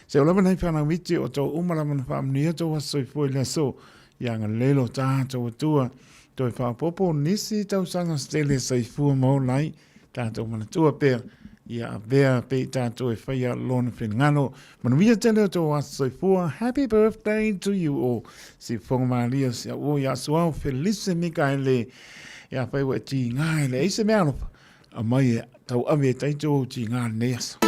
Se o lava nai whanau iti o tō uma lava na faamanuia tō aso soifua i le aso, ia agalelei lo tātou Atua. Toe faaopoopo nisi tausaga se tele soifua ma ola ai, tātou manatua pea, ia avea pea i tātou e whaia lona finagalo. Manuia tele o tō aso soifua, happy birthday to you all. Siufofoga malie o si au o ia Suao Felice Mikaele, ia whai ua e tīngā e le eise mea alofa, a mai e tau ave e taito o tīngā lenei aso.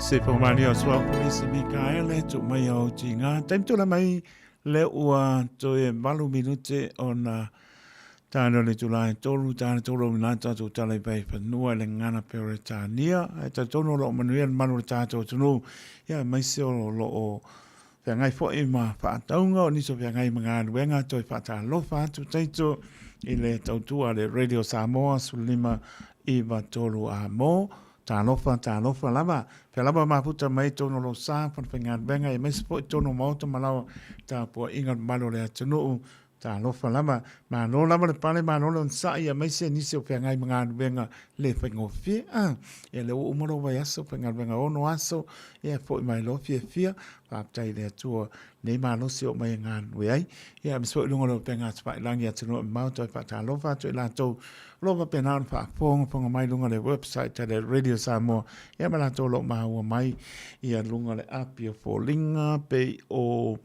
Se whakamaria o Suao Polisi Mikaele, tū mai au tīngā. Taimi tūla mai le ua toe 8 minute ona tāne o le tūlā e tolu, tāne tolu o mina tātou tala i pai whanua le ngana Peretania. E tau o loo manuia le manu le tātou tunu. Ia mai se o loo feagai foi ma faatauga o nisi o feagai ma galuega toe faatalofa atu taito i le tautua a le Radio Samoa 15 9 3 a mo. Talofa, talofa lava. Fea lava mafuta mai tonu o lou sa, falefaigaluega aemaise foi tonu o maota ma laoa tapuaiga le mamalu o le atunuu. Talofa lava. Malo lava le pale, malo le onosai aemaise nisi o feagai ma galuega le faigofie. Ah, ia lea ua uma lou vaiaso, faigaluega ono aso, ia foi mai loa fiafia. Faafetai i le Atua nei malosi o mai e galulue ai. Ia aemaise foi i luga o le upega atu-failangi atunuu e mamao toe faatalofa atu i latou o lo o faapena ona faafogafoga mai i luga o le website a le Radio Samoa, ia ma latou o lo o maua mai ia luga o le api o foliga pei o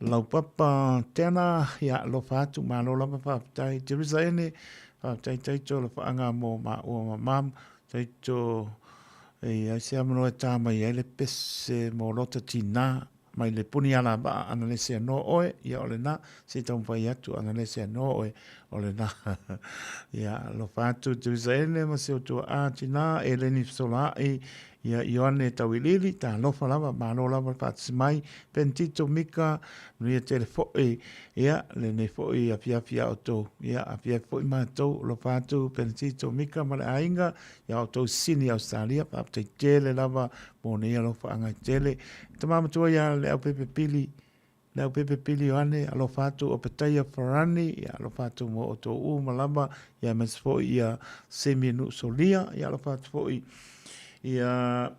Laupapa Tena, ia alofa atu, malo lava faafetai. Teresa Ene, faafetai taito le whaanga mō māua ma mam, taito e ai se amanoa e tā mai ai le pese mō lota tina, mai le puni ala waa ana le se anō oe, ia o le nā, se taumafai atu ana le se anō oe, o le nā. Ia alofa atu Teresa Ene ma se o tua a tina, e leni fesola ai, Ia Ioane Tauiliili, talofa lava, malo lava le faatasi mai, Pentito Mika, manuia tele foi, ia, lenei foi afiafi a outou, ia, afiafi foi matou, alofa atu Pentito Mika ma le aiga, ia outou Sini Australia, faafetai tele lava mo nei alofaaga tele. Tama matua ia Leaupepe Pili, Leaupepe Pili Ioane, alofa atu Opetaia Farani, ia alofa atu mo outou uma lava, ia aemaise foi ia Semi Nuusolia, ia alofa atu foi ia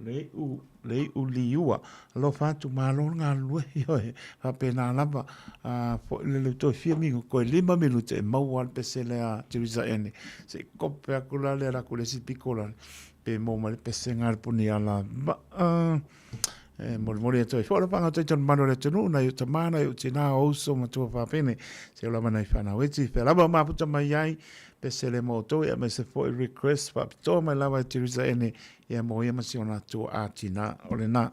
Lei'u, Lei'u Liua, alofa atu malo le galulue, ioe, faapena lava, a foi le leu toe fia minute, koe 5 minute e maua le pese lea Teresa Ene, se i kope aku la lea la ku le isi piko la, pe maua mai le pese nga le puni ala vaa. E molimoli atu ai foi le panga tai tonu manu le atunuu nai o tamā nai o tinā o uso ma tua whāpene se o lava nai whanau iti whea lava o maputa mai ai pese le mō tō ia me se foi request whaapitoa mai lava e Teresa Ene ia mō ia ma si ona tua a tina o le nā.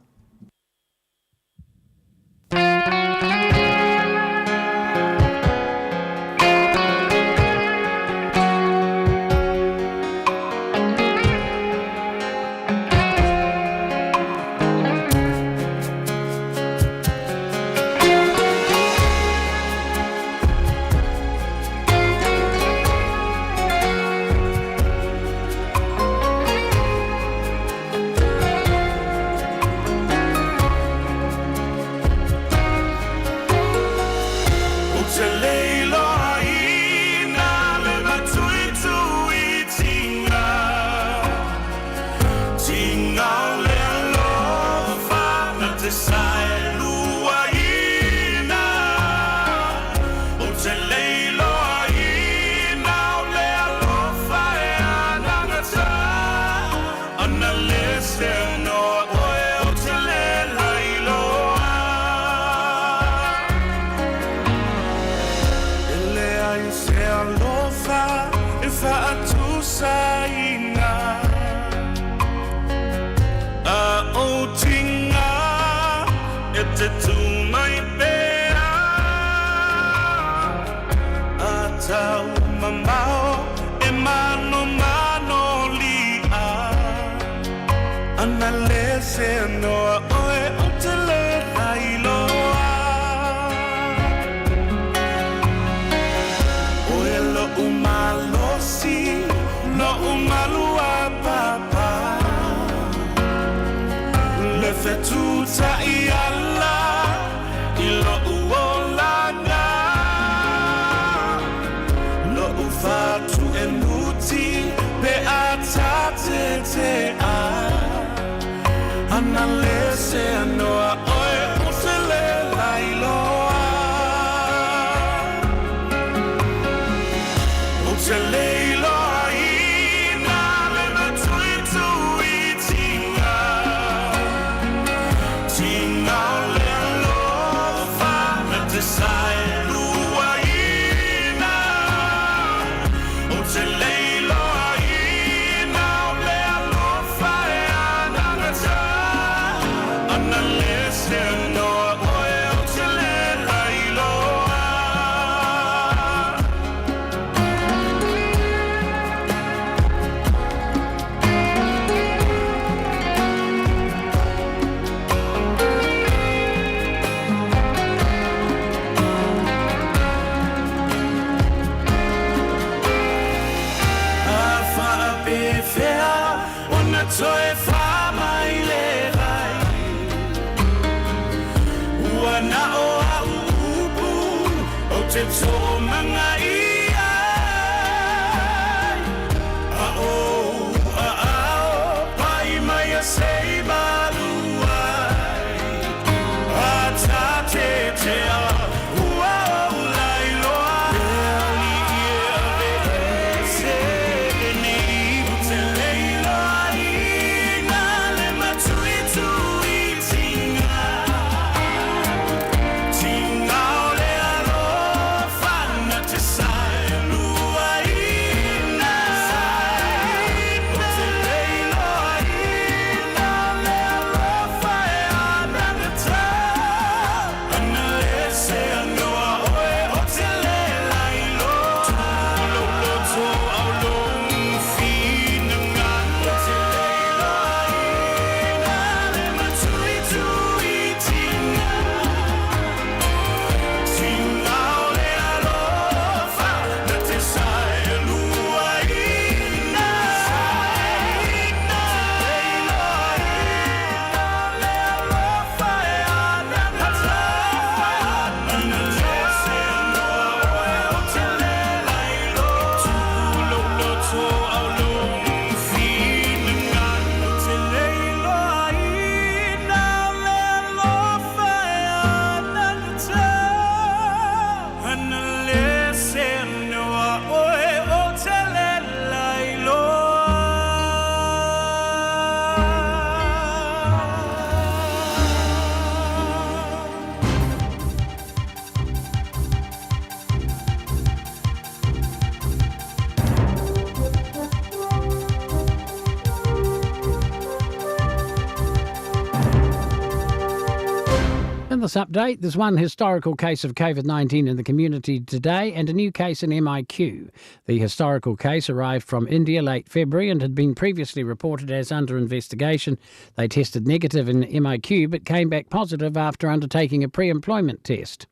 In this update, there's one historical case of COVID 19 in the community today and a new case in MIQ. The historical case arrived from India late February and had been previously reported as under investigation. They tested negative in MIQ but came back positive after undertaking a pre employment test.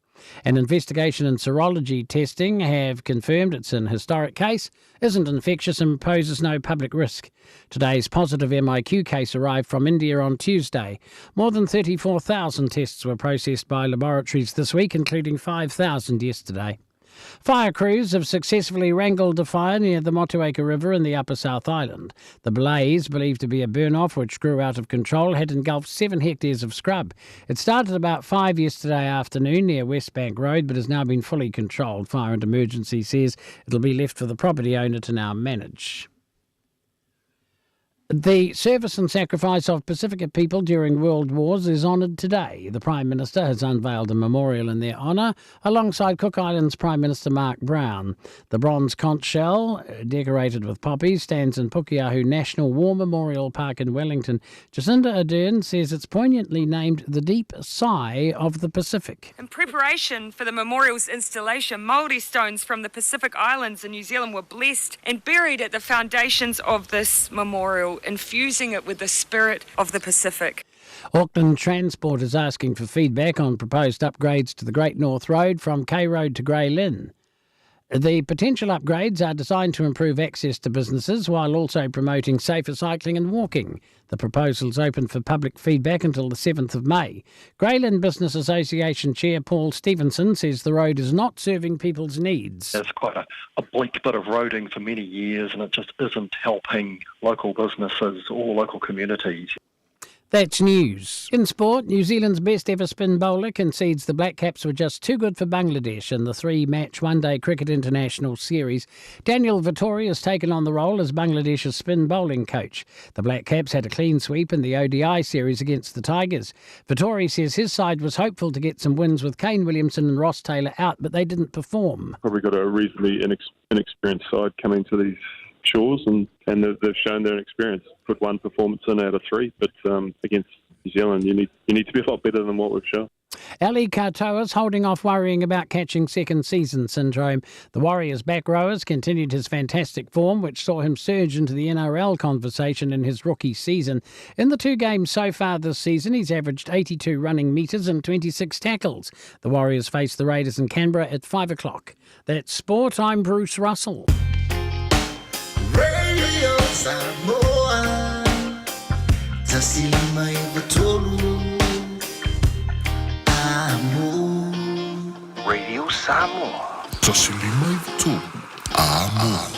An investigation and serology testing have confirmed it's an historic case, isn't infectious, and poses no public risk. Today's positive MIQ case arrived from India on Tuesday. More than 34,000 tests were processed by laboratories this week, including 5,000 yesterday. Fire crews have successfully wrangled a fire near the Motueka River in the Upper South Island. The blaze, believed to be a burn off which grew out of control, had engulfed seven hectares of scrub. It started about five yesterday afternoon near West Bank Road, but has now been fully controlled. Fire and Emergency says it'll be left for the property owner to now manage. The service and sacrifice of Pacifica people during world wars is honoured today. The Prime Minister has unveiled a memorial in their honour alongside Cook Islands Prime Minister Mark Brown. The bronze conch shell, decorated with poppies, stands in Pukeahu National War Memorial Park in Wellington. Jacinda Ardern says it's poignantly named the Deep Sigh of the Pacific. In preparation for the memorial's installation, Maori stones from the Pacific Islands in New Zealand were blessed and buried at the foundations of this memorial, infusing it with the spirit of the Pacific. Auckland Transport is asking for feedback on proposed upgrades to the Great North Road from K Road to Grey Lynn. The potential upgrades are designed to improve access to businesses while also promoting safer cycling and walking. The proposal's open for public feedback until the 7th of May. Grey Lynn Business Association Chair Paul Stevenson says the road is not serving people's needs. It's quite a, a bleak bit of roading for many years and it just isn't helping local businesses or local communities. That's news. In sport, New Zealand's best ever spin bowler concedes the Black Caps were just too good for Bangladesh in the three match one day cricket international series. Daniel Vettori has taken on the role as Bangladesh's spin bowling coach. The Black Caps had a clean sweep in the ODI series against the Tigers. Vettori says his side was hopeful to get some wins with Kane Williamson and Ross Taylor out, but they didn't perform. Probably got a reasonably inexperienced side coming to these shores, and, and they've, they've shown their inexperience. Put one performance in out of three, but against New Zealand, you need you need to be a lot better than what we've shown. Ali Katoa's holding off worrying about catching second season syndrome. The Warriors back rowers continued his fantastic form, which saw him surge into the NRL conversation in his rookie season. In the two games so far this season, he's averaged 82 running metres and 26 tackles. The Warriors face the Raiders in Canberra at 5 o'clock. That's sport. I'm Bruce Russell. Radio Samoa Tasilima Ivatolu Amo Radio Samoa. 153 Amo.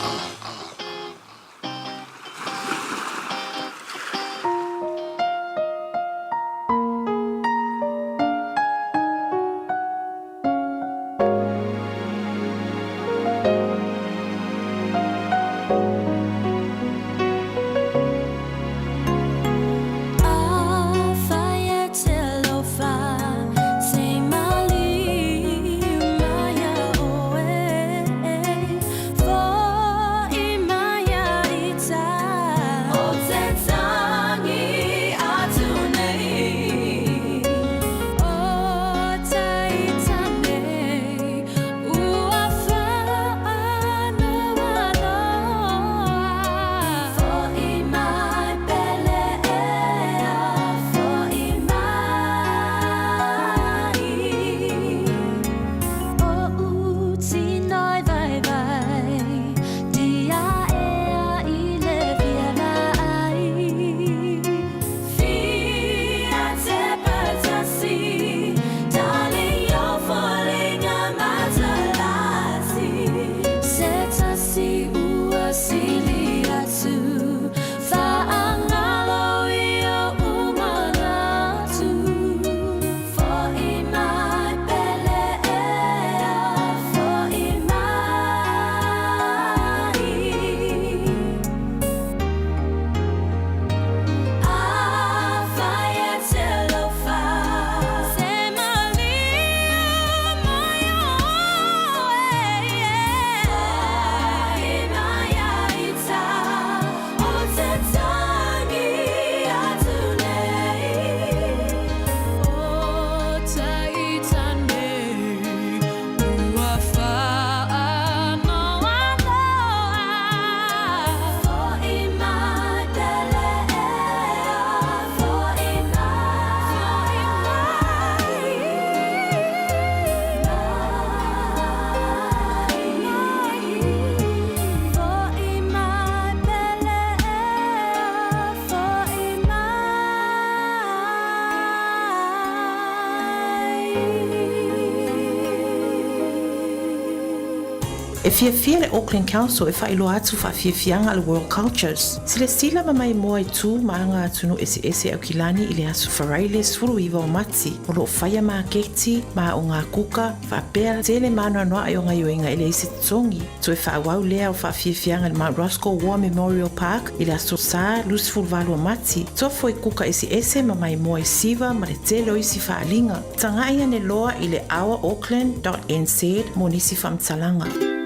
E fiafia le Auckland Council e faailoa atu faafiafiaga a le World Cultures. Silasila ma maimoa i tu ma aga atunuu eseese Aukilani i le Aso Faraile 19 o Mati, o lo o faia maketi ma aoga kuka, faapea tele ma anoanoai o gaioiga e leai se totogi. Toe faaauau lea o faafiafiaga i le Mount Roskill War Memorial Park i le Aso Sa 28 o Mati, tofo i kuka eseese ma maimoa i siva ma le tele o isi faaaliga. Tagai ane loa i le ourauckland.nz mo nisi faamatalaga.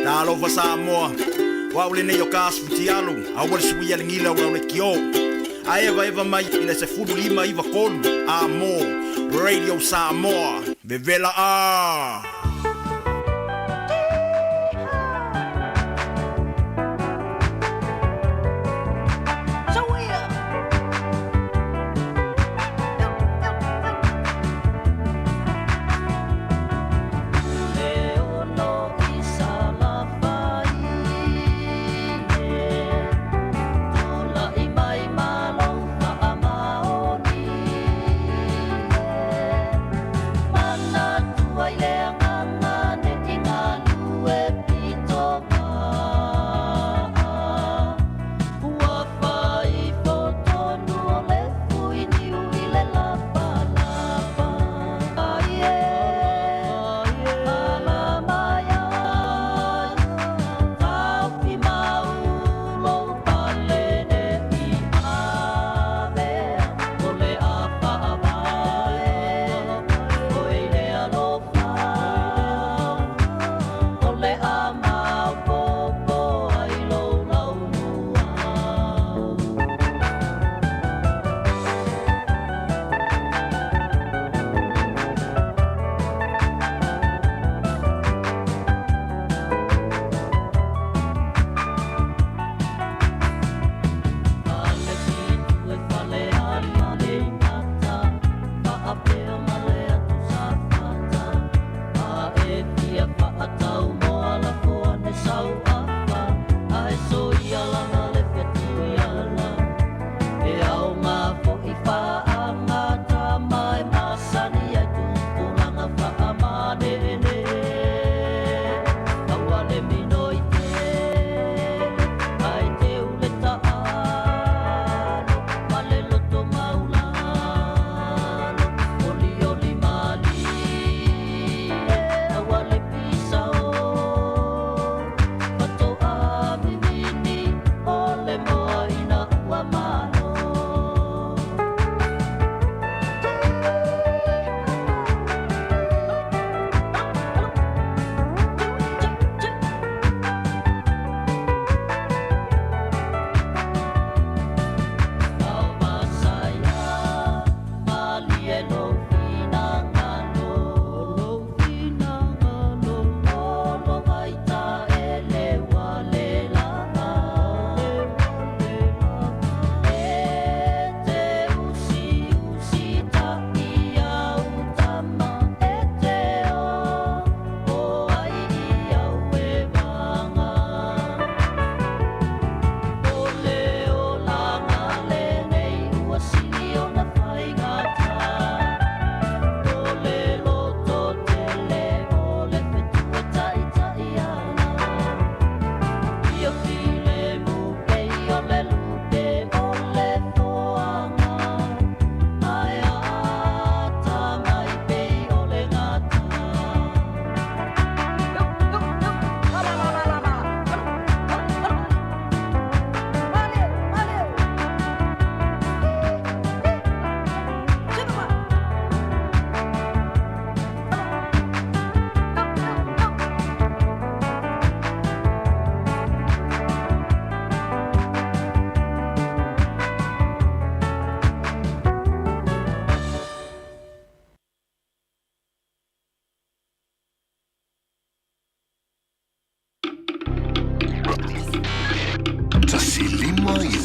Talofa Samoa, o au lenei o ka aso futialu, aua le suia le gila o lau lekiō. A evaeva mai i le 15 93 A mō Radio Samoa, vevela a!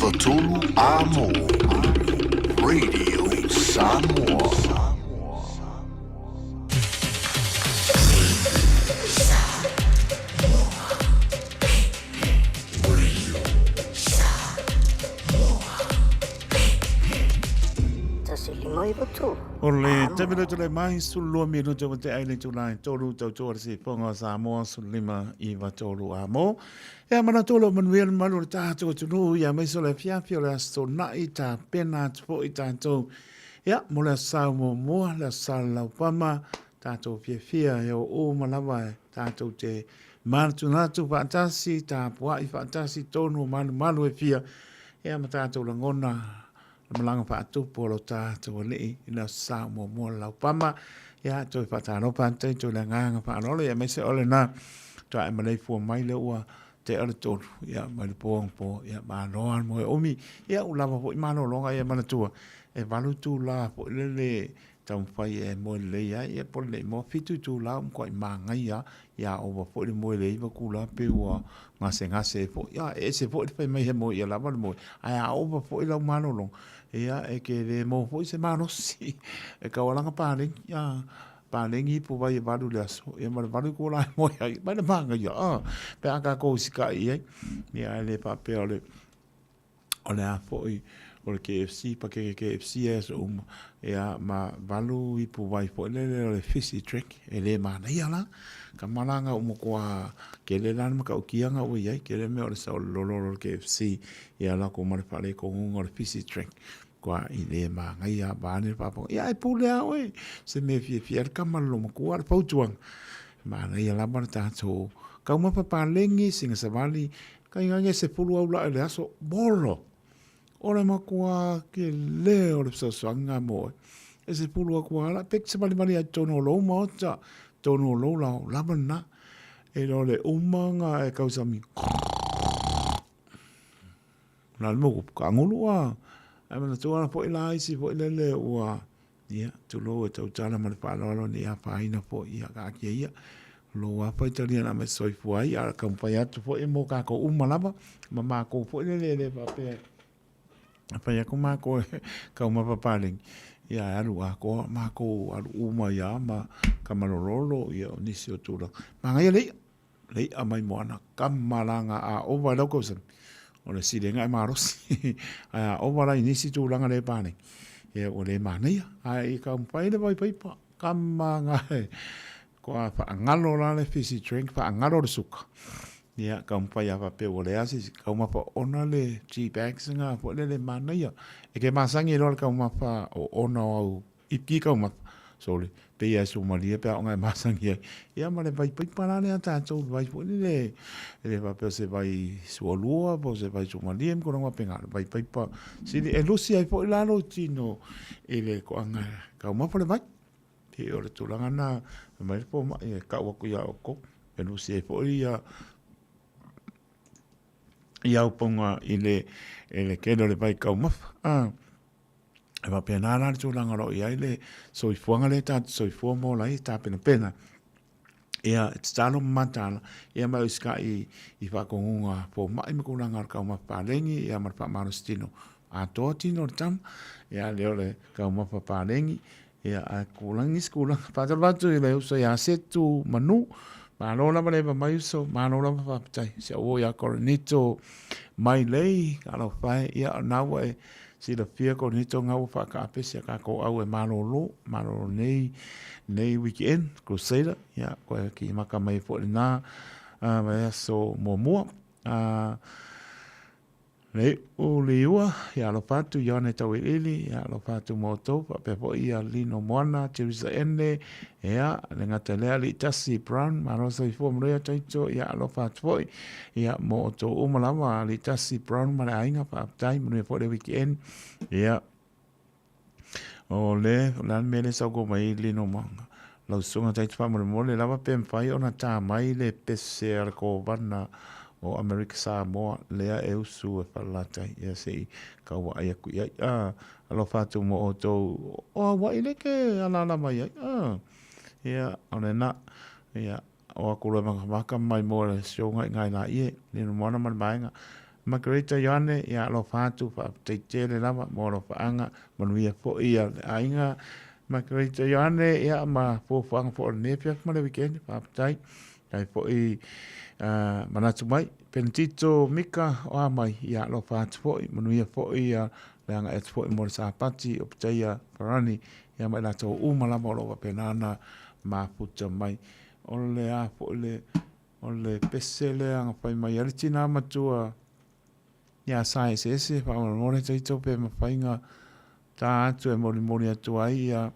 93 Amo Radio Samoa. O le taimi lea tulai mai, 12 minute ua tea i le itula e tolu tautua le sifoga o Samoa, 15 iva tolu a mo. Ea manatu o lo manuia le mamalu o le tatou atunuu ia aemaise o le afiafi o le Aso Toonai tapena atu foi tatou ia mo le Aso Sa muamua, le Aso Sa o le Laupama, tatou fiafia e o uma lava e tatou te manatunatu faatasi, tapuai faatasi tonu o malumalu e fia, ia ma tatou lagona le malaga faatupu o lo tatou Alii i le Aso Sa muamua o le Laupama. Ia, toe faatalofa atu ai, toe le agaga faaaloalo, ia aemaise o lena toa e maleifua mai lea ua tea le tolu, ia, mai le po anapo, ia, malo lava le moe umi, ia, ua lava foi malologa, ia manatua, e valu itula foi lele taumafai e moe lelei ai, ia po o le moa fitu itula ua matuai manaia lava, ia ova foi le moe i le iva itula pei ua gasegase ai foi. Ia, e ese foi le fai mai he moe ia lava le moe, ae a ova foi lau malologa, ia e te le maua foi se malosi e taualaga paleni, ia, paleni ipu vai e valu i le aso, ia ma le valu itula e moe ai, mai le manaia, a, pe a tatou usikai i ai, ia e le faapea o le o le a foi o le KFC, pakeke KFC e aso uma, ia ma valu ipu vai foi lele o le fizzy drink, e le manaia la. Ka malanga o matua kele la le matautia nga ua i ai, kele mea o le sao lolo o le KFC, ia la ko ma le faaletonunga o le fizzy drink. Kua i le manaia vaeane le faafofoga, ia e pule lava oe, se mea e fiafia ai le tama le loomatua, le fautuaga. Manaia lava le tatou taumafa paleni, sina savali, Kainga e 10 aulaʻa i le aso, molo! O le matua kele o le fesoasoani mo oe. E 10 atu lava la, pe te savalivali ai totonu o lou maota, totonu o lou lao, lava lena. E le o le uma nga e kausami. La le moku, kangulu a. Ai manatua la foi la isi foi lele ua Ia, tulou e tautala ma le faaaloalo ne i afaina foi, ia kaatia ia. Lou lava faitalia na me soifua ai, a taumafai atu foi mo kākou uma lava, ma mākou foi lele e le faapea e fai atu mākou e taumafa paleni, ia e alu atoa mākou alu uma ia ma kamalololo, ia o nisi o tulaga. Manaia le i'a, le i'a mai moana, kama la ngā a ova i lau kausani. O le silenga e malosi, ae a ova la i nisi tulaga le paleni, ia ua le manaia. Ae i taumafai le vaipaipa, kama ngā e, Kua whaangalo la le fizzy drink, whaangalo le suka. Ia, taumafai a faapea ua leai se isi taumafa ona le tea bags nga foi lele manaia. E ke masangi loa le taumafa o ona o au ipiki taumafa. Sorry, pei e sumalie pe a onga e masangi ai. Ia ma le vai paipa la lea tatou, le vai foi lele, e le faapea o se vai sualua po o se vai sumalie ma tulaga faapena. Le vai paipa sili e lusi ai foi la lou tino i le toaga taumafa le vai. Pei o le tulaga lena, fai mai le fomai e kau atu iā outou, e lusi ai foi ia i aupaunga i le, i le tele o le vaitaumafa. A, e faapena la le tulaga o lo o i ai le soifuaga lea tatou te soifua ma ola ai e tapenapena. Ia, e tatalo ma mataala, ia ma e usikai i faatonuga fomai ma tulaga o le taumafa paleni, ia ma le faamalositino atoa tino o le tama, ia lea o le taumafa paleni, ia ae kulangi nisi kulaga. Faatalofa atu i le uso ia Setu Manu, malo lava le eva mai uso, malo lava faafetai. Si au uo ia Korinito Mailei, talofa e, ia o lena ua e Silafia ko ni tonga ua whaakaapesi a kākou au e malolo, malolo nei, nei weekend, Crusader, ia, koe ki maka mai foʻi lenā, vaiaso muamua. Le u liua, ia alofa atu Ioane Tauiliili, ia alofa atu mo outou, faapea foi ia Lino Moana, Teresa Ene, ia, le gata i lea, Aliitasi Brown, malo soifua manuia Taito, ia alofa atu foi, Ia, mo outou uma lava, Alitasi Brown ma le aiga, faafetai, manuia foi le weekend. Ia, o le, o le a le mea lea e saunoa mai ai Lino ma lau susuga Taito faamolemole lava pe mafai ona ta mai le pese a le Kovana o Amerika Samoa lea e usu e Falelatai. Ia, se i tau vaai atu i ai. Ah, alofa atu mo outou o Hawaii lea e te alaala mai ai. Ah, ia, o lena. Ia, O aku loa makamaka mai mo le sioga i ngai la ie, ni no moana ma le vaega. Margarita Ioane, ia alofa atu, faafetai tele lava mo alofaaga, manuia foi ia le aiga Margarita Ioane, ia ma fuafuaga foi o lenei afiafi ma le weekend, faafetai. Kai foi manatu mai, Penetito Mika o a mai, ia alofa atu foi, manuia foi ia le agai atu foi mo le Sapati o Pitaia Farani, ia ma i latou uma lava o lo o faapena ona mafuta mai. O le a foi le O le pese lea na fai mai ai le tina matua ia sa eseese faamolemole taito pe mafai na ta atu e molimoli atu ai ia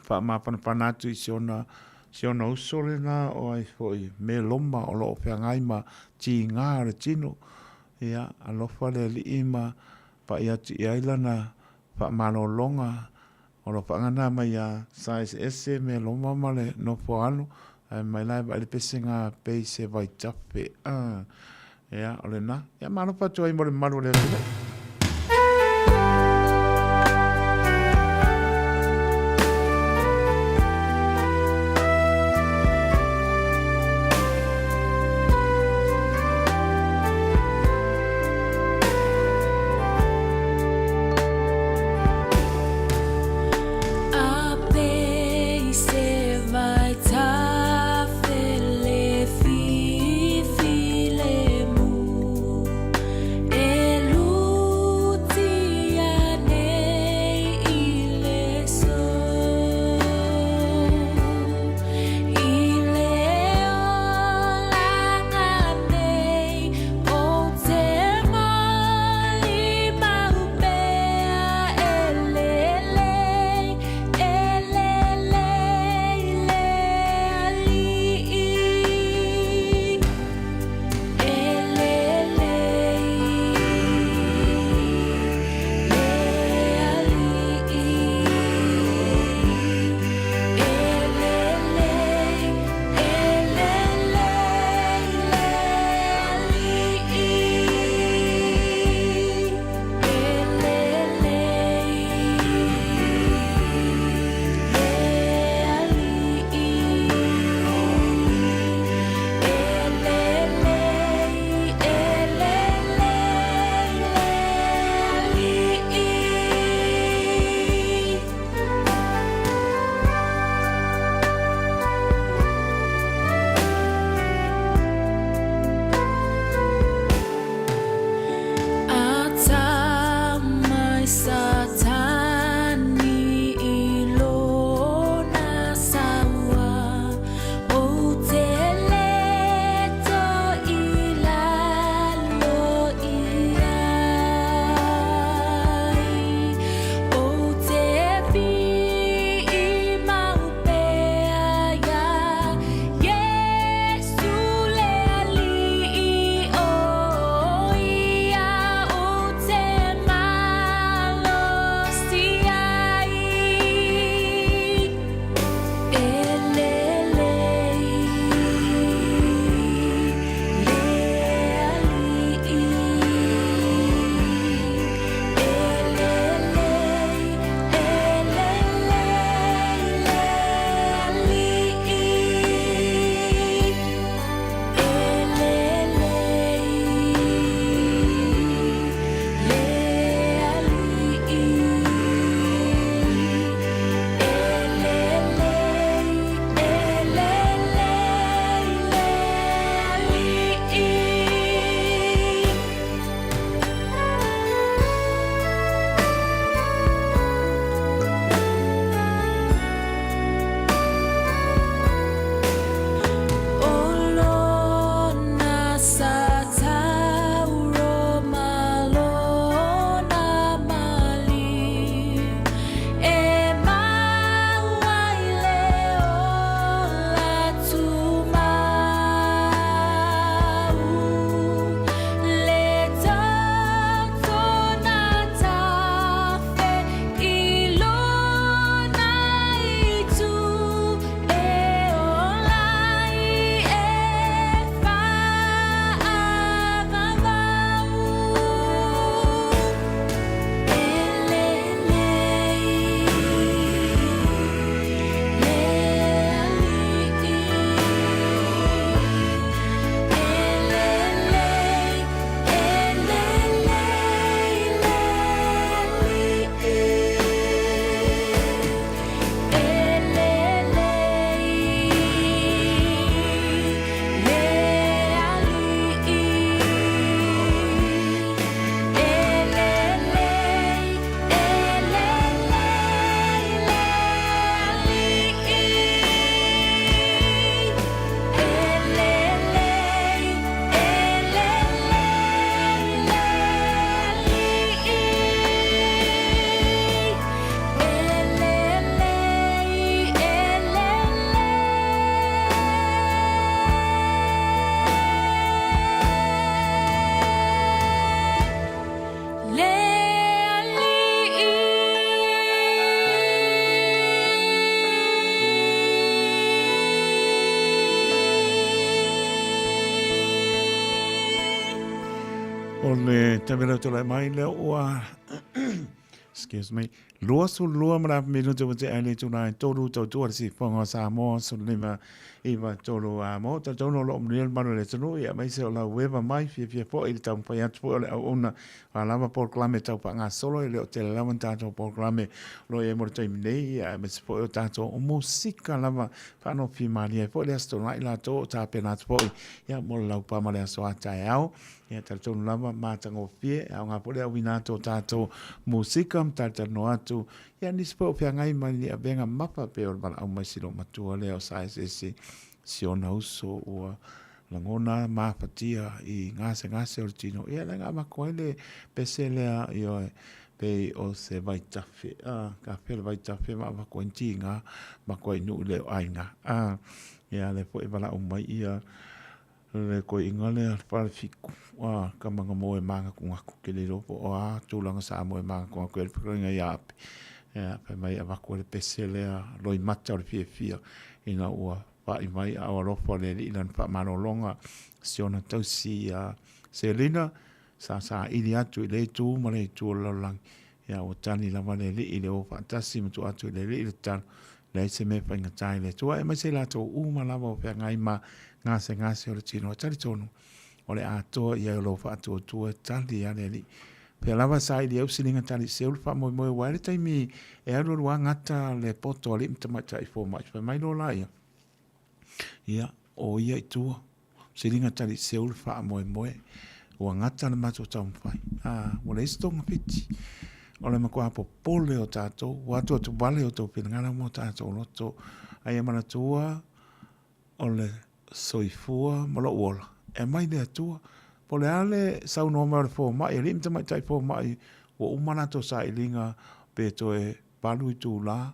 faamafanafana atu i si ona si ona uso lena o ai foi me loma o lo o feagai ma tiga o le tino ia alofa le alii ma pai atu i ai lana faamalologa O lo faagana mai ia sa eseese me loma ma le nofo alo, ae mai la e vaai le pesega pei se vaitafe. A, ea, o lena. Ia malofa atu ai mo le mamalu o le atunuu. O le taimi leo tulai mai lea ua excuse me, 22 ma le afa minute ua tea i le itula e tolu tautua le sifoga o Samoa 15 9 3 a mo talitonu o lo o manuia le malu o le atunuu ia aemaise o lau eva mai fiafia foi i le taumafai atu foi o le auauna a lava polokalame tau faagasolo e le o tele lava ni tatou polokalame o lo o i ai mo le taimi nei ia aemaise foi o tatou musika lava faanofi malie ai foi le Aso Toonai latou o tapena atu foi ia mo le laupa ma le aso a taeao. Ia talitonu lava matagofie e aoga foi le auina atu o tatou musika ma talatalanoa atu ia nisi foi o feagai ma ni avega mapa pei o le valaau mai si loomatua lea o Saeseese si ona uso ua lagona mafatia i gasegase o le tino. Ia lea na avatu ai le pese lea ioe pei o se vaitafe, a ka faapea le vaitafe ma avatu ai ni tiga ma koe nuu le o aiga. A ia lea foi e valaau mai ia le koiina lea le falefitu a ka manga mo e manatunatu ke le iloa po o a tulaga sa mo e manatunatu ai le fetalaiga ia Ape. Ia fai mai avatu ai le pese lea loimata o le fiafia ina ua fa'i mai a o alofa le Alii i lana faamalologa si ona tausi ia Selina sa saili atu i lea itu ma lea itu o le lalolagi. Ia ua tali lava le Alii i le o faatasi ma tuu atu i le Alii le tatalo, leai se mea e faigata i le Atua, aemaise i latou uma lava o feagai ma gasegase o le tino. E talitonu, o le atoa i ai o lou faatuatua e tali lava le Alii. Pea lava saili ai usiliga tali seu le faamoemoe aua e le taimi e alualu a gata le poto alii ma tamaitai fomai. Fai mai loa laia, ia, o ia i tua, usiliga tali seu le faamoemoe, ua gata le matou taumafai. A, ua leai se togafiti. O le matua popole o tatou, ua atuatu vale o outou finagalo ma o tatou loto. A ia manatua, o le soifua ma lou ola, e aumai le Atua. Po o le a le saunoa mai o le fomai, alii ma tamaitai fomai, ua uma latou sailiga pe toe 8 itula,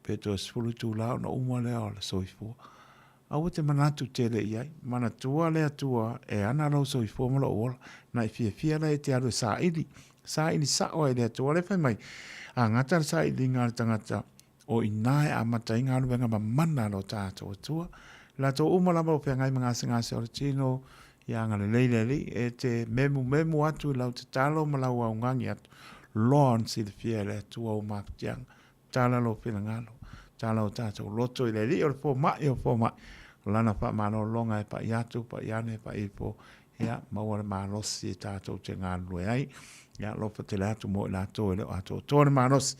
pe toe 10 itula ona uma lea o le soifua. Aua e te manatu tele i ai, manatua le Atua e ana lou soifua ma lou ola. Na e fiafia la e te alu e saili, saili sao ai i le Atua. O lea e fai mai, a gata le sailiga a le tagata, O i ina e amata ai galuega mamana a lo tatou Atua. I latou uma lava o feagai ma gasegase o le tino, ia agalelei le Alii, e te memumemu atu i lau tatalo ma lau augani atu, loa ona silafia e le Atua ou mafatiaga. Tala lou finagalo, tala o tatou loto i le Alii o le fomai o fomai, o Lana faamalologa e pai atu, pai ane, pai ifo, ia, maua le malosi e tatou te galulue ai. Ia, alofa tele atu mo i latou e le o atoatoa le malosi.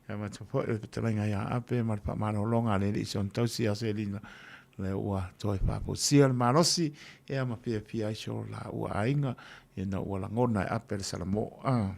Ia, matou foi le fetalaiga ia Ape ma le faamalologa a le Alii si ona tausi ia Selina, lea ua toe faafoisia le malosi, ia ma fiafia ai si o laua aiga, ina ua lagona e Ape le salamo. Ah.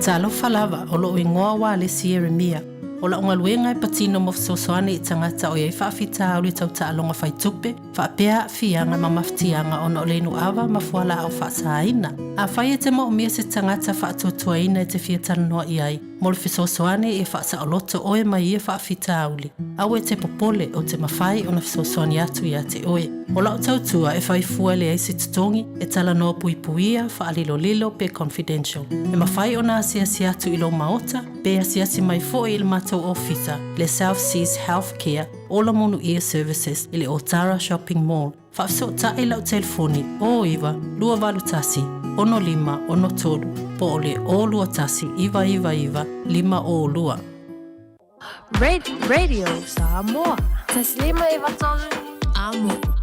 Talofa lava, o lo'u igoa ua Alesi Ieremia. O la'u galuega e patino mo fesoasoani i tagata o i ai faafitauli tau taaloga faitupe, faapea aafiaga ma mafatiaga ona o le inu ava ma fualaau faasaina. Afai e te moomia se tagata faatuatuaina e te fia talanoa i ai, mo le fesoasoani ia faasaoloto oe mai ia faafitauli, aua e te popole ou te mafai ona fesoasoani atu iā te oe. O lau tautua e fai fua e leai se totogi, e talanoa puipuia, faalilolilo pe confidential. E mafai ona asiasi atu i lou maota, pe asiasi mai foi i le matou ofisa, le South Seas Health Care, Ola Manuia Services i le Otara Shopping Mall. Faafesootai i lau telefoni 09 281 6563 po o le 021 999 502. Radio Samoa. 1 5 9 3 Amo.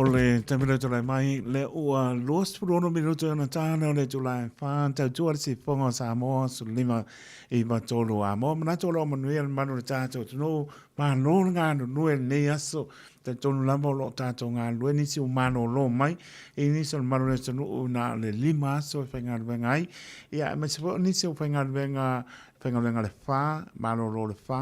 le taimi leo tulai mai, le ua 26 minutu ona tāna o le tulai whā, tautua le sifonga o Samoa, 15 i matolu a moa. Manatu o loo manuia le manu le tātou atunuu, malo le galulue lenei aso, talitonu lava o loo tātou galulue nisi ua malolo mai, i nisi o le malu o le atunuu na o le 5 aso e faigaluega ai, ia aemaise foi o nisi o faigaluega, faigaluega le whā, malolo le whā,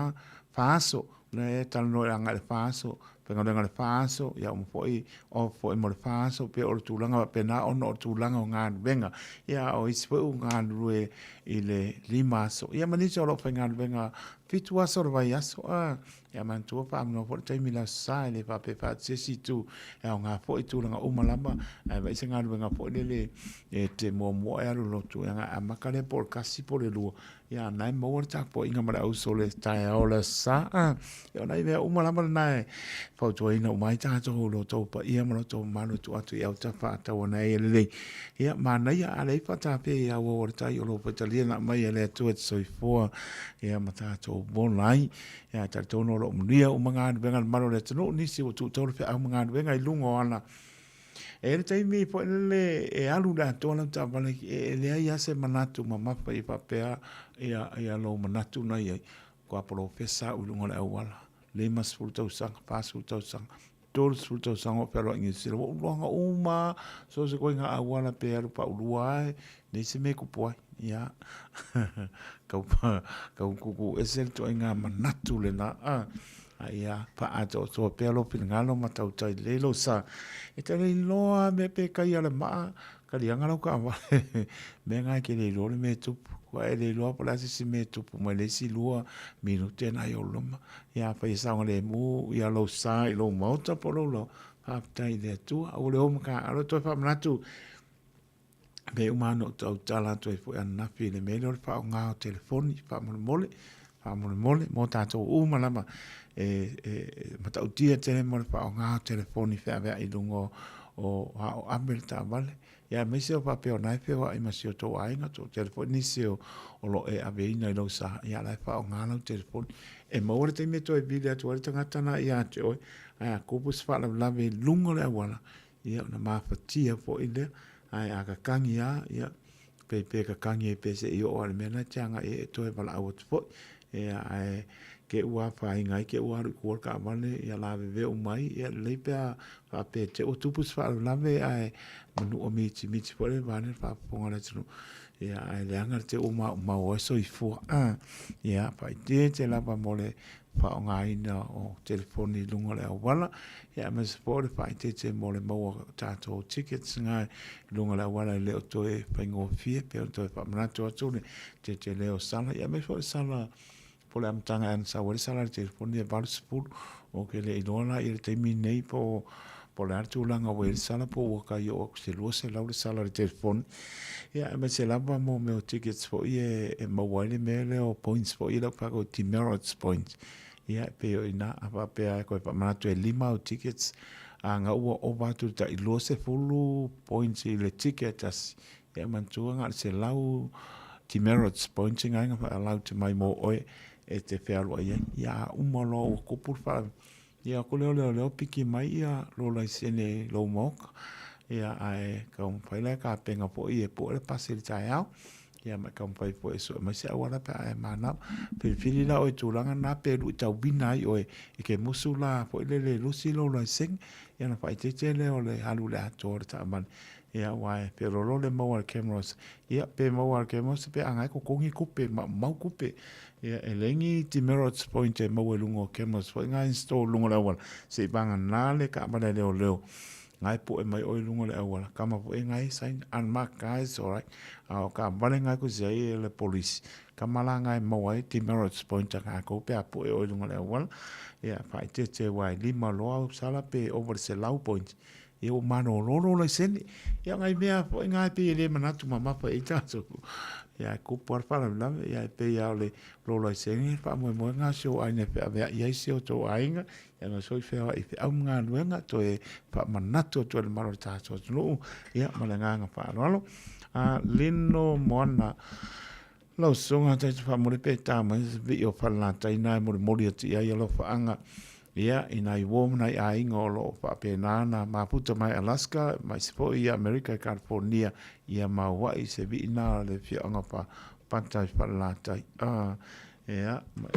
whā aso, lea e talanoa i agai le whā aso, faigaluega le whā aso, ia uma foi, off foi mo le whā aso, pei o le tulaga faapena ona o le tulaga o galuega. Ia o isi foi ua galulue i le 5 aso. Ia ma nisi o lo o faigaluega 7 aso o le vaiaso, a, ia manatua faamanoa foi le taimi i le Aso Sa, e le faapea e faatasi itu, e aoga foi tulaga uma lava, ae vaai se galuega foi lele e te muamua e alu lotu, e agai amata lea po o le 1 po o le 2, Ia, na e maua le tapuaiga ma le auso o le taeao o le Aso Sa. Ia, o nai mea uma lava lena e fautuaina uma ai tatou lo outou paia ma lo outou mamalu e tuu atu i autafa a tauana ai e lelei. Ia, manaia a leai faatapea i auau o le tai o lo faitalia na aumai e le Atua e te soifua, ia, ma tatou ola ai. Ia, e talitonu o lo o manuia uma galuega a le mamalu o le atunuu, nisi ua tuutau le feau ma galuega i luga o ala. E i ai le taimi foi lele e alu i le atoa lau taavale, e leai lava se manatu mamafa i faapea ia lou manatu na i ai, ua polofesa au i luga o le auala, 50 tausaga, 40 tausaga, 30 tausaga o fealuai i Niu Sila, ua ou iloaga uma lava so o se koiga auala pe alu paulua lava, e leai se mea e tupu ai. Ia, tau, tau tuutuu ese le ituaiga manatu lena. A ia faaatoatoa pea lou finagalo ma tautai lelei lou sa. E te le iloa mea pe kai a le maa, kaliaga lau taavale. Mea na e te le iloa le mea e tupu. Ua e le iloa po o le a se isi mea e tupu mai le isi 2 minute na i ou luma. Ia afai e saogalemu ia lou sa i lou maota po o lou laoa, faafetai i le Atua. Aua le o ma taaalo toe faamanatu. Pei uma lava ona ou tautala atu ai foi ananafi i le mea lea o le faaaoga o telefoni, faamolemole, faamolemole mo tatou uma lava e, e, e matautia tele mo le faaaoga o telefoni feaveai i luga o, o aoame le taavale. Ia aemaise o faapea o na e feoai ma si o tou aiga, toatele foi nisi o, o lo o e aveina i lou sa, ia la e faaaoga lau telefoni. E maua le taimi e toe vili atu ai le tagata na ia te oe, ae a tupu se faalavelave i luga o le auala, ia ona mafatia foi lea, ae a kakagi lava, ia, pe, pe kakagi ai pea seia oo lava i le mea lena e te agai ai e toe valaau atu foi. Ia, ae te i ua afaina ai, te i ua alu i tua le taavale, ia lavevea uma ai, ia lelei pe a faapea te i ua tupu se faalavelave ae manua mitimiti foi le vaega lea i le faafofoga a le atunuu. Ia, ae leaga le te i ua maumau ai soifua. Ia, faaeteete lava mo le faaaogaina o telefoni i luga o le auala, ia aemaise foi o le faaeteete mo le maua o tatou tickets na i luga o le auala e le o toe faigofie, pei ona toe faamanatu atu le tetele o sala, ia aemaise foi o le sala po o le amataga ea na sau ai le sala i le telefoni e 80. Ou te le iloa la i le taimi lenei po o po o le a le tulaga ua i ai le sala po ua tai oo atu i se 200 le sala i le telefoni. Ia aemaise lava mo mea o tickets foi e, e maua ai le mea lea o points foi lea ua fai atu demerits points. Ia e pei o i ina, a faapea e toe faamanatu e 5 au tickets, a na ua ova atu i le tai 20 points i le ticket e tasi, ia manatua na o le 100 demerits points na e na allowed mai mo oe e te fealuai ai. Ia a uma loa ua tupu le faalavelave, Ia ko leo leo leo piki mai ia lo laisene i lou maoka. Ia ae taumafai la e kapena foi e po'e le pasi i le taeao. Ia ma e taumafai foi e sue mai se auala pe a e manao. Filifili la oe i tulaga na pe luitauina ai oe i ke musu la foi lele e lusi lou laisene. Ia ona faaeteete lea o le alu i le atoa o le taavale. Ia aua e feoloolo le maua e le cameras. Ia pe maua e le cameras pe a na e totogi tupe, maumau tupe. Ia e leai ni demerits point e maua i luga o cameras foi na install i luga o le auala. Se i vagana le taavale a leoleo na e poe mai oe i luga o le auala. Kama foi na e sign unmarked cars, alright. A o taavale na e kusi ai e le polisi. Kama la na e maua ai demerits point a tatou pe a poe oe i luga o le auala. Ia faaeteete aua e 5 loa au sala pe ova i le 100 points. Ia ua malolo lou laisene. Ia o nai mea foi na e pei e le manatu mamafa i ai tatou. Ia e kupu lava le faalavelave, ia e pei lava o le lou laisene le faamoemoega o si ou aiga e feaveai ai si o tou aiga, ia aemaise foi feoai i feau ma galuega, toe faamanatu atu ai i le mamalu o le tatou atunuu, ia ma le agaga faaaloalo. A Lino Moana, lau susuga tatou faamuli pe ta mai se vii o Falelatai na e molimoli atu i ai alofaaga. Ia, i nai uō ma nai aiga o lo o faapena ona mafuta mai Alaska, aemaise foi i Amerika i California, ia maua'i se viina o le afioaga o Pata i Falelatai. Ah, ia, ma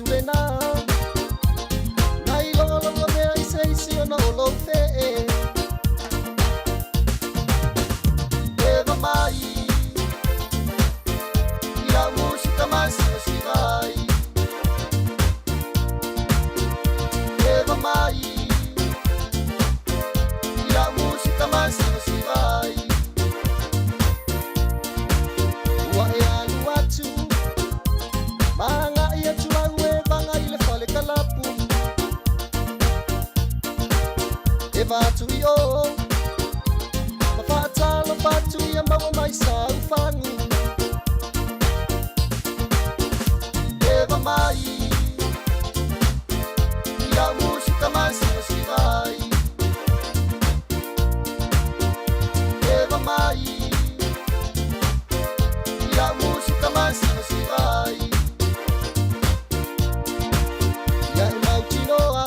atu lena. Na ilogologo mea i se isi ona o lou fee. Eva mai i lau musika masivasiva ai. Eva mai i lau musika masivasiva ai. Ua e alu atu ma agai atu au e vaga i le fale kalapu. E va atu i o ma faatalofa atu ia maua mai sa ufagu. Eva mai i lau musika masivasiva ai. Eva mai i lau musika masivasiva ai. Ia e mautinoa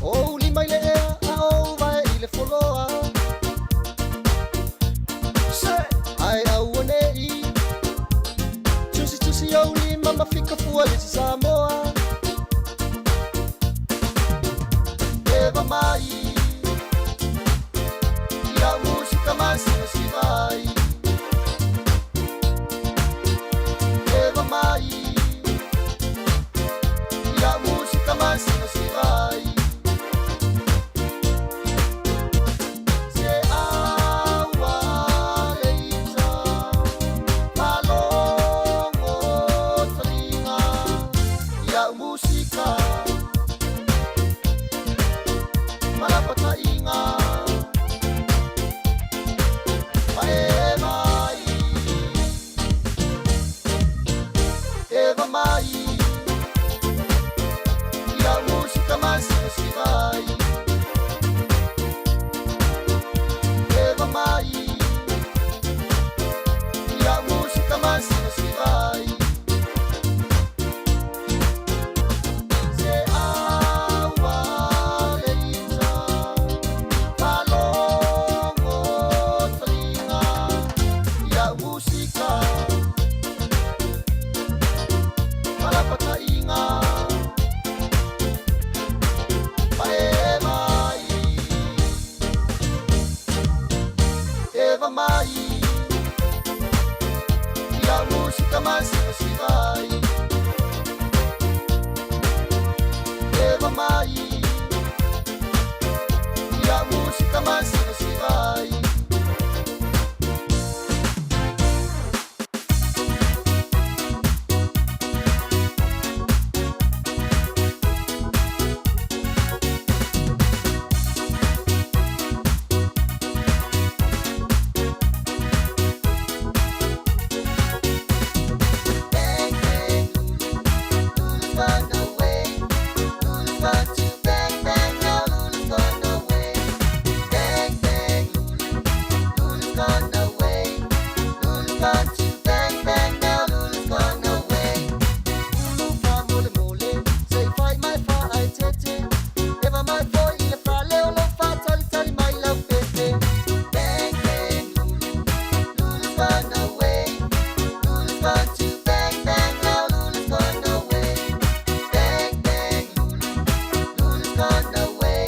o uli mai le ea a ou vae i le foloa. Se ai aua nei tusitusi ou lima ma fika fua le isi Samoa. Eva mai i lau musika masivasiva ai. Eva mai i lau musika masivasiva ai. Se aua leita malogo taliga i lau musika malapataiga ma e mai. Eva mai i lau musika masivasiva ai. Eva mai i lau musika masivasiva ai. Se aua leita malogo taliga i lau musika malapataiga ma e mai. Eva mai i lau musika masivasiva ai. Eva mai i lau musika masivasiva ai. Bang, bang, Lulu, Lulu's gone away. Lulu's gone to bang, bang, now Lulu's gone away. Bang, bang, Lulu, Lulu's gone away. Lulu's gone to bang, bang, now Lulu's gone away. Lulu fa mole mole, say fai mai fa ai tete. Eva mai foi i le fale o lo fa tali tali mai lau pepe. Bang, bang, Lulu, Lulu's gone away. Lulu's gone to bang, bang, now Lulu's gone away. Bang, bang, Lulu, Lulu's gone away.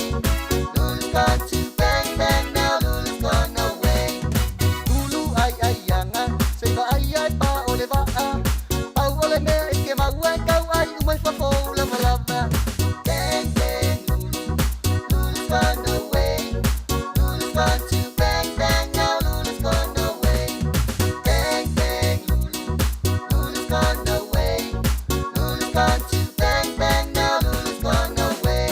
Lulu's gone to bang, bang, now Lulu's gone away. Lulu ai ai anga, say va ai ai pa o le va'a. Pau o le mea i ke maua e kau ai umai fafo lava lava. Bang, bang, Lulu, Lulu's gone away. Lulu's gone to bang, bang, now Lulu's gone away. Bang, bang, Lulu, Lulu's gone away. Lulu's gone to bang, bang, now Lulu's gone away.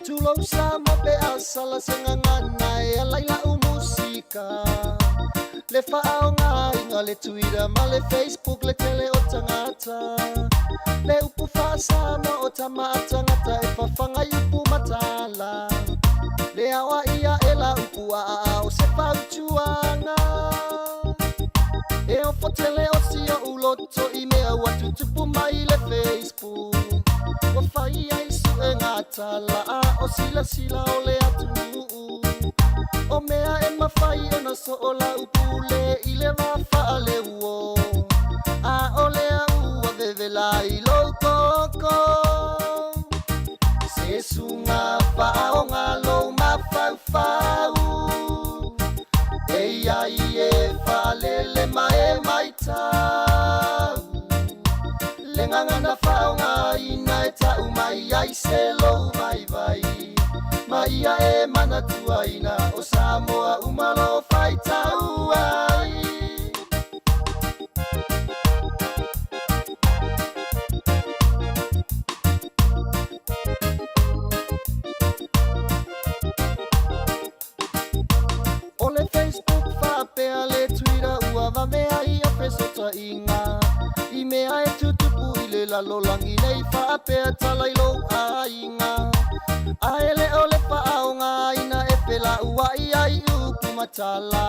Tulou sa mo pe a sala se ngangana e alai lau musika. Le faaoga faaaogaina le Twitter ma le Facebook le tele o tagata. Le upu faasamoa o tama a tagata e fafaga i upu matala. Le aoaʻi aʻela upu aʻaʻa o se fautuaga. E ofo tele o si oʻu loto i mea ua tutupu mai le Facebook. Ua fai ai suʻega tala a o silasila o le atunuu. O mea e mafai ona soʻo laupule i le va faaleuo. Aʻole au ua vevela i lou koko. Se suga faaoga lou mafaufau. E ia i e faalele ma e maitau. Le gagana faaaogaina e taʻu mai ai se lou vaivai. Ma ia e manatuaina o Samoa uma lo faitau ai. O le Facebook faapea le Twitter ua vave ai o fesotaʻiga. I mea e tutupu i le lalolagi nei faapea tala i lou aiga. Ae le o le faaaogaina e felauaʻi ai upu matala.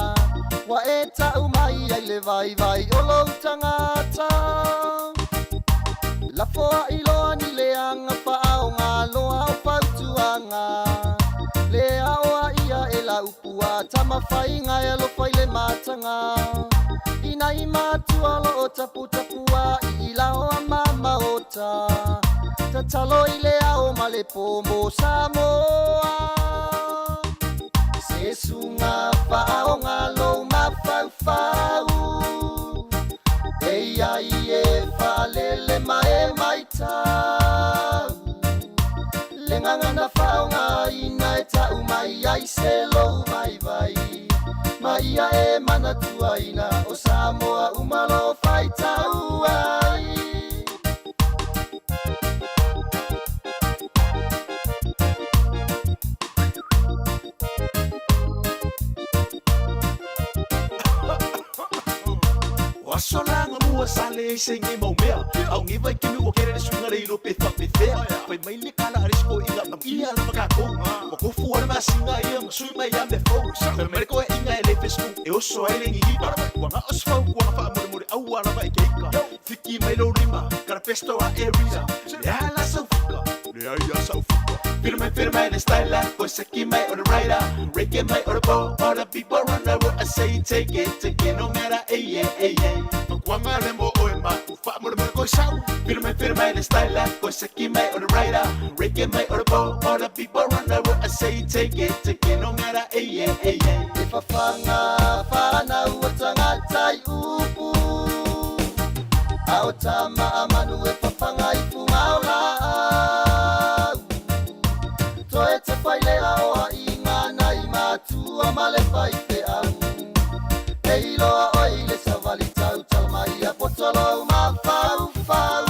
Ua e taʻu mai ai le vaivai o lou tagata. Lafoaʻi loa ni leaga faaoga loa o fautuaga. Le aoaʻi aʻela upu a tamafaiga e alofa i le mataga. Ina i matua loo taputapuaʻi i lao a mamaota. Tatalo i le ao ma le pō mo Samoa. Se suga faaoga lou mafaufau. E ia i e faalele ma e maitau. Le gagana faaaogaina e taʻu mai ai se lou vaivai. Ma ia e manatuaina o Samoa uma lo faitau ai. O aso laga mua sa leai se ige maumea. Aogiva i kemi ua kele le suiga le ilo pe faapefea. Fai mai le kala a le isi toeaina ia lava tatou. Ua tofu a le masina ia ma sui mai ia mea fou. Fai mai le toeaina e le Facebook e oso ai le gigipa. Ua na o se fautuaga faamolemole aua lava i ke ika. Fiki mai lou lima, kala pesto a area. Le a la sau fika, leai a sau fika. Feel mai, feel mai le style, koe seki mai o le rider. Reggae mai o le bow, all the people run the world. I say take it, take it, no matter, eh yeah, eh yeah. Fautuaga le mo oe ma u faamolemole koe sau. Feel mai le style, koe seki mai o le rider. Reggae mai o le bow, all the people run the world. I say take it, take it, no matter, eh yeah, eh yeah. E fafaga fanau o tagata i upu. A o tama a manu e fafaga i fuga o laau. Toe te failea o aiga nai matua ma le faifeau. E iloa oi le savali tautala mai a poto lou mafaufau.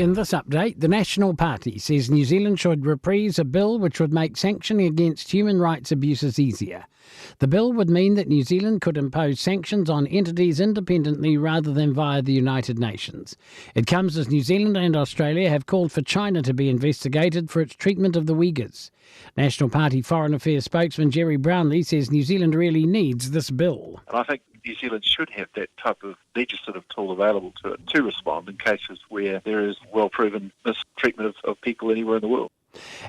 In this update, the National Party says New Zealand should reprise a bill which would make sanctioning against human rights abuses easier. The bill would mean that New Zealand could impose sanctions on entities independently rather than via the United Nations. It comes as New Zealand and Australia have called for China to be investigated for its treatment of the Uyghurs. National Party Foreign Affairs spokesman Gerry Brownlee says New Zealand really needs this bill. And I think New Zealand should have that type of legislative tool available to it to respond in cases where there is well-proven mistreatment of, of people anywhere in the world.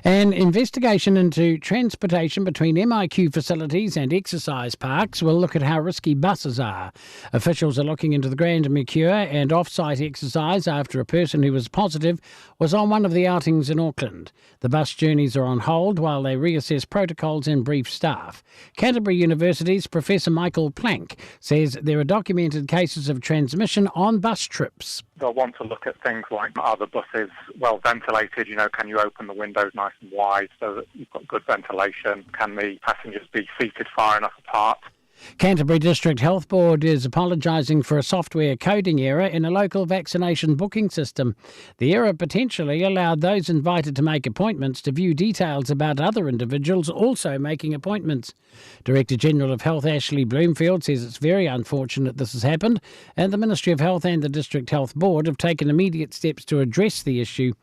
An investigation into transportation between MIQ facilities and exercise parks will look at how risky buses are. Officials are looking into the Grand Mercure and off site exercise after a person who was positive was on one of the outings in Auckland. The bus journeys are on hold while they reassess protocols and brief staff. Canterbury University's Professor Michael Plank says there are documented cases of transmission on bus trips. They'll want to look at things like are the buses well ventilated? You know, can you open the windows nice and wide so that you've got good ventilation? Can the passengers be seated far enough apart? Canterbury District Health Board is apologising for a software coding error in a local vaccination booking system. The error potentially allowed those invited to make appointments to view details about other individuals also making appointments. Director General of Health Ashley Bloomfield says it's very unfortunate this has happened, and the Ministry of Health and the District Health Board have taken immediate steps to address the issue.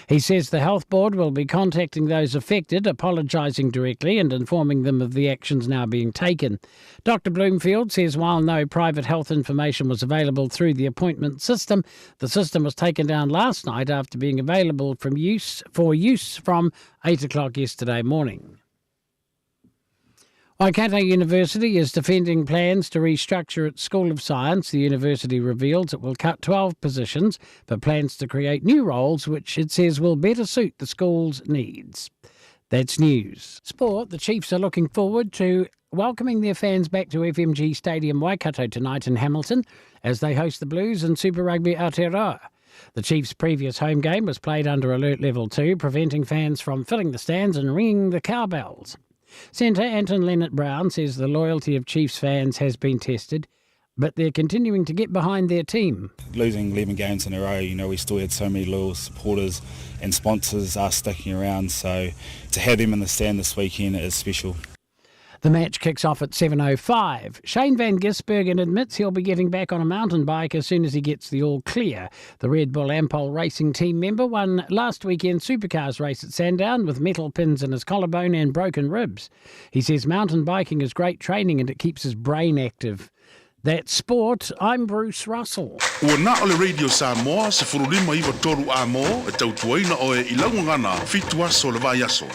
He says the Health Board will be contacting those affected, apologising directly, and informing them of the actions now being taken. Dr. Bloomfield says while no private health information was available through the appointment system, the system was taken down last night after being available from use for use from 8 o'clock yesterday morning. Waikato University is defending plans to restructure its School of Science. The university reveals it will cut 12 positions, but plans to create new roles which it says will better suit the school's needs. That's news. Sport, the Chiefs are looking forward to welcoming their fans back to FMG Stadium Waikato tonight in Hamilton as they host the Blues in Super Rugby Aotearoa. The Chiefs' previous home game was played under Alert Level 2, preventing fans from filling the stands and ringing the cowbells. Centre Anton Lienert-Brown says the loyalty of Chiefs fans has been tested, but they're continuing to get behind their team. Losing 11 games in a row, you know, we still had so many loyal supporters and sponsors are sticking around, so to have them in the stand this weekend is special. The match kicks off at 7.05. Shane Van Gisbergen admits he'll be getting back on a mountain bike as soon as he gets the all clear. The Red Bull Ampol Racing team member won last weekend's Supercars race at Sandown with metal pins in his collarbone and broken ribs. He says mountain biking is great training and it keeps his brain active. That's sport. I'm Bruce Russell. Ua na o le Radio Samoa, 1593 a mo, e tautuaina oe i lau gagana, fitu aso le vaiaso.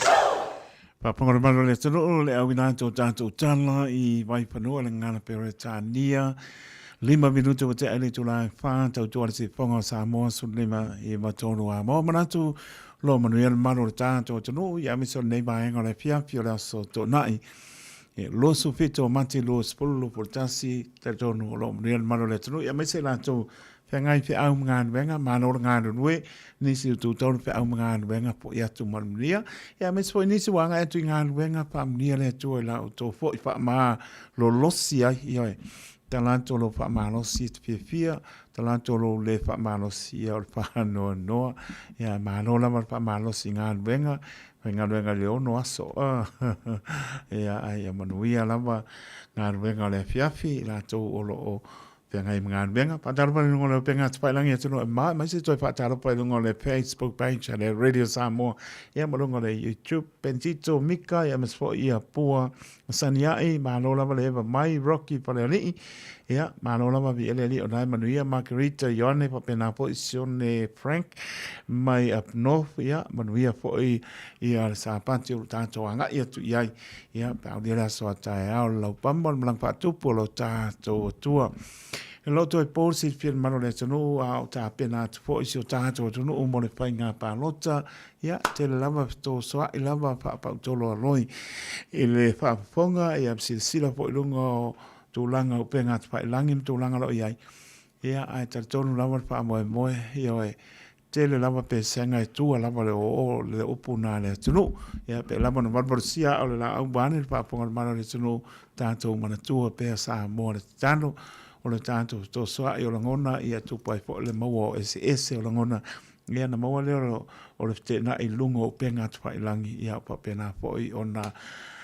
Faafofoga le atunuu le auina atu o tatou tala i Vaifanua le gagana Peretania. Lima minute ua tea i le itula e wha, tautua le sifoga o Samoa, 15 93 a moa. Manatu loa manuia le malu o le tatou atunuu ia aemaise o lenei vaega o le afiafi o le aso Toonai. E 27 o Mati 2021, talitonu o lo o manuia le malu o le atunuu ia aemaise i latou feagai feau ma galuega, malo le galulue, nisi o tou taula feau ma galuega foi atu ma le manuia, ia aemaise foi nisi ua agai atu i galuega, faamanuia le Atua i la outou foi faamalolosi ai, ioe, tala atu o lou faamalosi e te fiafia, tala atu o lou le faamalosi, ia o le faanoanoa, ia malo lava le faamalosi i galuega, faigaluega i le ono aso, ia, a ia manuia lava galuega o le afiafi i latou o lo o Feagai ma galuega. Faatalofa i luga o le upega atu-pailagi atunuu e mamao aemaise toe faatalofa i luga o le Facebook page a le Radio Samoa ia ma luga o le YouTube. Pentito Mika ia aemaise foi ia Pua Masaniai, malo lava le eva mai, Rocky Falealii, ia malo lava viia le Alii o na e manuia, Margarita Ioane faapena foi Sione Frank mai up north, ia manuia foi ia le Sapati o lo tatou agai atu i ai. Ia, pe aulia le aso a taeao le laupama o le malaga faatupu o lo tatou Atua. E lo toe po le silafia le mamalu o le atunuu, a o tapena atu foi si o tatou atunuu mo le faiga palota. Ia, tele lava fetosoa'i lava faapautolo-aloi i le faafofoga, ia silasila foi i luga o tulaga o upega atupailagi ma tulaga o lo o i ai. Ia, ae talitonu lava le faamoemoe, ioe, Tele lava pesega e tua lava le oo le upu na le atunuu. Ia pe lava na valuvalusia a o le laau vaeane le faafofoga a le Malo o le atunuu, tatou manatua pea Samoa le tatalo o le tatou fetosoa'i o lagona ia tupu ai foi le maua o eseese o lagona ia na maua lea o le feteenai i luga o upega atufailagi ia o faapena foi ona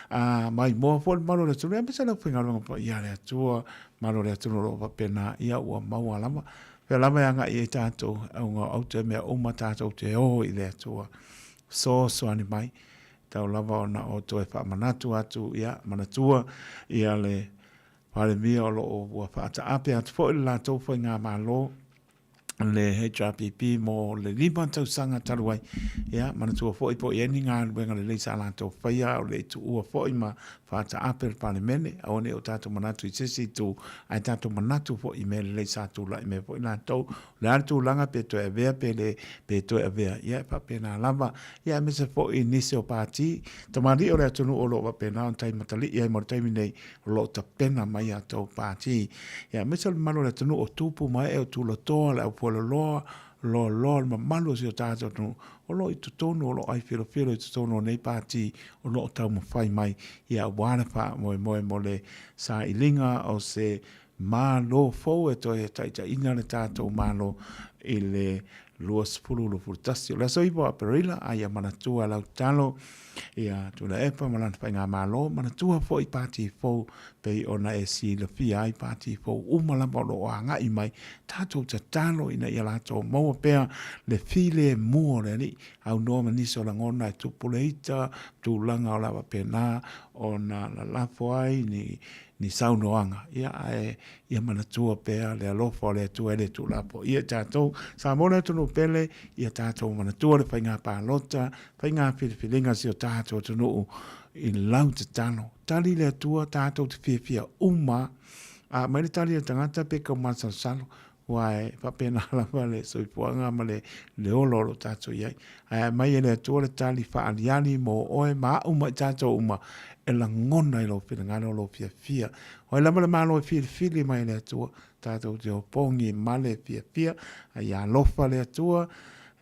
a maimoa foi le mamalu o le atunuu aemaise le aufaigaluega paia a le Atua mamalu o le atunuu o lo o faapena ia ua maua lava Pea lava e agai ai tatou, auga o aute mea uma tatou te o i le Atua. Fesoasoani mai, tau lava ona o toe faamanatu atu, ia, manatua ia le Palemia o lo o ua faataape atu foi le latou faigamalo, le HRPP mo le 5 tausaga talu ai. Ia, manatua foi po o i ai ni galuega lelei sa latou faia a o le i tuua foi ma faataape le Palemene, aua ne i o tatou manatu i se isi itu, ae tatou manatu foi i mea lelei sa tulai mai foi latou. O le a le tulaga pe toe avea pe le pe toe avea, ia e faapena lava. Ia aemaise foi nisi o pati, tamalii o le atunuu o lo o faapena ona taimatalii ai mo le taimi nei, o lo o tapena mai a outou pati. Ia aemaise o le mamalu o le atunuu o tupu ma ee o tulatoa, le aufueloloa, loaloa le mamalu o si o tatou atunuu o lo o i totonu, o lo o ai filofilo i totonu o nei pati o lo o taumafai mai, ia aua le faamoemoe mo le sailiga o se Malo fou e toe taitaiina le tatou Malo i le 2021. O le aso 9 o Aperila, a ia manatua lau tatalo ia Tuilaepa ma lana faigamalo, manatua foi pati fou pei ona e silafia ai pati fou uma lava o lo o agai mai, tatou tatalo ina ia latou maua pea le filemu o le Alii, aunoa ma nisi o lagona e tupu le ita, tulaga o le a faapena ona lalafo ai ni ni saunoaga, ia ae ia manatua pea le alofa o le Atua e le tuulafoia i tatou. Samoa le atunuu pele, ia tatou manatua le faiga palota, faiga filifiliga a si o tatou atunuu i lau tatalo. Tali le Atua tatou te fiafia uma a aumai le tali a le tagata pe kau masalosalo aua e faapena lava le soifuaga ma le le ola o lo o tatou i ai. Ae aumai e le Atua le tali faaaliali mo oe ma au ma i tatou uma e lagona i lou finagalo lou fiafia. O ai lava le Malo e filifili mai e le Atua, tatou te opogi ma le fiafia, a ia alofa le Atua,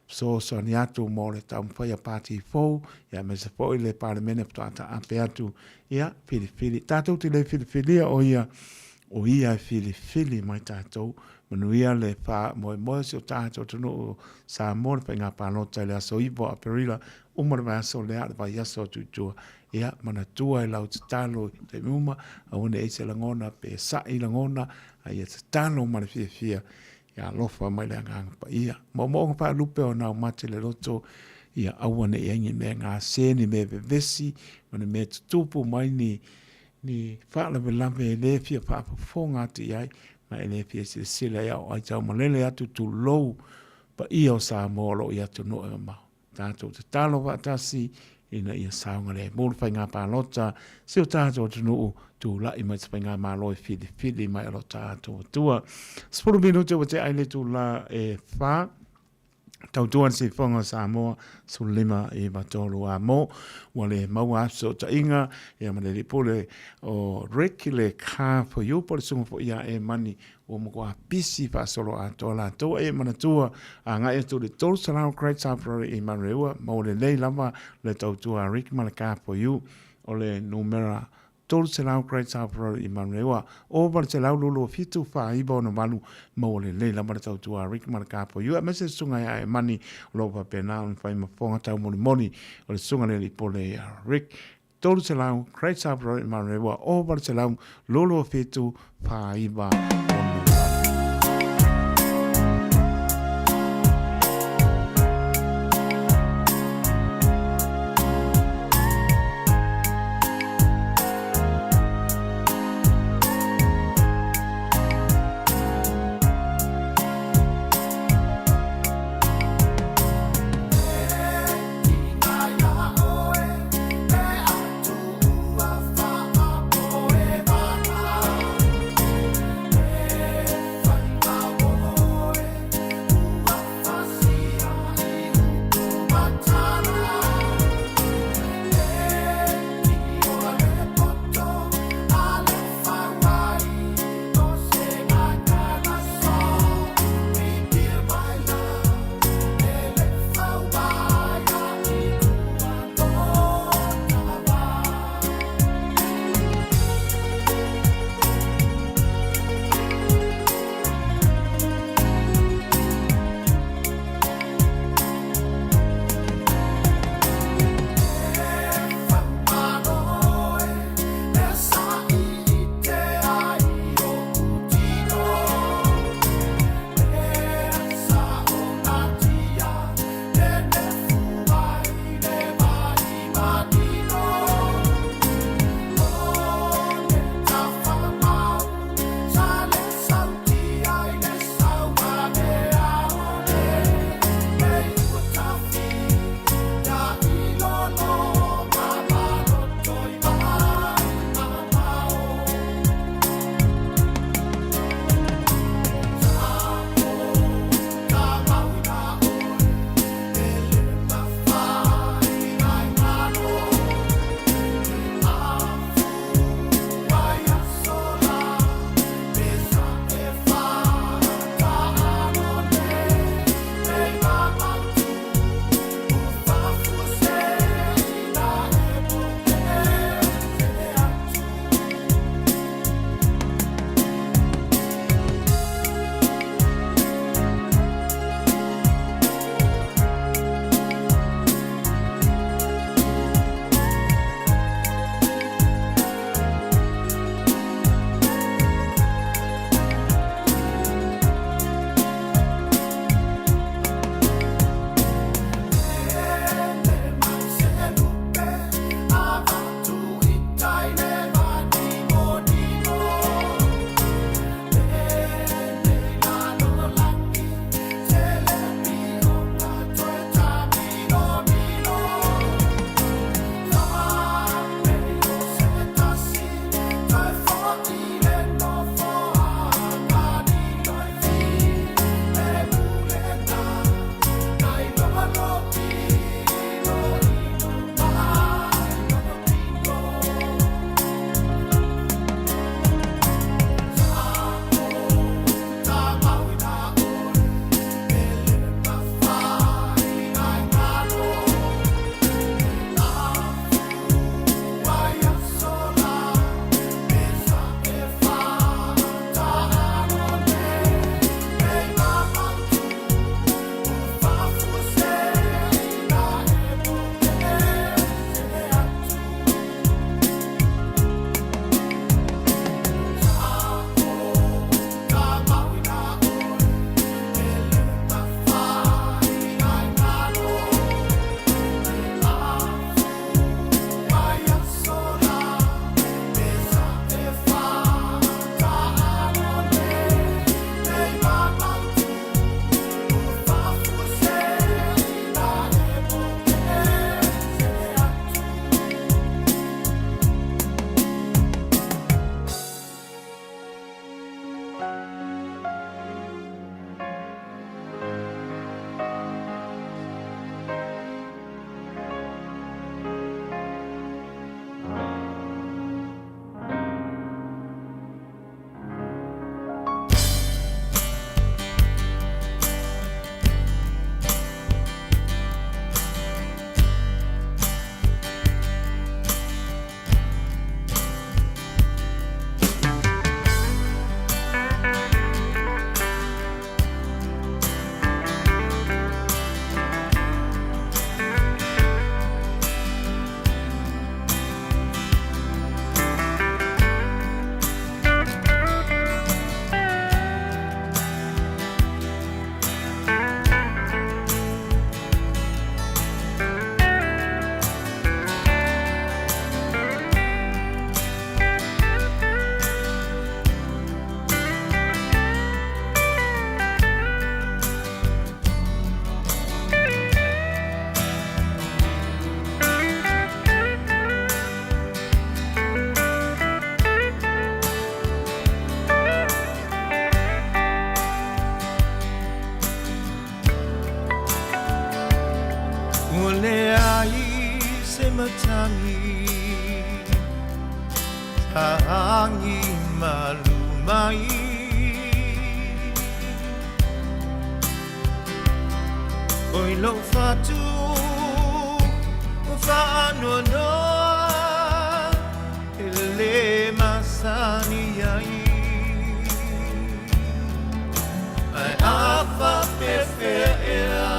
fesoasoani atu mo le taumafai a pati fou, ia aemaise foi le Palemene faatoa taape atu, ia filifili. Tatou te le filifilia o ia, o ia e filifili mai tatou. Manuia le faamoemoe o si o tatou atunuu Samoa le faiga palota i le aso 9 o Aperila, uma le vaiaso lea, le vaiaso atu i tua. Ia, manatua i lau tatalo i taimi uma, aua ne i se lagona pe sa'i lagona, a ia tatalo ma le fiafia Ia alofa mai le Agaga Paia. Moomooga faalupe o nau mate le loto, ia aua ne i ai ni mea gase, ni mea vevesi, ma ni mea tutupu mai ni, ni faalavelave e le fia faafofoga atu i ai, ma e le fia silasila i ao ai taumalele atu tulou paia o Samoa o lo o i atunuu e mamao. Tatou tatalo faatasi ina ia saogalemu le faiga palota si o tatou atunuu tulai mai se faigamalo e filifili mai e lo tatou Atua. 10 minute ua tea ai le itula e 4. Tautua le sifoga o Samoa 15 i 3 a mo ua le maua atu fesootaiga ia ma le alii pule o Rick le Car for You po o le susuga foi ia Emani Ua matua pisi faasolo atoa latou a ia manatua agai atu i le 300 Great South Road i Manurewa, maua lelei lava le tautua a Rick ma le Car for You o le numera 300 Great South Road i Manurewa, o 827 4968, maua lelei lava le tautua a Rick ma le Car for You aemaise le susuga ia Emani o lo o faapena ona fai ma fofoga taumolimoli o le susuga i le alii pule ia Rick. 300 Great South Road i Manurewa, o 827 4968. lagi malu mai. Oi lou fatu faanoanoa e lē masani ai. Ae a faapefea ea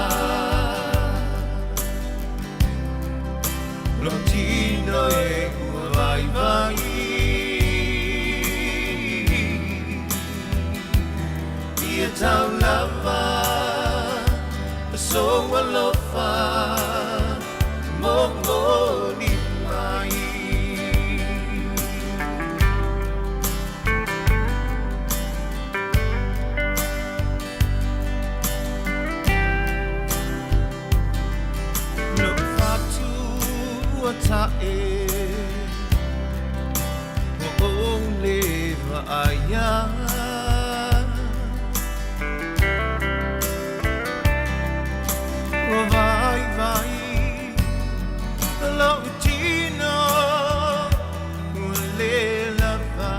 lou tino e ua vaivai. Ia tau lava sou alofa momoli mai. Lou fatu ua ta'e ua ou lē vaaia. Ua vaivai lou tino ua lē lava.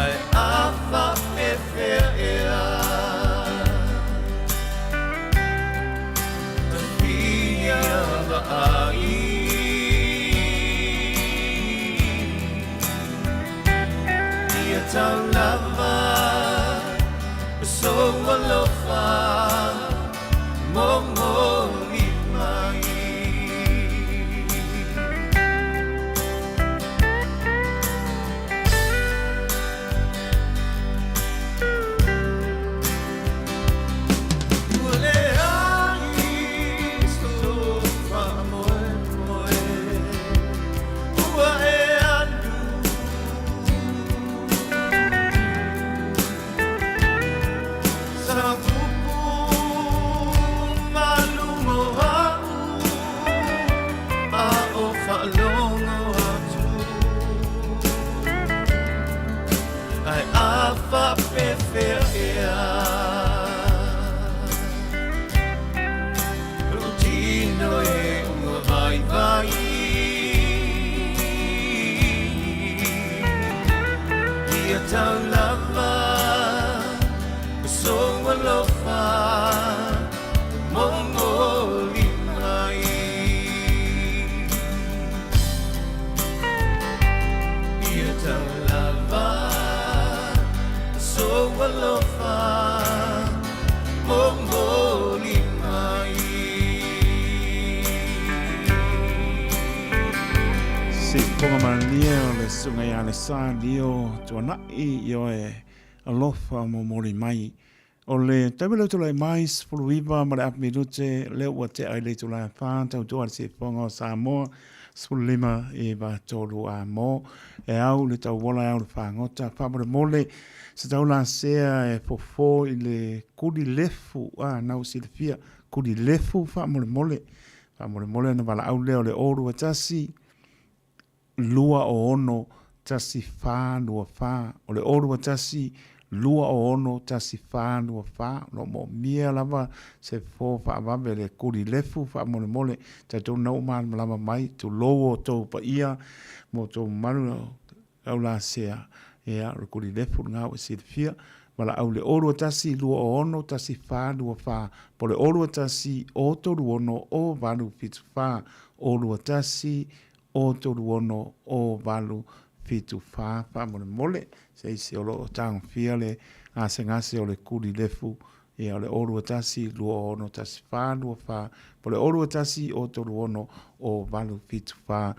Ae a faapefea ea ta fia vaai. Ia tau lava sou alofa momoli mai. Ua leai sou faamoemoe ua e alu. Sa pupu malu mo a'u a o faalogo atu. Ae a faapefea ea lou tino e ua vaivai. Ia tau lava sou alofa momoli mai. Ia tau lava sou alofa momoli mai. Siufofoga malie o le Susuga ia Alesa Lio Tuanai i oe alofa momoli mai. O le taimi leu tulai mai 19 ma le apu minute lea ua tea i le itula e 4 tautua le siufofoga o Samoa 15 i 3 a mo e au le tauola e au le fagota faamolemole se taulasea e fofo i le kuli lefu a nau silafia kuli lefu faamolemole faamolemole ona valaau lea o le 021 2 o 6 1 4 2 4 O le 0 2 1 2 o 6 1 4 2 4 O lo o moomia lava se fofo faavave le kuli lefu faamolemole. Talitonu na ua malamalama mai, tulou outou paia ma outou mamalu lau lasea, ia, o le kuli lefu lena ua e silafia. Valaau i le 0 2 1 2 o 6 1 4 2 4 po o le 0 2 1 o 3 6 o 8 7 4 0 2 1 o 3 6 o 8 7 4 Faamolemole se isi o lo o tagofia le gasegase o le kuli lefu, ia o le 0 2 1 2 6 1 4 2 4 po o le 0 2 1 o 3 6 o 8 7 4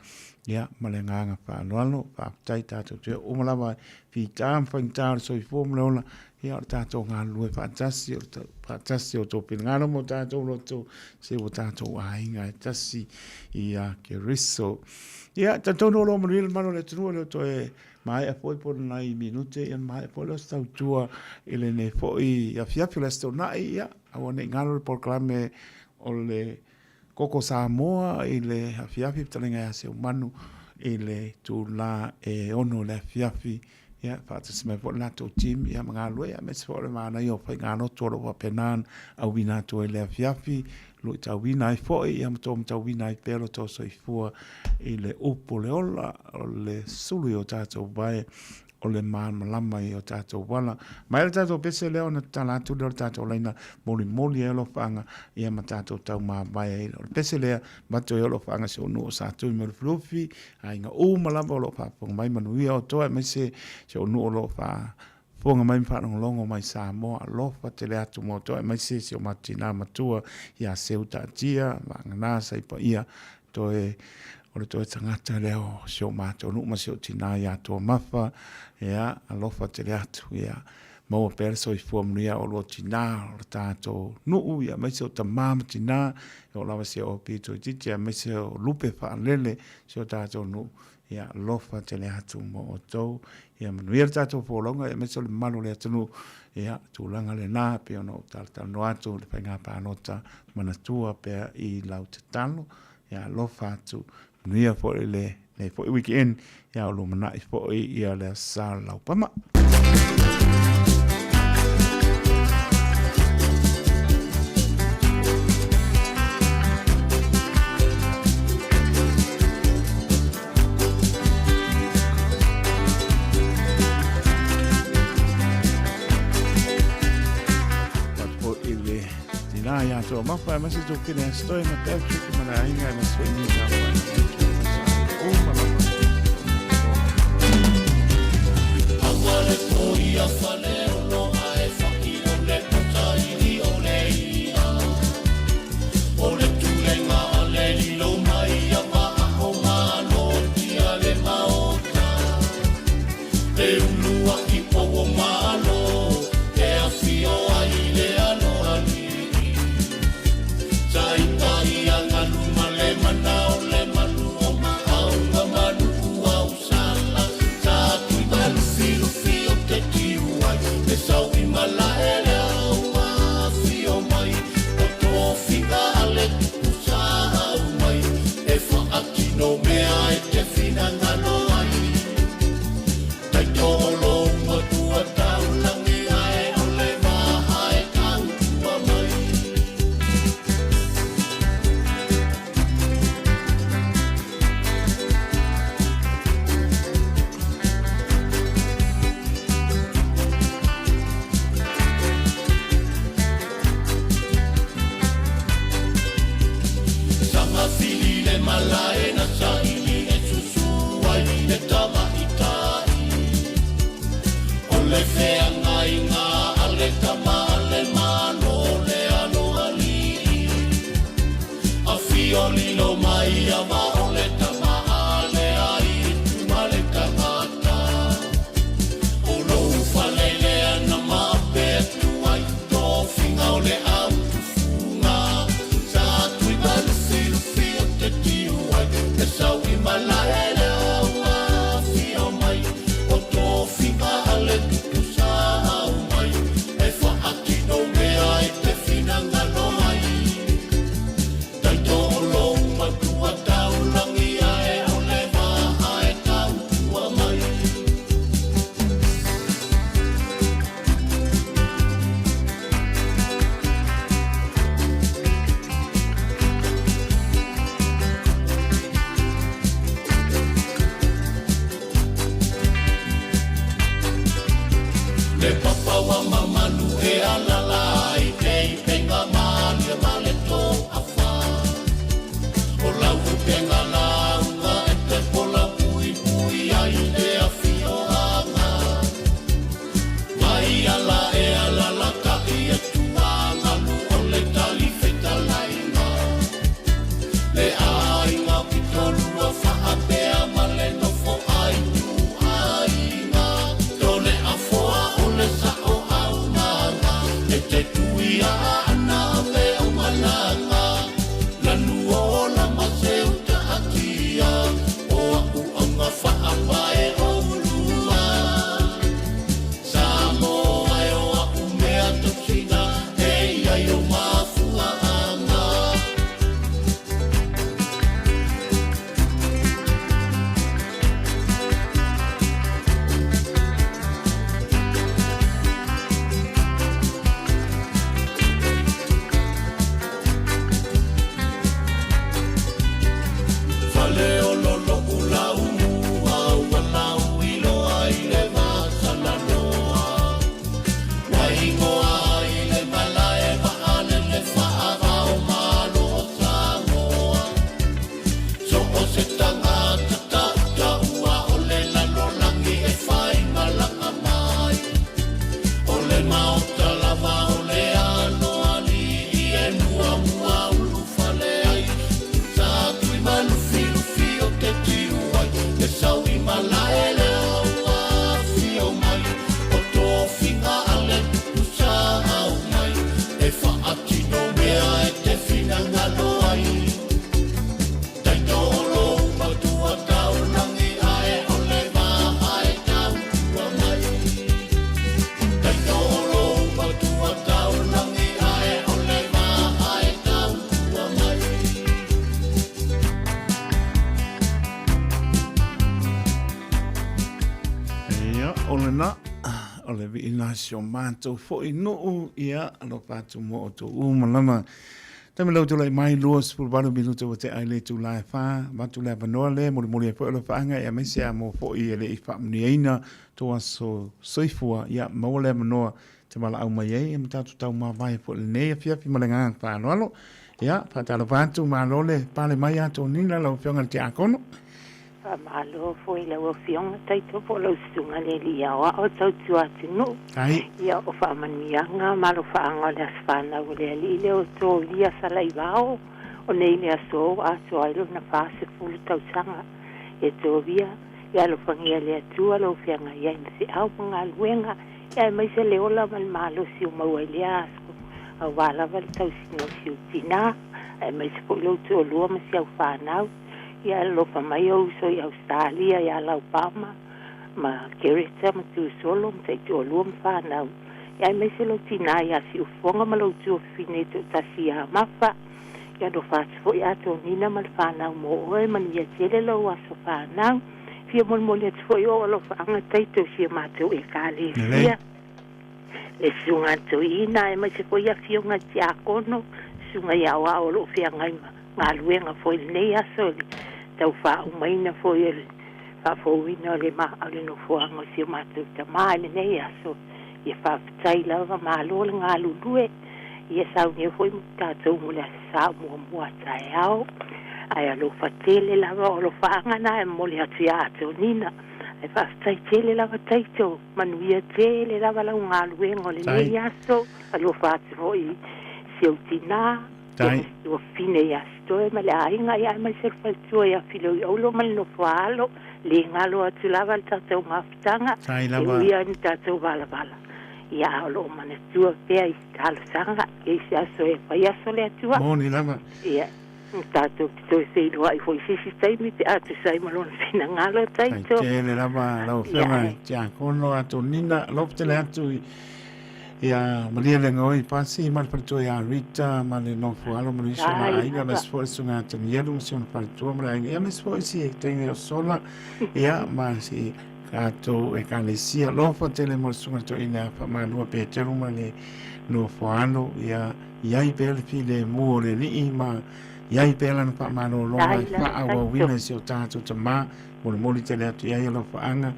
Ia, ma le agaga faaaloalo, faafetai tatou te uma lava fita ma faigata o le soifua ma le ola, ia o le tatou galulue faatasi, o le faatasi o outou finagalo ma o tatou loto, se ua tatou aiga e tasi ia Keriso. Ia, talitonu o lo o manuia le mamalu o le atunuu, e le o toe maea foi po o ni nai minute, ia ona maea foi lea o se tautua i lenei foi afiafi o le Aso Toonai, ia, aua ne i galo le polokalame o le Koko Samoa i le afiafi, fetalaiga ia Seumanu i le itula e 6 i le afiafi. Ia, faatasi mai foi le latou team, ia, ma galulue, ia, aemaise foi o le manaia o faigalotu o lo o faapena ona auina atu ai i le afiafi, luitauina ai foi, ia, ma taumatauina ai pea lo outou soifua i le upu o le ola, o le sulu i o tatou vae, o le malamalama i o tatou ala. Mai le tatou pese lea ona tatala atu lea o le tatou laina molimoli ai alofaaga ia ma tatou taumavae ai. O le pese lea avatu ai alofaaga i si ou nuu o Satui ma Lufilufi, aiga uma lava o lo o faafofoga mai, manuia outou aemaise si ou nuu o lo o faafofoga mai ma faalogologo mai Samoa. Alofa tele atu mo outou aemaise si o matou tina matua ia Seu Taatia, Vagana Saipaia, toe o le toe tagata lea o si o matou nuu ma si ou tina ia Toamafa, ia, alofa tele atu, ia, maua pea le soifua manuia o lua tina o le tatou nuu, ia, aemaise o tama ma tina, e oo lava si o pito itiiti, aemaise o lupe faalele si o tatou nuu, ia, alofa tele atu mo outou, ia manuia le tatou folauga, ia, aemaise o le mamalu o le atunuu, ia, tulaga lena, pei ona ou talatalanoa atu i le faiga palota manatua pea i lau tatalo, ia alofa atu, manuia foi lenei foi weekend, ia o lumanai foi ia le Aso Sa o le Laupama. I le tina ia Toamafa, aemaise tō kene aso toi ma Patrick ma le aiga aemaise foi ni tā whai. O malama. Aua le toia fale o loa e whaki o le pota iri o le ia. O le tulenga a le lilo mai a maa o malo tia le maota. E ulua i po o malo, e awhio ai le alo alii. Taitai a ngalu ma le mana o le malu o maauga malu ua usala. Sa tui malufilufi o te tiuai, le sau i malae le au mafio mai. O tofiga a le tupu sa au mai, e whaatino mea e te whinangalo ai. Tai tōlo matua taulangi ae o le maha e tautua mai. Sanga fili le malae na saili e susu ai le tama i tai. O le feanga i ngā a le tama a le malo le alo alii. A fio lilo mai a va o le tama a le ai tu ma le tangata. O lou falele ana mape atu ai tō finga o le au tufunga. Sa tui malufilufi o te tiu ai, te sau i malae le au afio mai. O tō finga a le tupu sa au mai, e whaatino mea e te whinangalo ai. Tai tō lou matua taulangi ae o le maha e tautua mai. Le papa wa mamalu e alala ai te i penga malia ma le tō awha. O lau penga launga e te pola pui pui ai le awhio anga. Mai ala e alala ka i e tuanga lu o le tali fetalainga. Le ainga ki tolu a whaapea ma le nofo ai tu ainga. Tole afoa o le sao au Ia, o lena, o le viiga si o matou foi nuu, ia, alofa atu mo outou uma lava. Taimi lau tulai mai 28 minute ua tea i le itula e 4, avatu le avanoa lea e molimoli ai foi alofaaga aemaise a mo foi e le i faamanuiaina tou aso soifua, ia maua le avanoa te valaau mai ai ma tatou taumavae foi i lenei afiafi ma le agaga faaaloalo. Ia, faatalofa atu, malo le pale mai Atoniga lau Afioga i le Tiakono. Faamalo foi i lau Afioga Taito po o lau Susuga le Alii Aoao e tautua atunuu. Ai. Ia, o faamanuiaga ma alofaaga o le aso fanau o le Alii lea o Tolia Salaivao, o nei le aso ua atoa ai lona 40 tausaga. E Tolia, ia alofagia e le Atua lou feagai ai ma feau ma galuega, ia aemaise le ola ma le malosi o maua i lea aso, aua lava le tausiga o si ou tinā, aemaise foi lou toalua ma si au fanau. Ia alofa mai ou uso i Ausetalia ia Laupama ma Kereta ma Tusolo ma taitoalua ma fanau, ia aemaise lou tinā ia Siufofoga ma lou tuafafine toatasi ia Mafa. Ia alofa atu foi Atonina ma le fanau mo oe, manuia tele lou aso fanau. Fia molimoli atu foi ou alofaaga taito i si a matou Ekalesia, le Susuga a Toeaina aemaise foi afioga i Tiakono, Susuga i Aoao o lo o feagai ma galuega foi i lenei aso i le tau faaaumaina foi o le faafouina o le o le nofoaga o si o matou tamā i lenei aso. Ia faafetai lava, malo le galulue. Ia saunia foi tatou mo le Aso Sa muamua a taeao. Ae alofa tele lava o alofaaga na e momoli atu ia Atonina. Ae faafetai tele lava Taito, manuia tele lava lau galuega o lenei aso. Alofa atu foi i si ou tinā. Tai. Tuafafine ia Sitoe ma le aiga ia aemaise le faletua ia Filoioulo ma le nofoaalo, le galo atu lava le tatou mafutaga, Tai e lava. ui lava ina tatou valavala, ia a o lo o manatua pea i talosaga i se aso e fai aso le Atua. Moni lava. Ia, tatou te toe feiloai foi i se isi taimi pe a tusa ai ma lona finagalo, Tai Taito. tele lava lau Ia, Afioga i Tiakono Atonina, alofa tele atu i Ia malie le gaoi pasi ma le faletua ia Rita ma le nofo alo ma le uso ma aiga ma se foi susuga ia Tanielu ma si ona faletua ma le aiga ia ma se foi si teine o Sola ia ma si tatou ekalesia alofa tele mo le susuga toeaina ia Faamalua Peteru ma le nofo alo ia iai pea le filemu o le Alii ma iai pea lana faamalologa e faaauauina i si o tatou tamā Molimoli tele atu i ai alofaaga,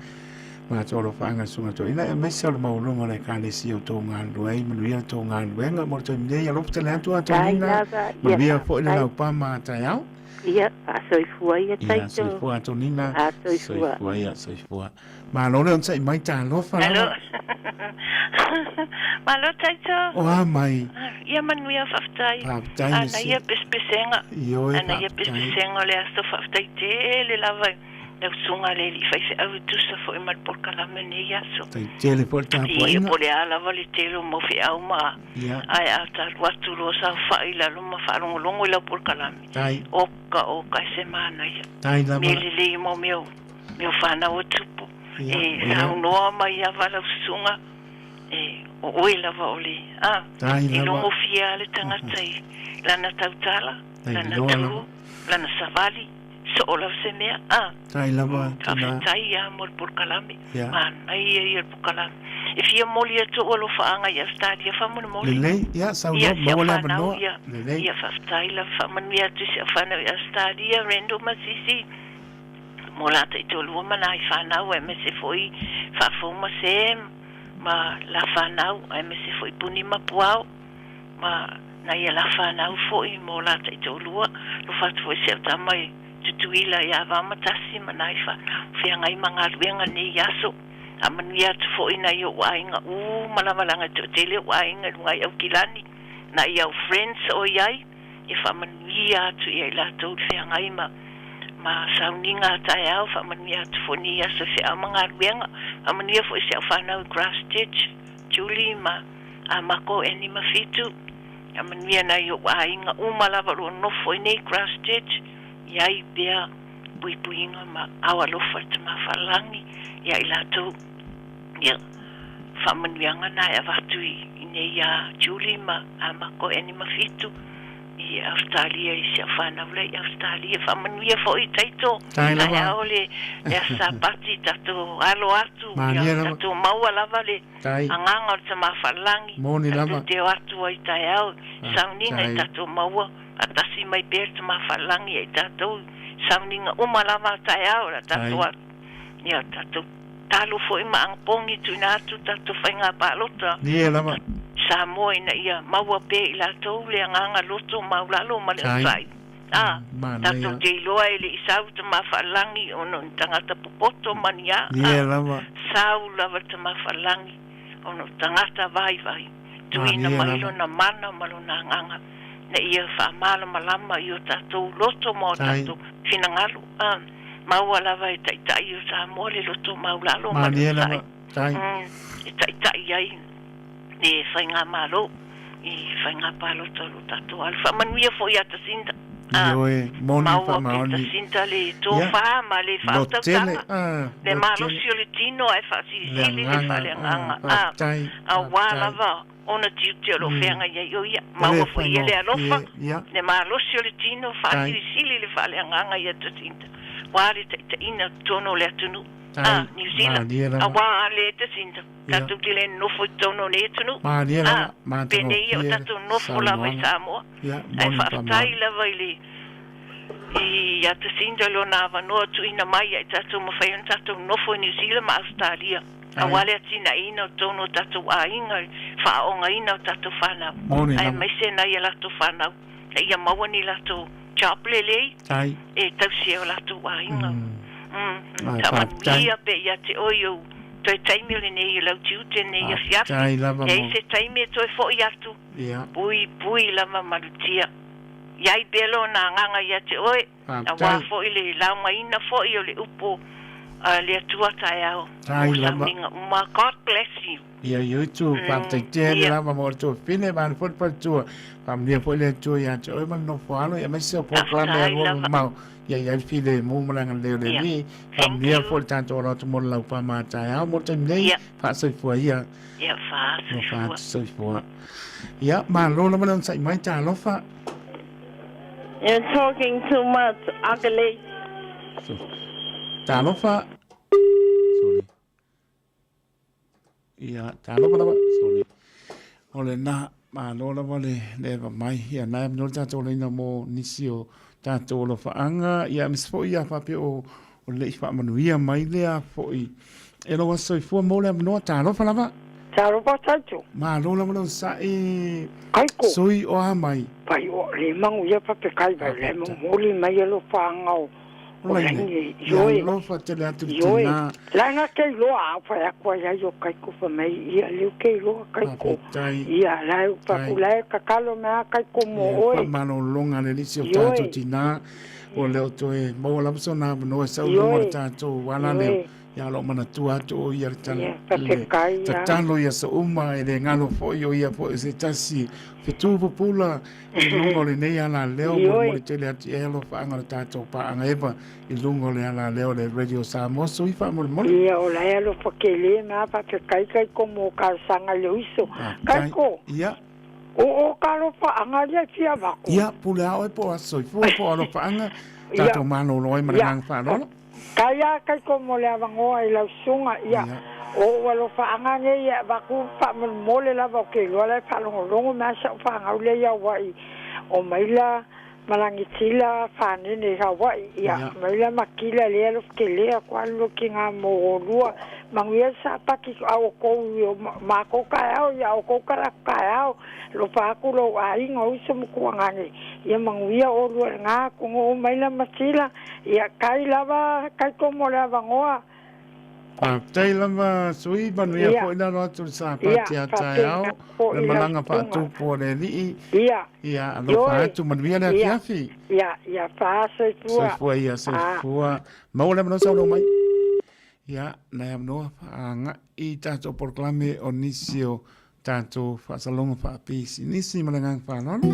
matou alofaaga susuga toeaina, aemaise o le maualuga o le Ekalesia o tou galulue ai, manuia le tou galuega mo le taimi nei, alofa tele atu a Tonina, manuia foi le laupama a taeao. Ia, faasoifua ia Ia, Taito. soifua Tonina. Soifua. Soifua ia, soifua. Malo le onosai mai, talofa lava. Malo Taito. O a mai. Ia manuia faafetai. Faafetai Ana Misi. ia pesepesega. Ioe Ana ia faafetai. pesepesega o le aso faafetai tele lava i lau susuga le alii faifeau e tusa foi ma le polokalame lenei aso. Faafetai tele foi le Ia tapuaiga. po o le a lava le tele o mau feau ma Ia. ae a ta alu atu loa saofai i lalo ma faalogologo i lau polokalame. Tai. Oka oka e se manaia. Tai lava. Mea lelei mo mea o mea o fanau a tupu. Ia, E ia. saunoa mai lava lau susuga E, o oe lava o le, a, Tai e lava. logofia lava le tagata i lana tautala, Tai lana loa tu, lava. lana savali, soo lava se mea, a. Tai lava, tina. Faafetai lava mo le polokalame. Ia. Manaia ia le polokalame. E fia moli atu ou alofaaga i Ausetalia faamolemole. Lelei, ia, saunoa, Ia, si au maua le fanau, avanoa. ia, Lelei. ia, faafetai lava, faamanuia atu i si au fanau i Ausetalia, Randall ma Sisi. Mo la taitoalua ma nai fanau aemaise foi Faafou ma Sam ma la fanau aemaise foi Puni ma Puao ma nai a la fanau foi mo la taitoalua. Alofa atu foi si au tama i Tutuila ia Vamatasi ma nai fanau feagai ma galuega nei aso. Faamanuia atu foi nai ou aiga uma lava leaga e toatele ou aiga i luga i Aukilani, nai au friends o i ai. E faamanuia atu ia i latou le feagai ma ma sauniga a taeao, faamanuia atu foi nei aso i feau ma galuega, faamanuia foi i si au fanau i Christchurch, Julie ma Amako, Annie ma Fitu, faamanuia nai ou aiga uma lava o lo o nofo i nei Christchurch, i ai pea puipuiga ma ao alofa le Tama Faalelagi ia i latou. Ia, faamanuiaga na e avatu i nei ia Julie ma Amako, Annie ma Fitu. I Ausetalia i si au fanau la i Ausetalia. Faamanuia foi i Taito, Tai lava. taeao le le Aso Sapati tatou alo atu Malie ia lava. tatou maua lava le Tai. agaga o le Tama Faalelagi Moni tatou lava. te o atu ai taeao i sauniga i Faafetai. tatou maua faatasi mai pea le Tama Faalelagi ia i tatou i sauniga uma lava taeao o le a Tai. tatou atu ia tatou talo foi ma agapogi tuuina atu tatou faiga palota Lie lava. Samoa ina ia maua pea i latou le agaga loto maulalo ma le Tai. onosai. A, Manaia. tatou te iloa e le i sau le Tama Faalelagi ona o ni tagata popoto ma ni a, Lie a, lava. sau lava le Tama Faalelagi ona o tagata vaivai, tuuina Malie mai lava. lona mana ma lona agaga na ia faamalamalama i o tatou loto ma o Tai. tatou finagalo. A, maua lava e taitai o Samoa le loto maulalo ma le Malie onosai. lava. Tai. E taitai ai le faigamalo i faiga palota o lo tatou alu. Faamanuia foi ia Tasinda. Ioe, moni Maua pe faamaoni. Tasinda le Ia. tofā ma le Lotele, faautautaga. ah, Le lotele. malosi o le tino ae Le faasilisili le agaga, faaleagaga. ah, faafetai, Auā faafetai. lava ona tiute o lo o feagai ai o ia. E le Maua foi ia le alofa, faigofie, ia. le malosi o le tino, Tai. faasilisili le faaleagaga ia Tasinda. Uā le taitaiina totonu o le atunuu. Tai, Ah, New Zealand. malie lava. Auā le Tasinda. Ia. Tatou te le nofo i totonu o nei atunuu. Malie lava, Ah, penei o matagofie tatou nofo lava i saunoaga. Samoa. Ia, Ae moni faafetai faamaoni. lava i le i ia Tasinda lona avanoa tuuina mai ia i tatou mafai ona tatou nofo i New Zealand ma Australia. Ai. Auā le atinaʻina o totonu o tatou aiga, faaogaina o tatou fanau. Moni Ae lava. maise nai a latou fanau, na ia maua ni latou job lelei Tai. e tausi ai o latou aiga. Ai, Faamanuia faafetai. pe ia te oe ou toe taimi o lenei i lau tiute lenei afiafi. Faafetai lava E ai mo. se taimi e toe foʻi atu Ia. pui pui lava malutia. Iai pea lona agaga ia te oe, auā Faafetai. foʻi le laogaina foʻi o le upu a le Atua taeao. Tai Mo lava. sauniga uma. God bless you. Ia i utu, faafetai tele ia. lava mo le tuafine, ma le foi le faletua. Faamanuia foi le Atua ia te oe ma le nofo alo, ia aemaise o polokalame Faafetai a lua lava. mamao. Ia i ai le filemu ma le agalelei o le Ia. Alii. Thank Faamanuia you. foi le tatou alo atu mo le laupama taeao mo le taimi nei, Ia. faasoifua ia. Ia Mo faasoifua. faasoifua. Ia, malo lava le onosai mai, talofa. You're talking too much, ugly. Talofa. Sorry. Ia, talofa lava. Sorry. O le nā, malo lava le, le eva mai. Ia, nai amino le tātou leina mo nisi o tātou o lofaanga. Ia, aemaise foi ia faapea o, o le i faamanuia mai lea foi. E lou aso soifua mo le amanoa, talofa lava. Talofa taito. Malo lava le onosai Kaiko. sui o a mai. Pai o le mangu ia pape kai vai le momoli mai e lo whaanga o o Laine. laine Ia, ioe. alofa tele atu le Ioe. tinā. Langa kei loa au whai akua ia i o kaiko wha mai ia leu kei loa kaiko. Faafetai. Ia lai paku lai kakalo mea kaiko mo oe. Faamalologa le lisi o Ioe. tatou tinā o le o toe maua lava sona avanoa e sau luga o le Ioe. tatou ala lea Ioe. ia o loo manatua atu o ia le tala Ia, le faafetai, ia. tatalo ia souma e le galo foi o ia foi se tasi fetu pupula i luga o lenei alaleo Ioe. molimoli tele atu i ai alofaaga o le tatou paaga eva i luga o le alaleo le Radio Samoa sui faamolemole. Ia o lai alofa ke le mea faafetai kaiko mo talosaga le uso. Kaiko. Ia. O o kalofa anga ia fia vako. Ia pule a oe po o aso soifua po o alofaaga Ia. tatou malolo ai ma le Ia. agaga faaaloalo. Kai a kaiko mo le avangoa i lau suga ia. O ua alofaʻaga nei ia avaku faamolemole lava o ke iloa lae faalogologo mea saʻu fagau lea ia uaʻi o maila malagitila fanene i Hawaii ia Ia. maila makila lea alofakelea ko alu lokiga mo olua manuia sapaki a oukou i o makou kaeao ia oukou kalaku kaeao lofa aku lou aiga o uso ma kuagage ia manuia olua i lagā kugoo maila matila ia kai lava kaiko mo le avagoa. Faafetai lava sui manuia Ia. foi lalo atu le Ia, sapati a taeao faapena foi le lau malaga susuga. faatupu a le alii. Ia. Ia alofa Ioe. atu manuia le Ia. afiafi. Ia ia faasoifua. Soifua ia soifua. Maua le avanoa saunoa mai. Ia, nai avanoa faaagaʻi tatou polokalame o nisi o tatou faasaloga faapisinisi ma le agaga faaaloalo.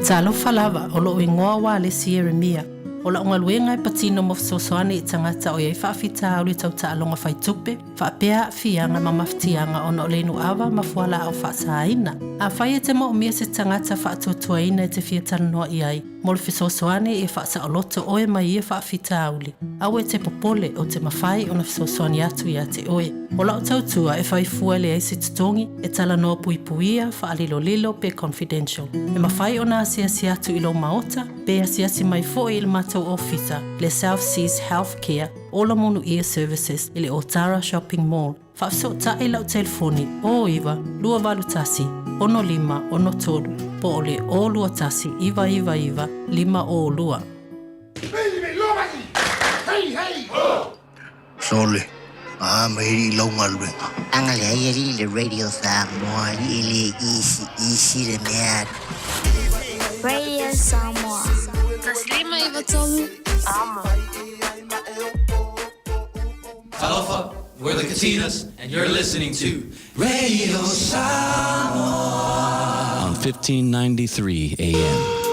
Talofa lava o loo igoa ua Alesi Ieremia. O la'u galuega e patino mo fesoasoani i tagata o i ai faafitauli tau taaloga faitupe, faapea aafiaga ma mafatiaga ona o le inu ava ma fualaau faasaina. Afai e te moomia se tagata faatuatuaina e te fia talanoa i ai mo le fesoasoani ia faasaoloto oe mai ia faafitauli, aua e te popole ou te mafai ona fesoasoani atu iā te oe. O la'u tautua e fai fua e leai se totogi, e talanoa puipuia, faalilolilo pe confidential. E mafai ona asiasi atu i lou maota, pe asiasi mai foi i le matou ofisa, le South Seas Health Care, Ola Manuia Services i le Otara Shopping Mall. Faafesootai i lau telefoni 09 281 6563 po o le 021 999 502. Sole, a mai i lau galuega. Agalelei alii i le Radio Samoa alii e le easy easy le mea. Radio Samoa. 1593 Amo. Talofa, we're the Katinas, and you're listening to Radio Samoa on 1593 AM.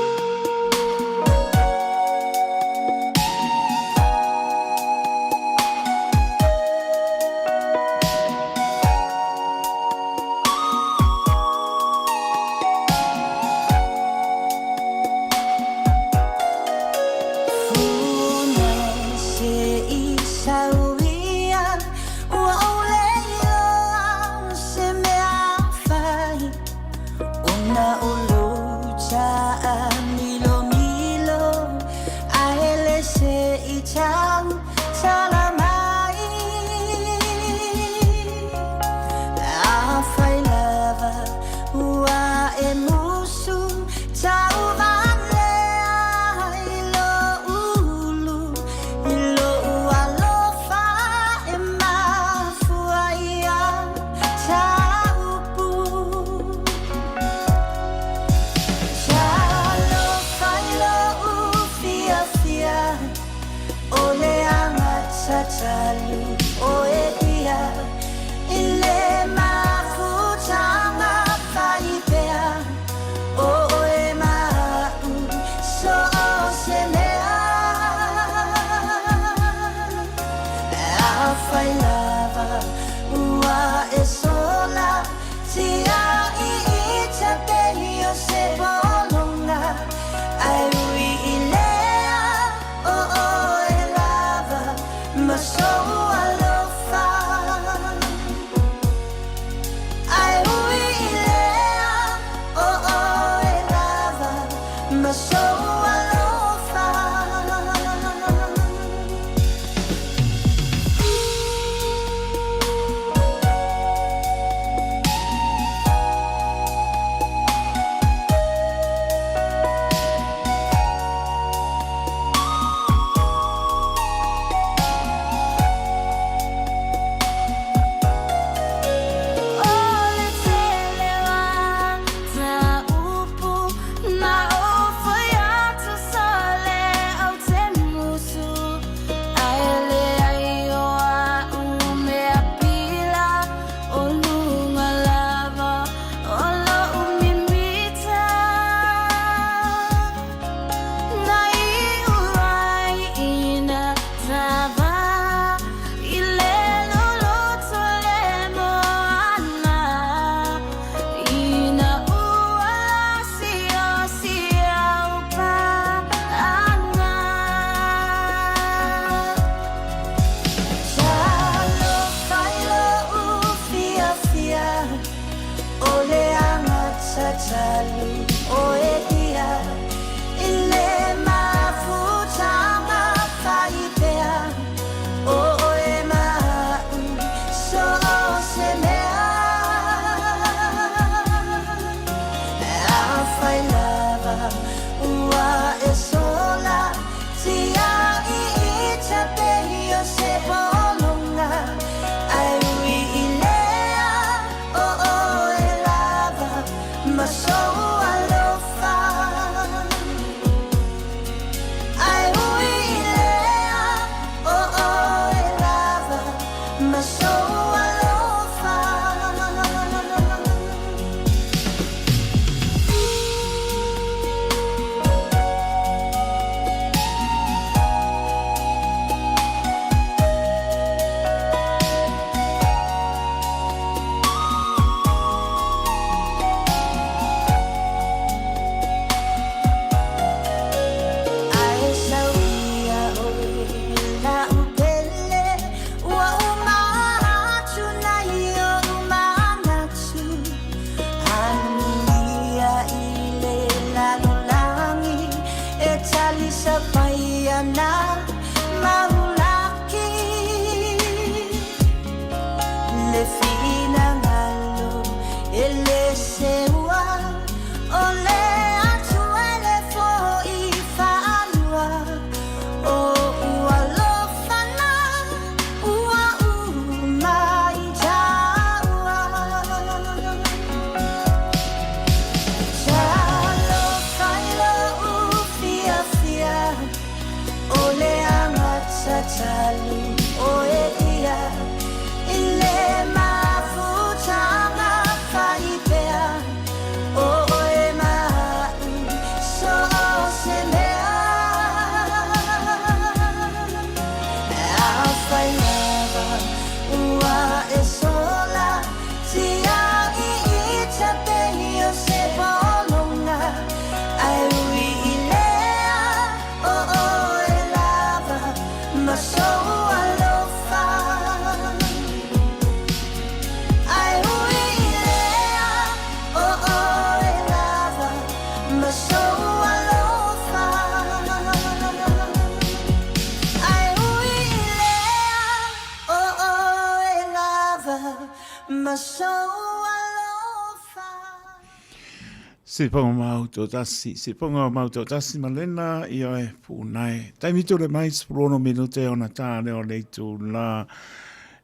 Ma sou alofa. Siponga mau toatasi, siponga mau toatasi ma lena i oe puunae. Taimi tule mai 16 minute ona tā leo le itu la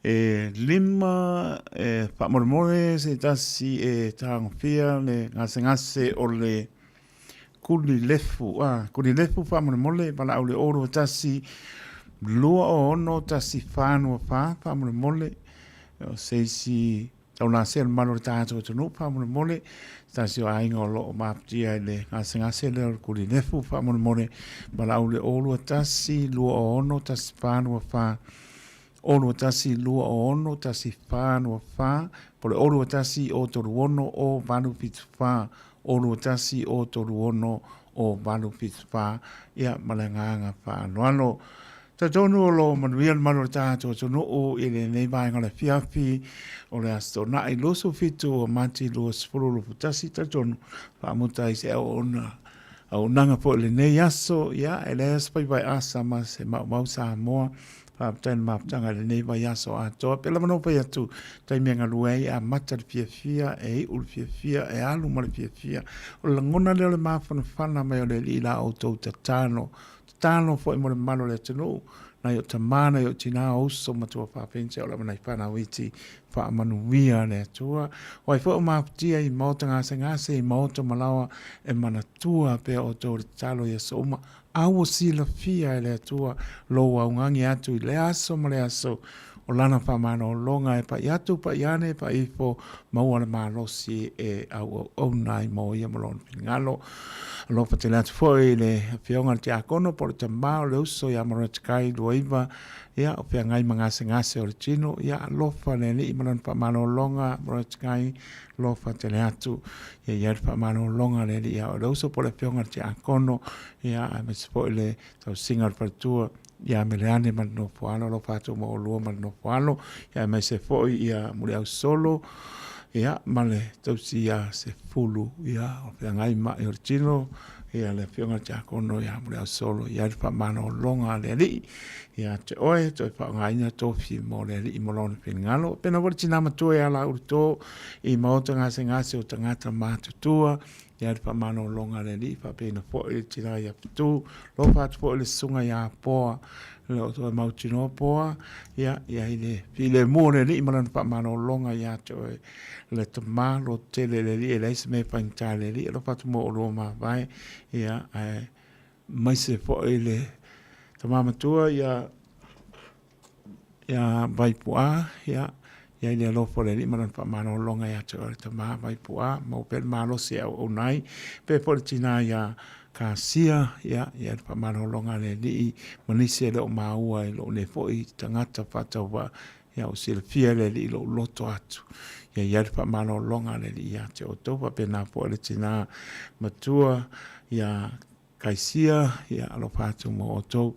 e lima e whaamolemole se tasi e tāngofia le ngasengase o le kuli lefu. Ah, kuli lefu whaamolemole wala au le oro tasi lua o ono tasi whānua whā whaamolemole o seisi Taulasea le mamalu o le tatou atunuu faamolemole, se tasi o aiga o lo o mafutia i le gasegase lea o le Kulilefu faamolemole, valaau le 0 21 2 6 1 4 2 0 1 2 6 1 4 2 4, po o le 0 1 0 3 6 0 8 7 4, 0 1 0 3 6 0 8 7 4, ia ma le agaga faaaloalo. Talitonu o lo o manuia le malu o le tatou atunuu i lenei vaega o le afiafi o le Aso Toonai 27 o Mati 2021. Talitonu faamuta ai se auauna auaunaga foi i lenei aso. Ia, e leai se faiva e asa ma se maumau Samoa. Faafetai i le mafutaga i lenei vaiaso atoa. Pea lava na ou fai atu, taimi e galue ai e amata le fiafia, e iu le fiafia, e alu ma le fiafia. O le lagona lea o le mafanafana mai o le Alii i la outou tatalo. Tatalo foi mo le mamalu o le atunuu, nai o tamā, nai o tinā, o uso ma tuafafine, o lava nai whanau iti, faamanuia le Atua. O ai foi o mafutia i maota gasegase, i maota malaoa, e manatua pea outou i le tatalo i aso uma, a ua silafia e le Atua lou augani atu i lea aso ma lea aso, o lana faamalologa e pai atu, pai ane, pai ifo, maua le malosi e auauauna ai mo ia ma lona finagalo. Alofa tele atu foi i le Afioga i le Tiakono po o le tamā o le uso ia Morotikai 29, ia, o feagai ma gasegase o le tino, ia, alofa le Alii ma lona faamalologa, Morotikai, alofa tele atu. Ia i ai le faamalologa a le Alii ia o le uso po o le Afioga i le Tiakono, ia, aemaise foi le tausiga o le faletua, ia Meleane ma le nofo alo, alofa atu mo oulua ma le nofo alo, ia aemaise foi ia Muliausolo, ia ma le tausi ia Sefulu, ia o feagai mai o le tino, ia le afioga i le Tiakono ia Muliausolo, ia le faamalologa a le Alii, ia te oe, toe faaaogaina tofi mo le Alii mo lona finagalo. Pena foi le tina matua ia Lauluto i maota gasegase o tagata matutua, Ia le faamalologa a le Alii, faapena foi le tina ia Fetu, lofa atu foi le susuga ia Poa, le o toe mautinoa Poa, ia, ia i le filemu o le Alii ma lana faamalologa ia te oe le tama, lototele le Alii, e leai se mea e faigata i le Alii, alofa atu mo oulua mavae, ia, ae maise foi le tama matua ia, Ia Vaipu'a, ia, i ai le alofa o le Alii ma Lana faamalologa ia te oe le tama Vaipu'a, maua pea le malosi e auauna ai, pea foi le tinā iā Kasia, ia, i ai le faamalologa a le Alii ma nisi e le o maua i lou nei foi tagata faatauvaa, ia ua silafia e le Alii lou loto atu. Ia i ai le faamalologa a le Alii ia te outou, faapena foi le tinā matua ia Kaisia, ia alofa atu mo outou,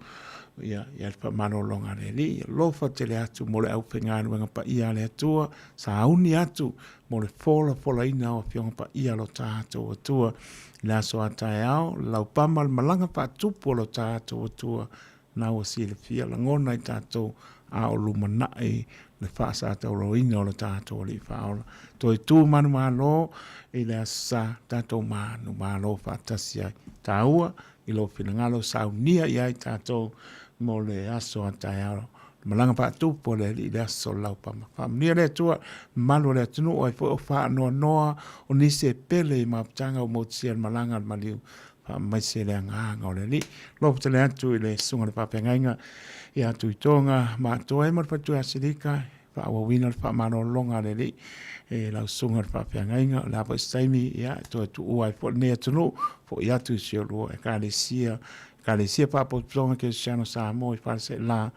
ia, ia le faamalologa a le Alii, ia alofa tele atu mo le aufaigaluega paia a le Atua, sauni atu mo le folafolaina o Afioga Paia a lo tatou Atua. I le aso a taeao, le laupama le malaga faatupu a lo tatou Atua, na ua silafia lagona i tatou a o lumanai le faasataurauina o lo tatou Alii Faaola. Toe tu manumalo i le Aso Sa, tatou manumalo faatasi ai. Taua i lou finagalo saunia i ai tatou mo le aso a taeao. Malaga faatupu a le Alii i le aso o le laupama. Faamanuia le Atua, mamalu o le atunuu ai foi o faanoanoa o nisi e pele i mafutaga ua motusia i le malaga a le maliu. Faamaise le agaga o le Alii. Alofa tele atu i le susuga i le faafeagaiga ia Tuitoga ma Atoa ma le faletua ia Silika, faaauauina le faamalologa a le Alii e lau susuga i le faafeagaiga. O le a foi se taimi ia e toe tuua ai foi lenei atunuu, foi atu i si olua Ekalesia, Ekalesia Faapotopotoga Kerisiano Samoa i Faleaseela,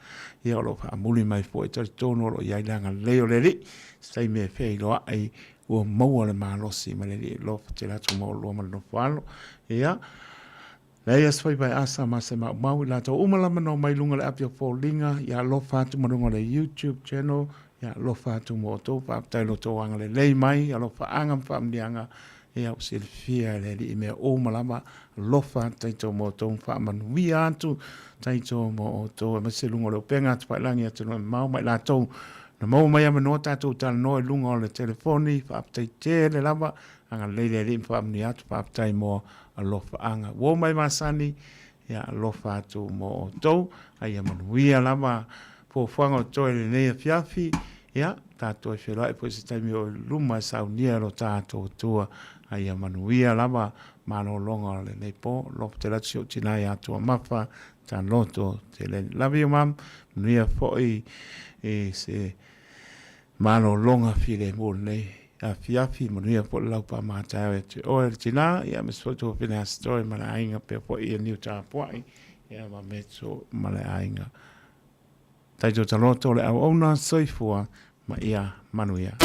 ia o lo o faamuli mai foi, talitonu o lo o i ai le agalelei o le Alii, se taimi e feiloai ua maua le malosi ma le Alii alofa tele atu ma oulua ma le nofo alo. Ia, leai se faiva e asa ma se maumau i latou uma lava na omai i luga o le api o foliga, ia alofa atu ma luga o le YouTube channel, ia alofa atu mo outou, faafetai lo outou agalelei mai, alofaaga ma faamanuiaga, ia ua silafia e le Alii mea uma lava, alofa atu taito mo outou, faamanuia atu taito mo outou, aemaise luga o le upega atu faalagi atunuu e mamao ma i latou. Na maua mai avanoa tatou talanoa i luga o le telefoni, faafetai tele lava, agalelei le Alii ma faamanuia atu, faafetai mo alofaaga. Ua oo mai masani, ia alofa atu mo outou, a ia manuia lava fuafuaga o totoe i lenei afiafi, ia tatou e feiloai foi i se taimi o i luma e saunia e lo tatou Atua, a ia manuia lava malologa o lenei po. Alofa tele atu si ou tina ia Tuamafa Taloto tele. Love you mum, manuia foi i se malologa filemu o lenei afiafi, manuia foi le laupa mataeo ia te oe le tina, ia aemaise foi tou afine Asitoe ma le aiga pea foi ia niu tapuai, ia ma Metso ma le aiga. Taito Taloto le auauna, soifua ma ia manuia.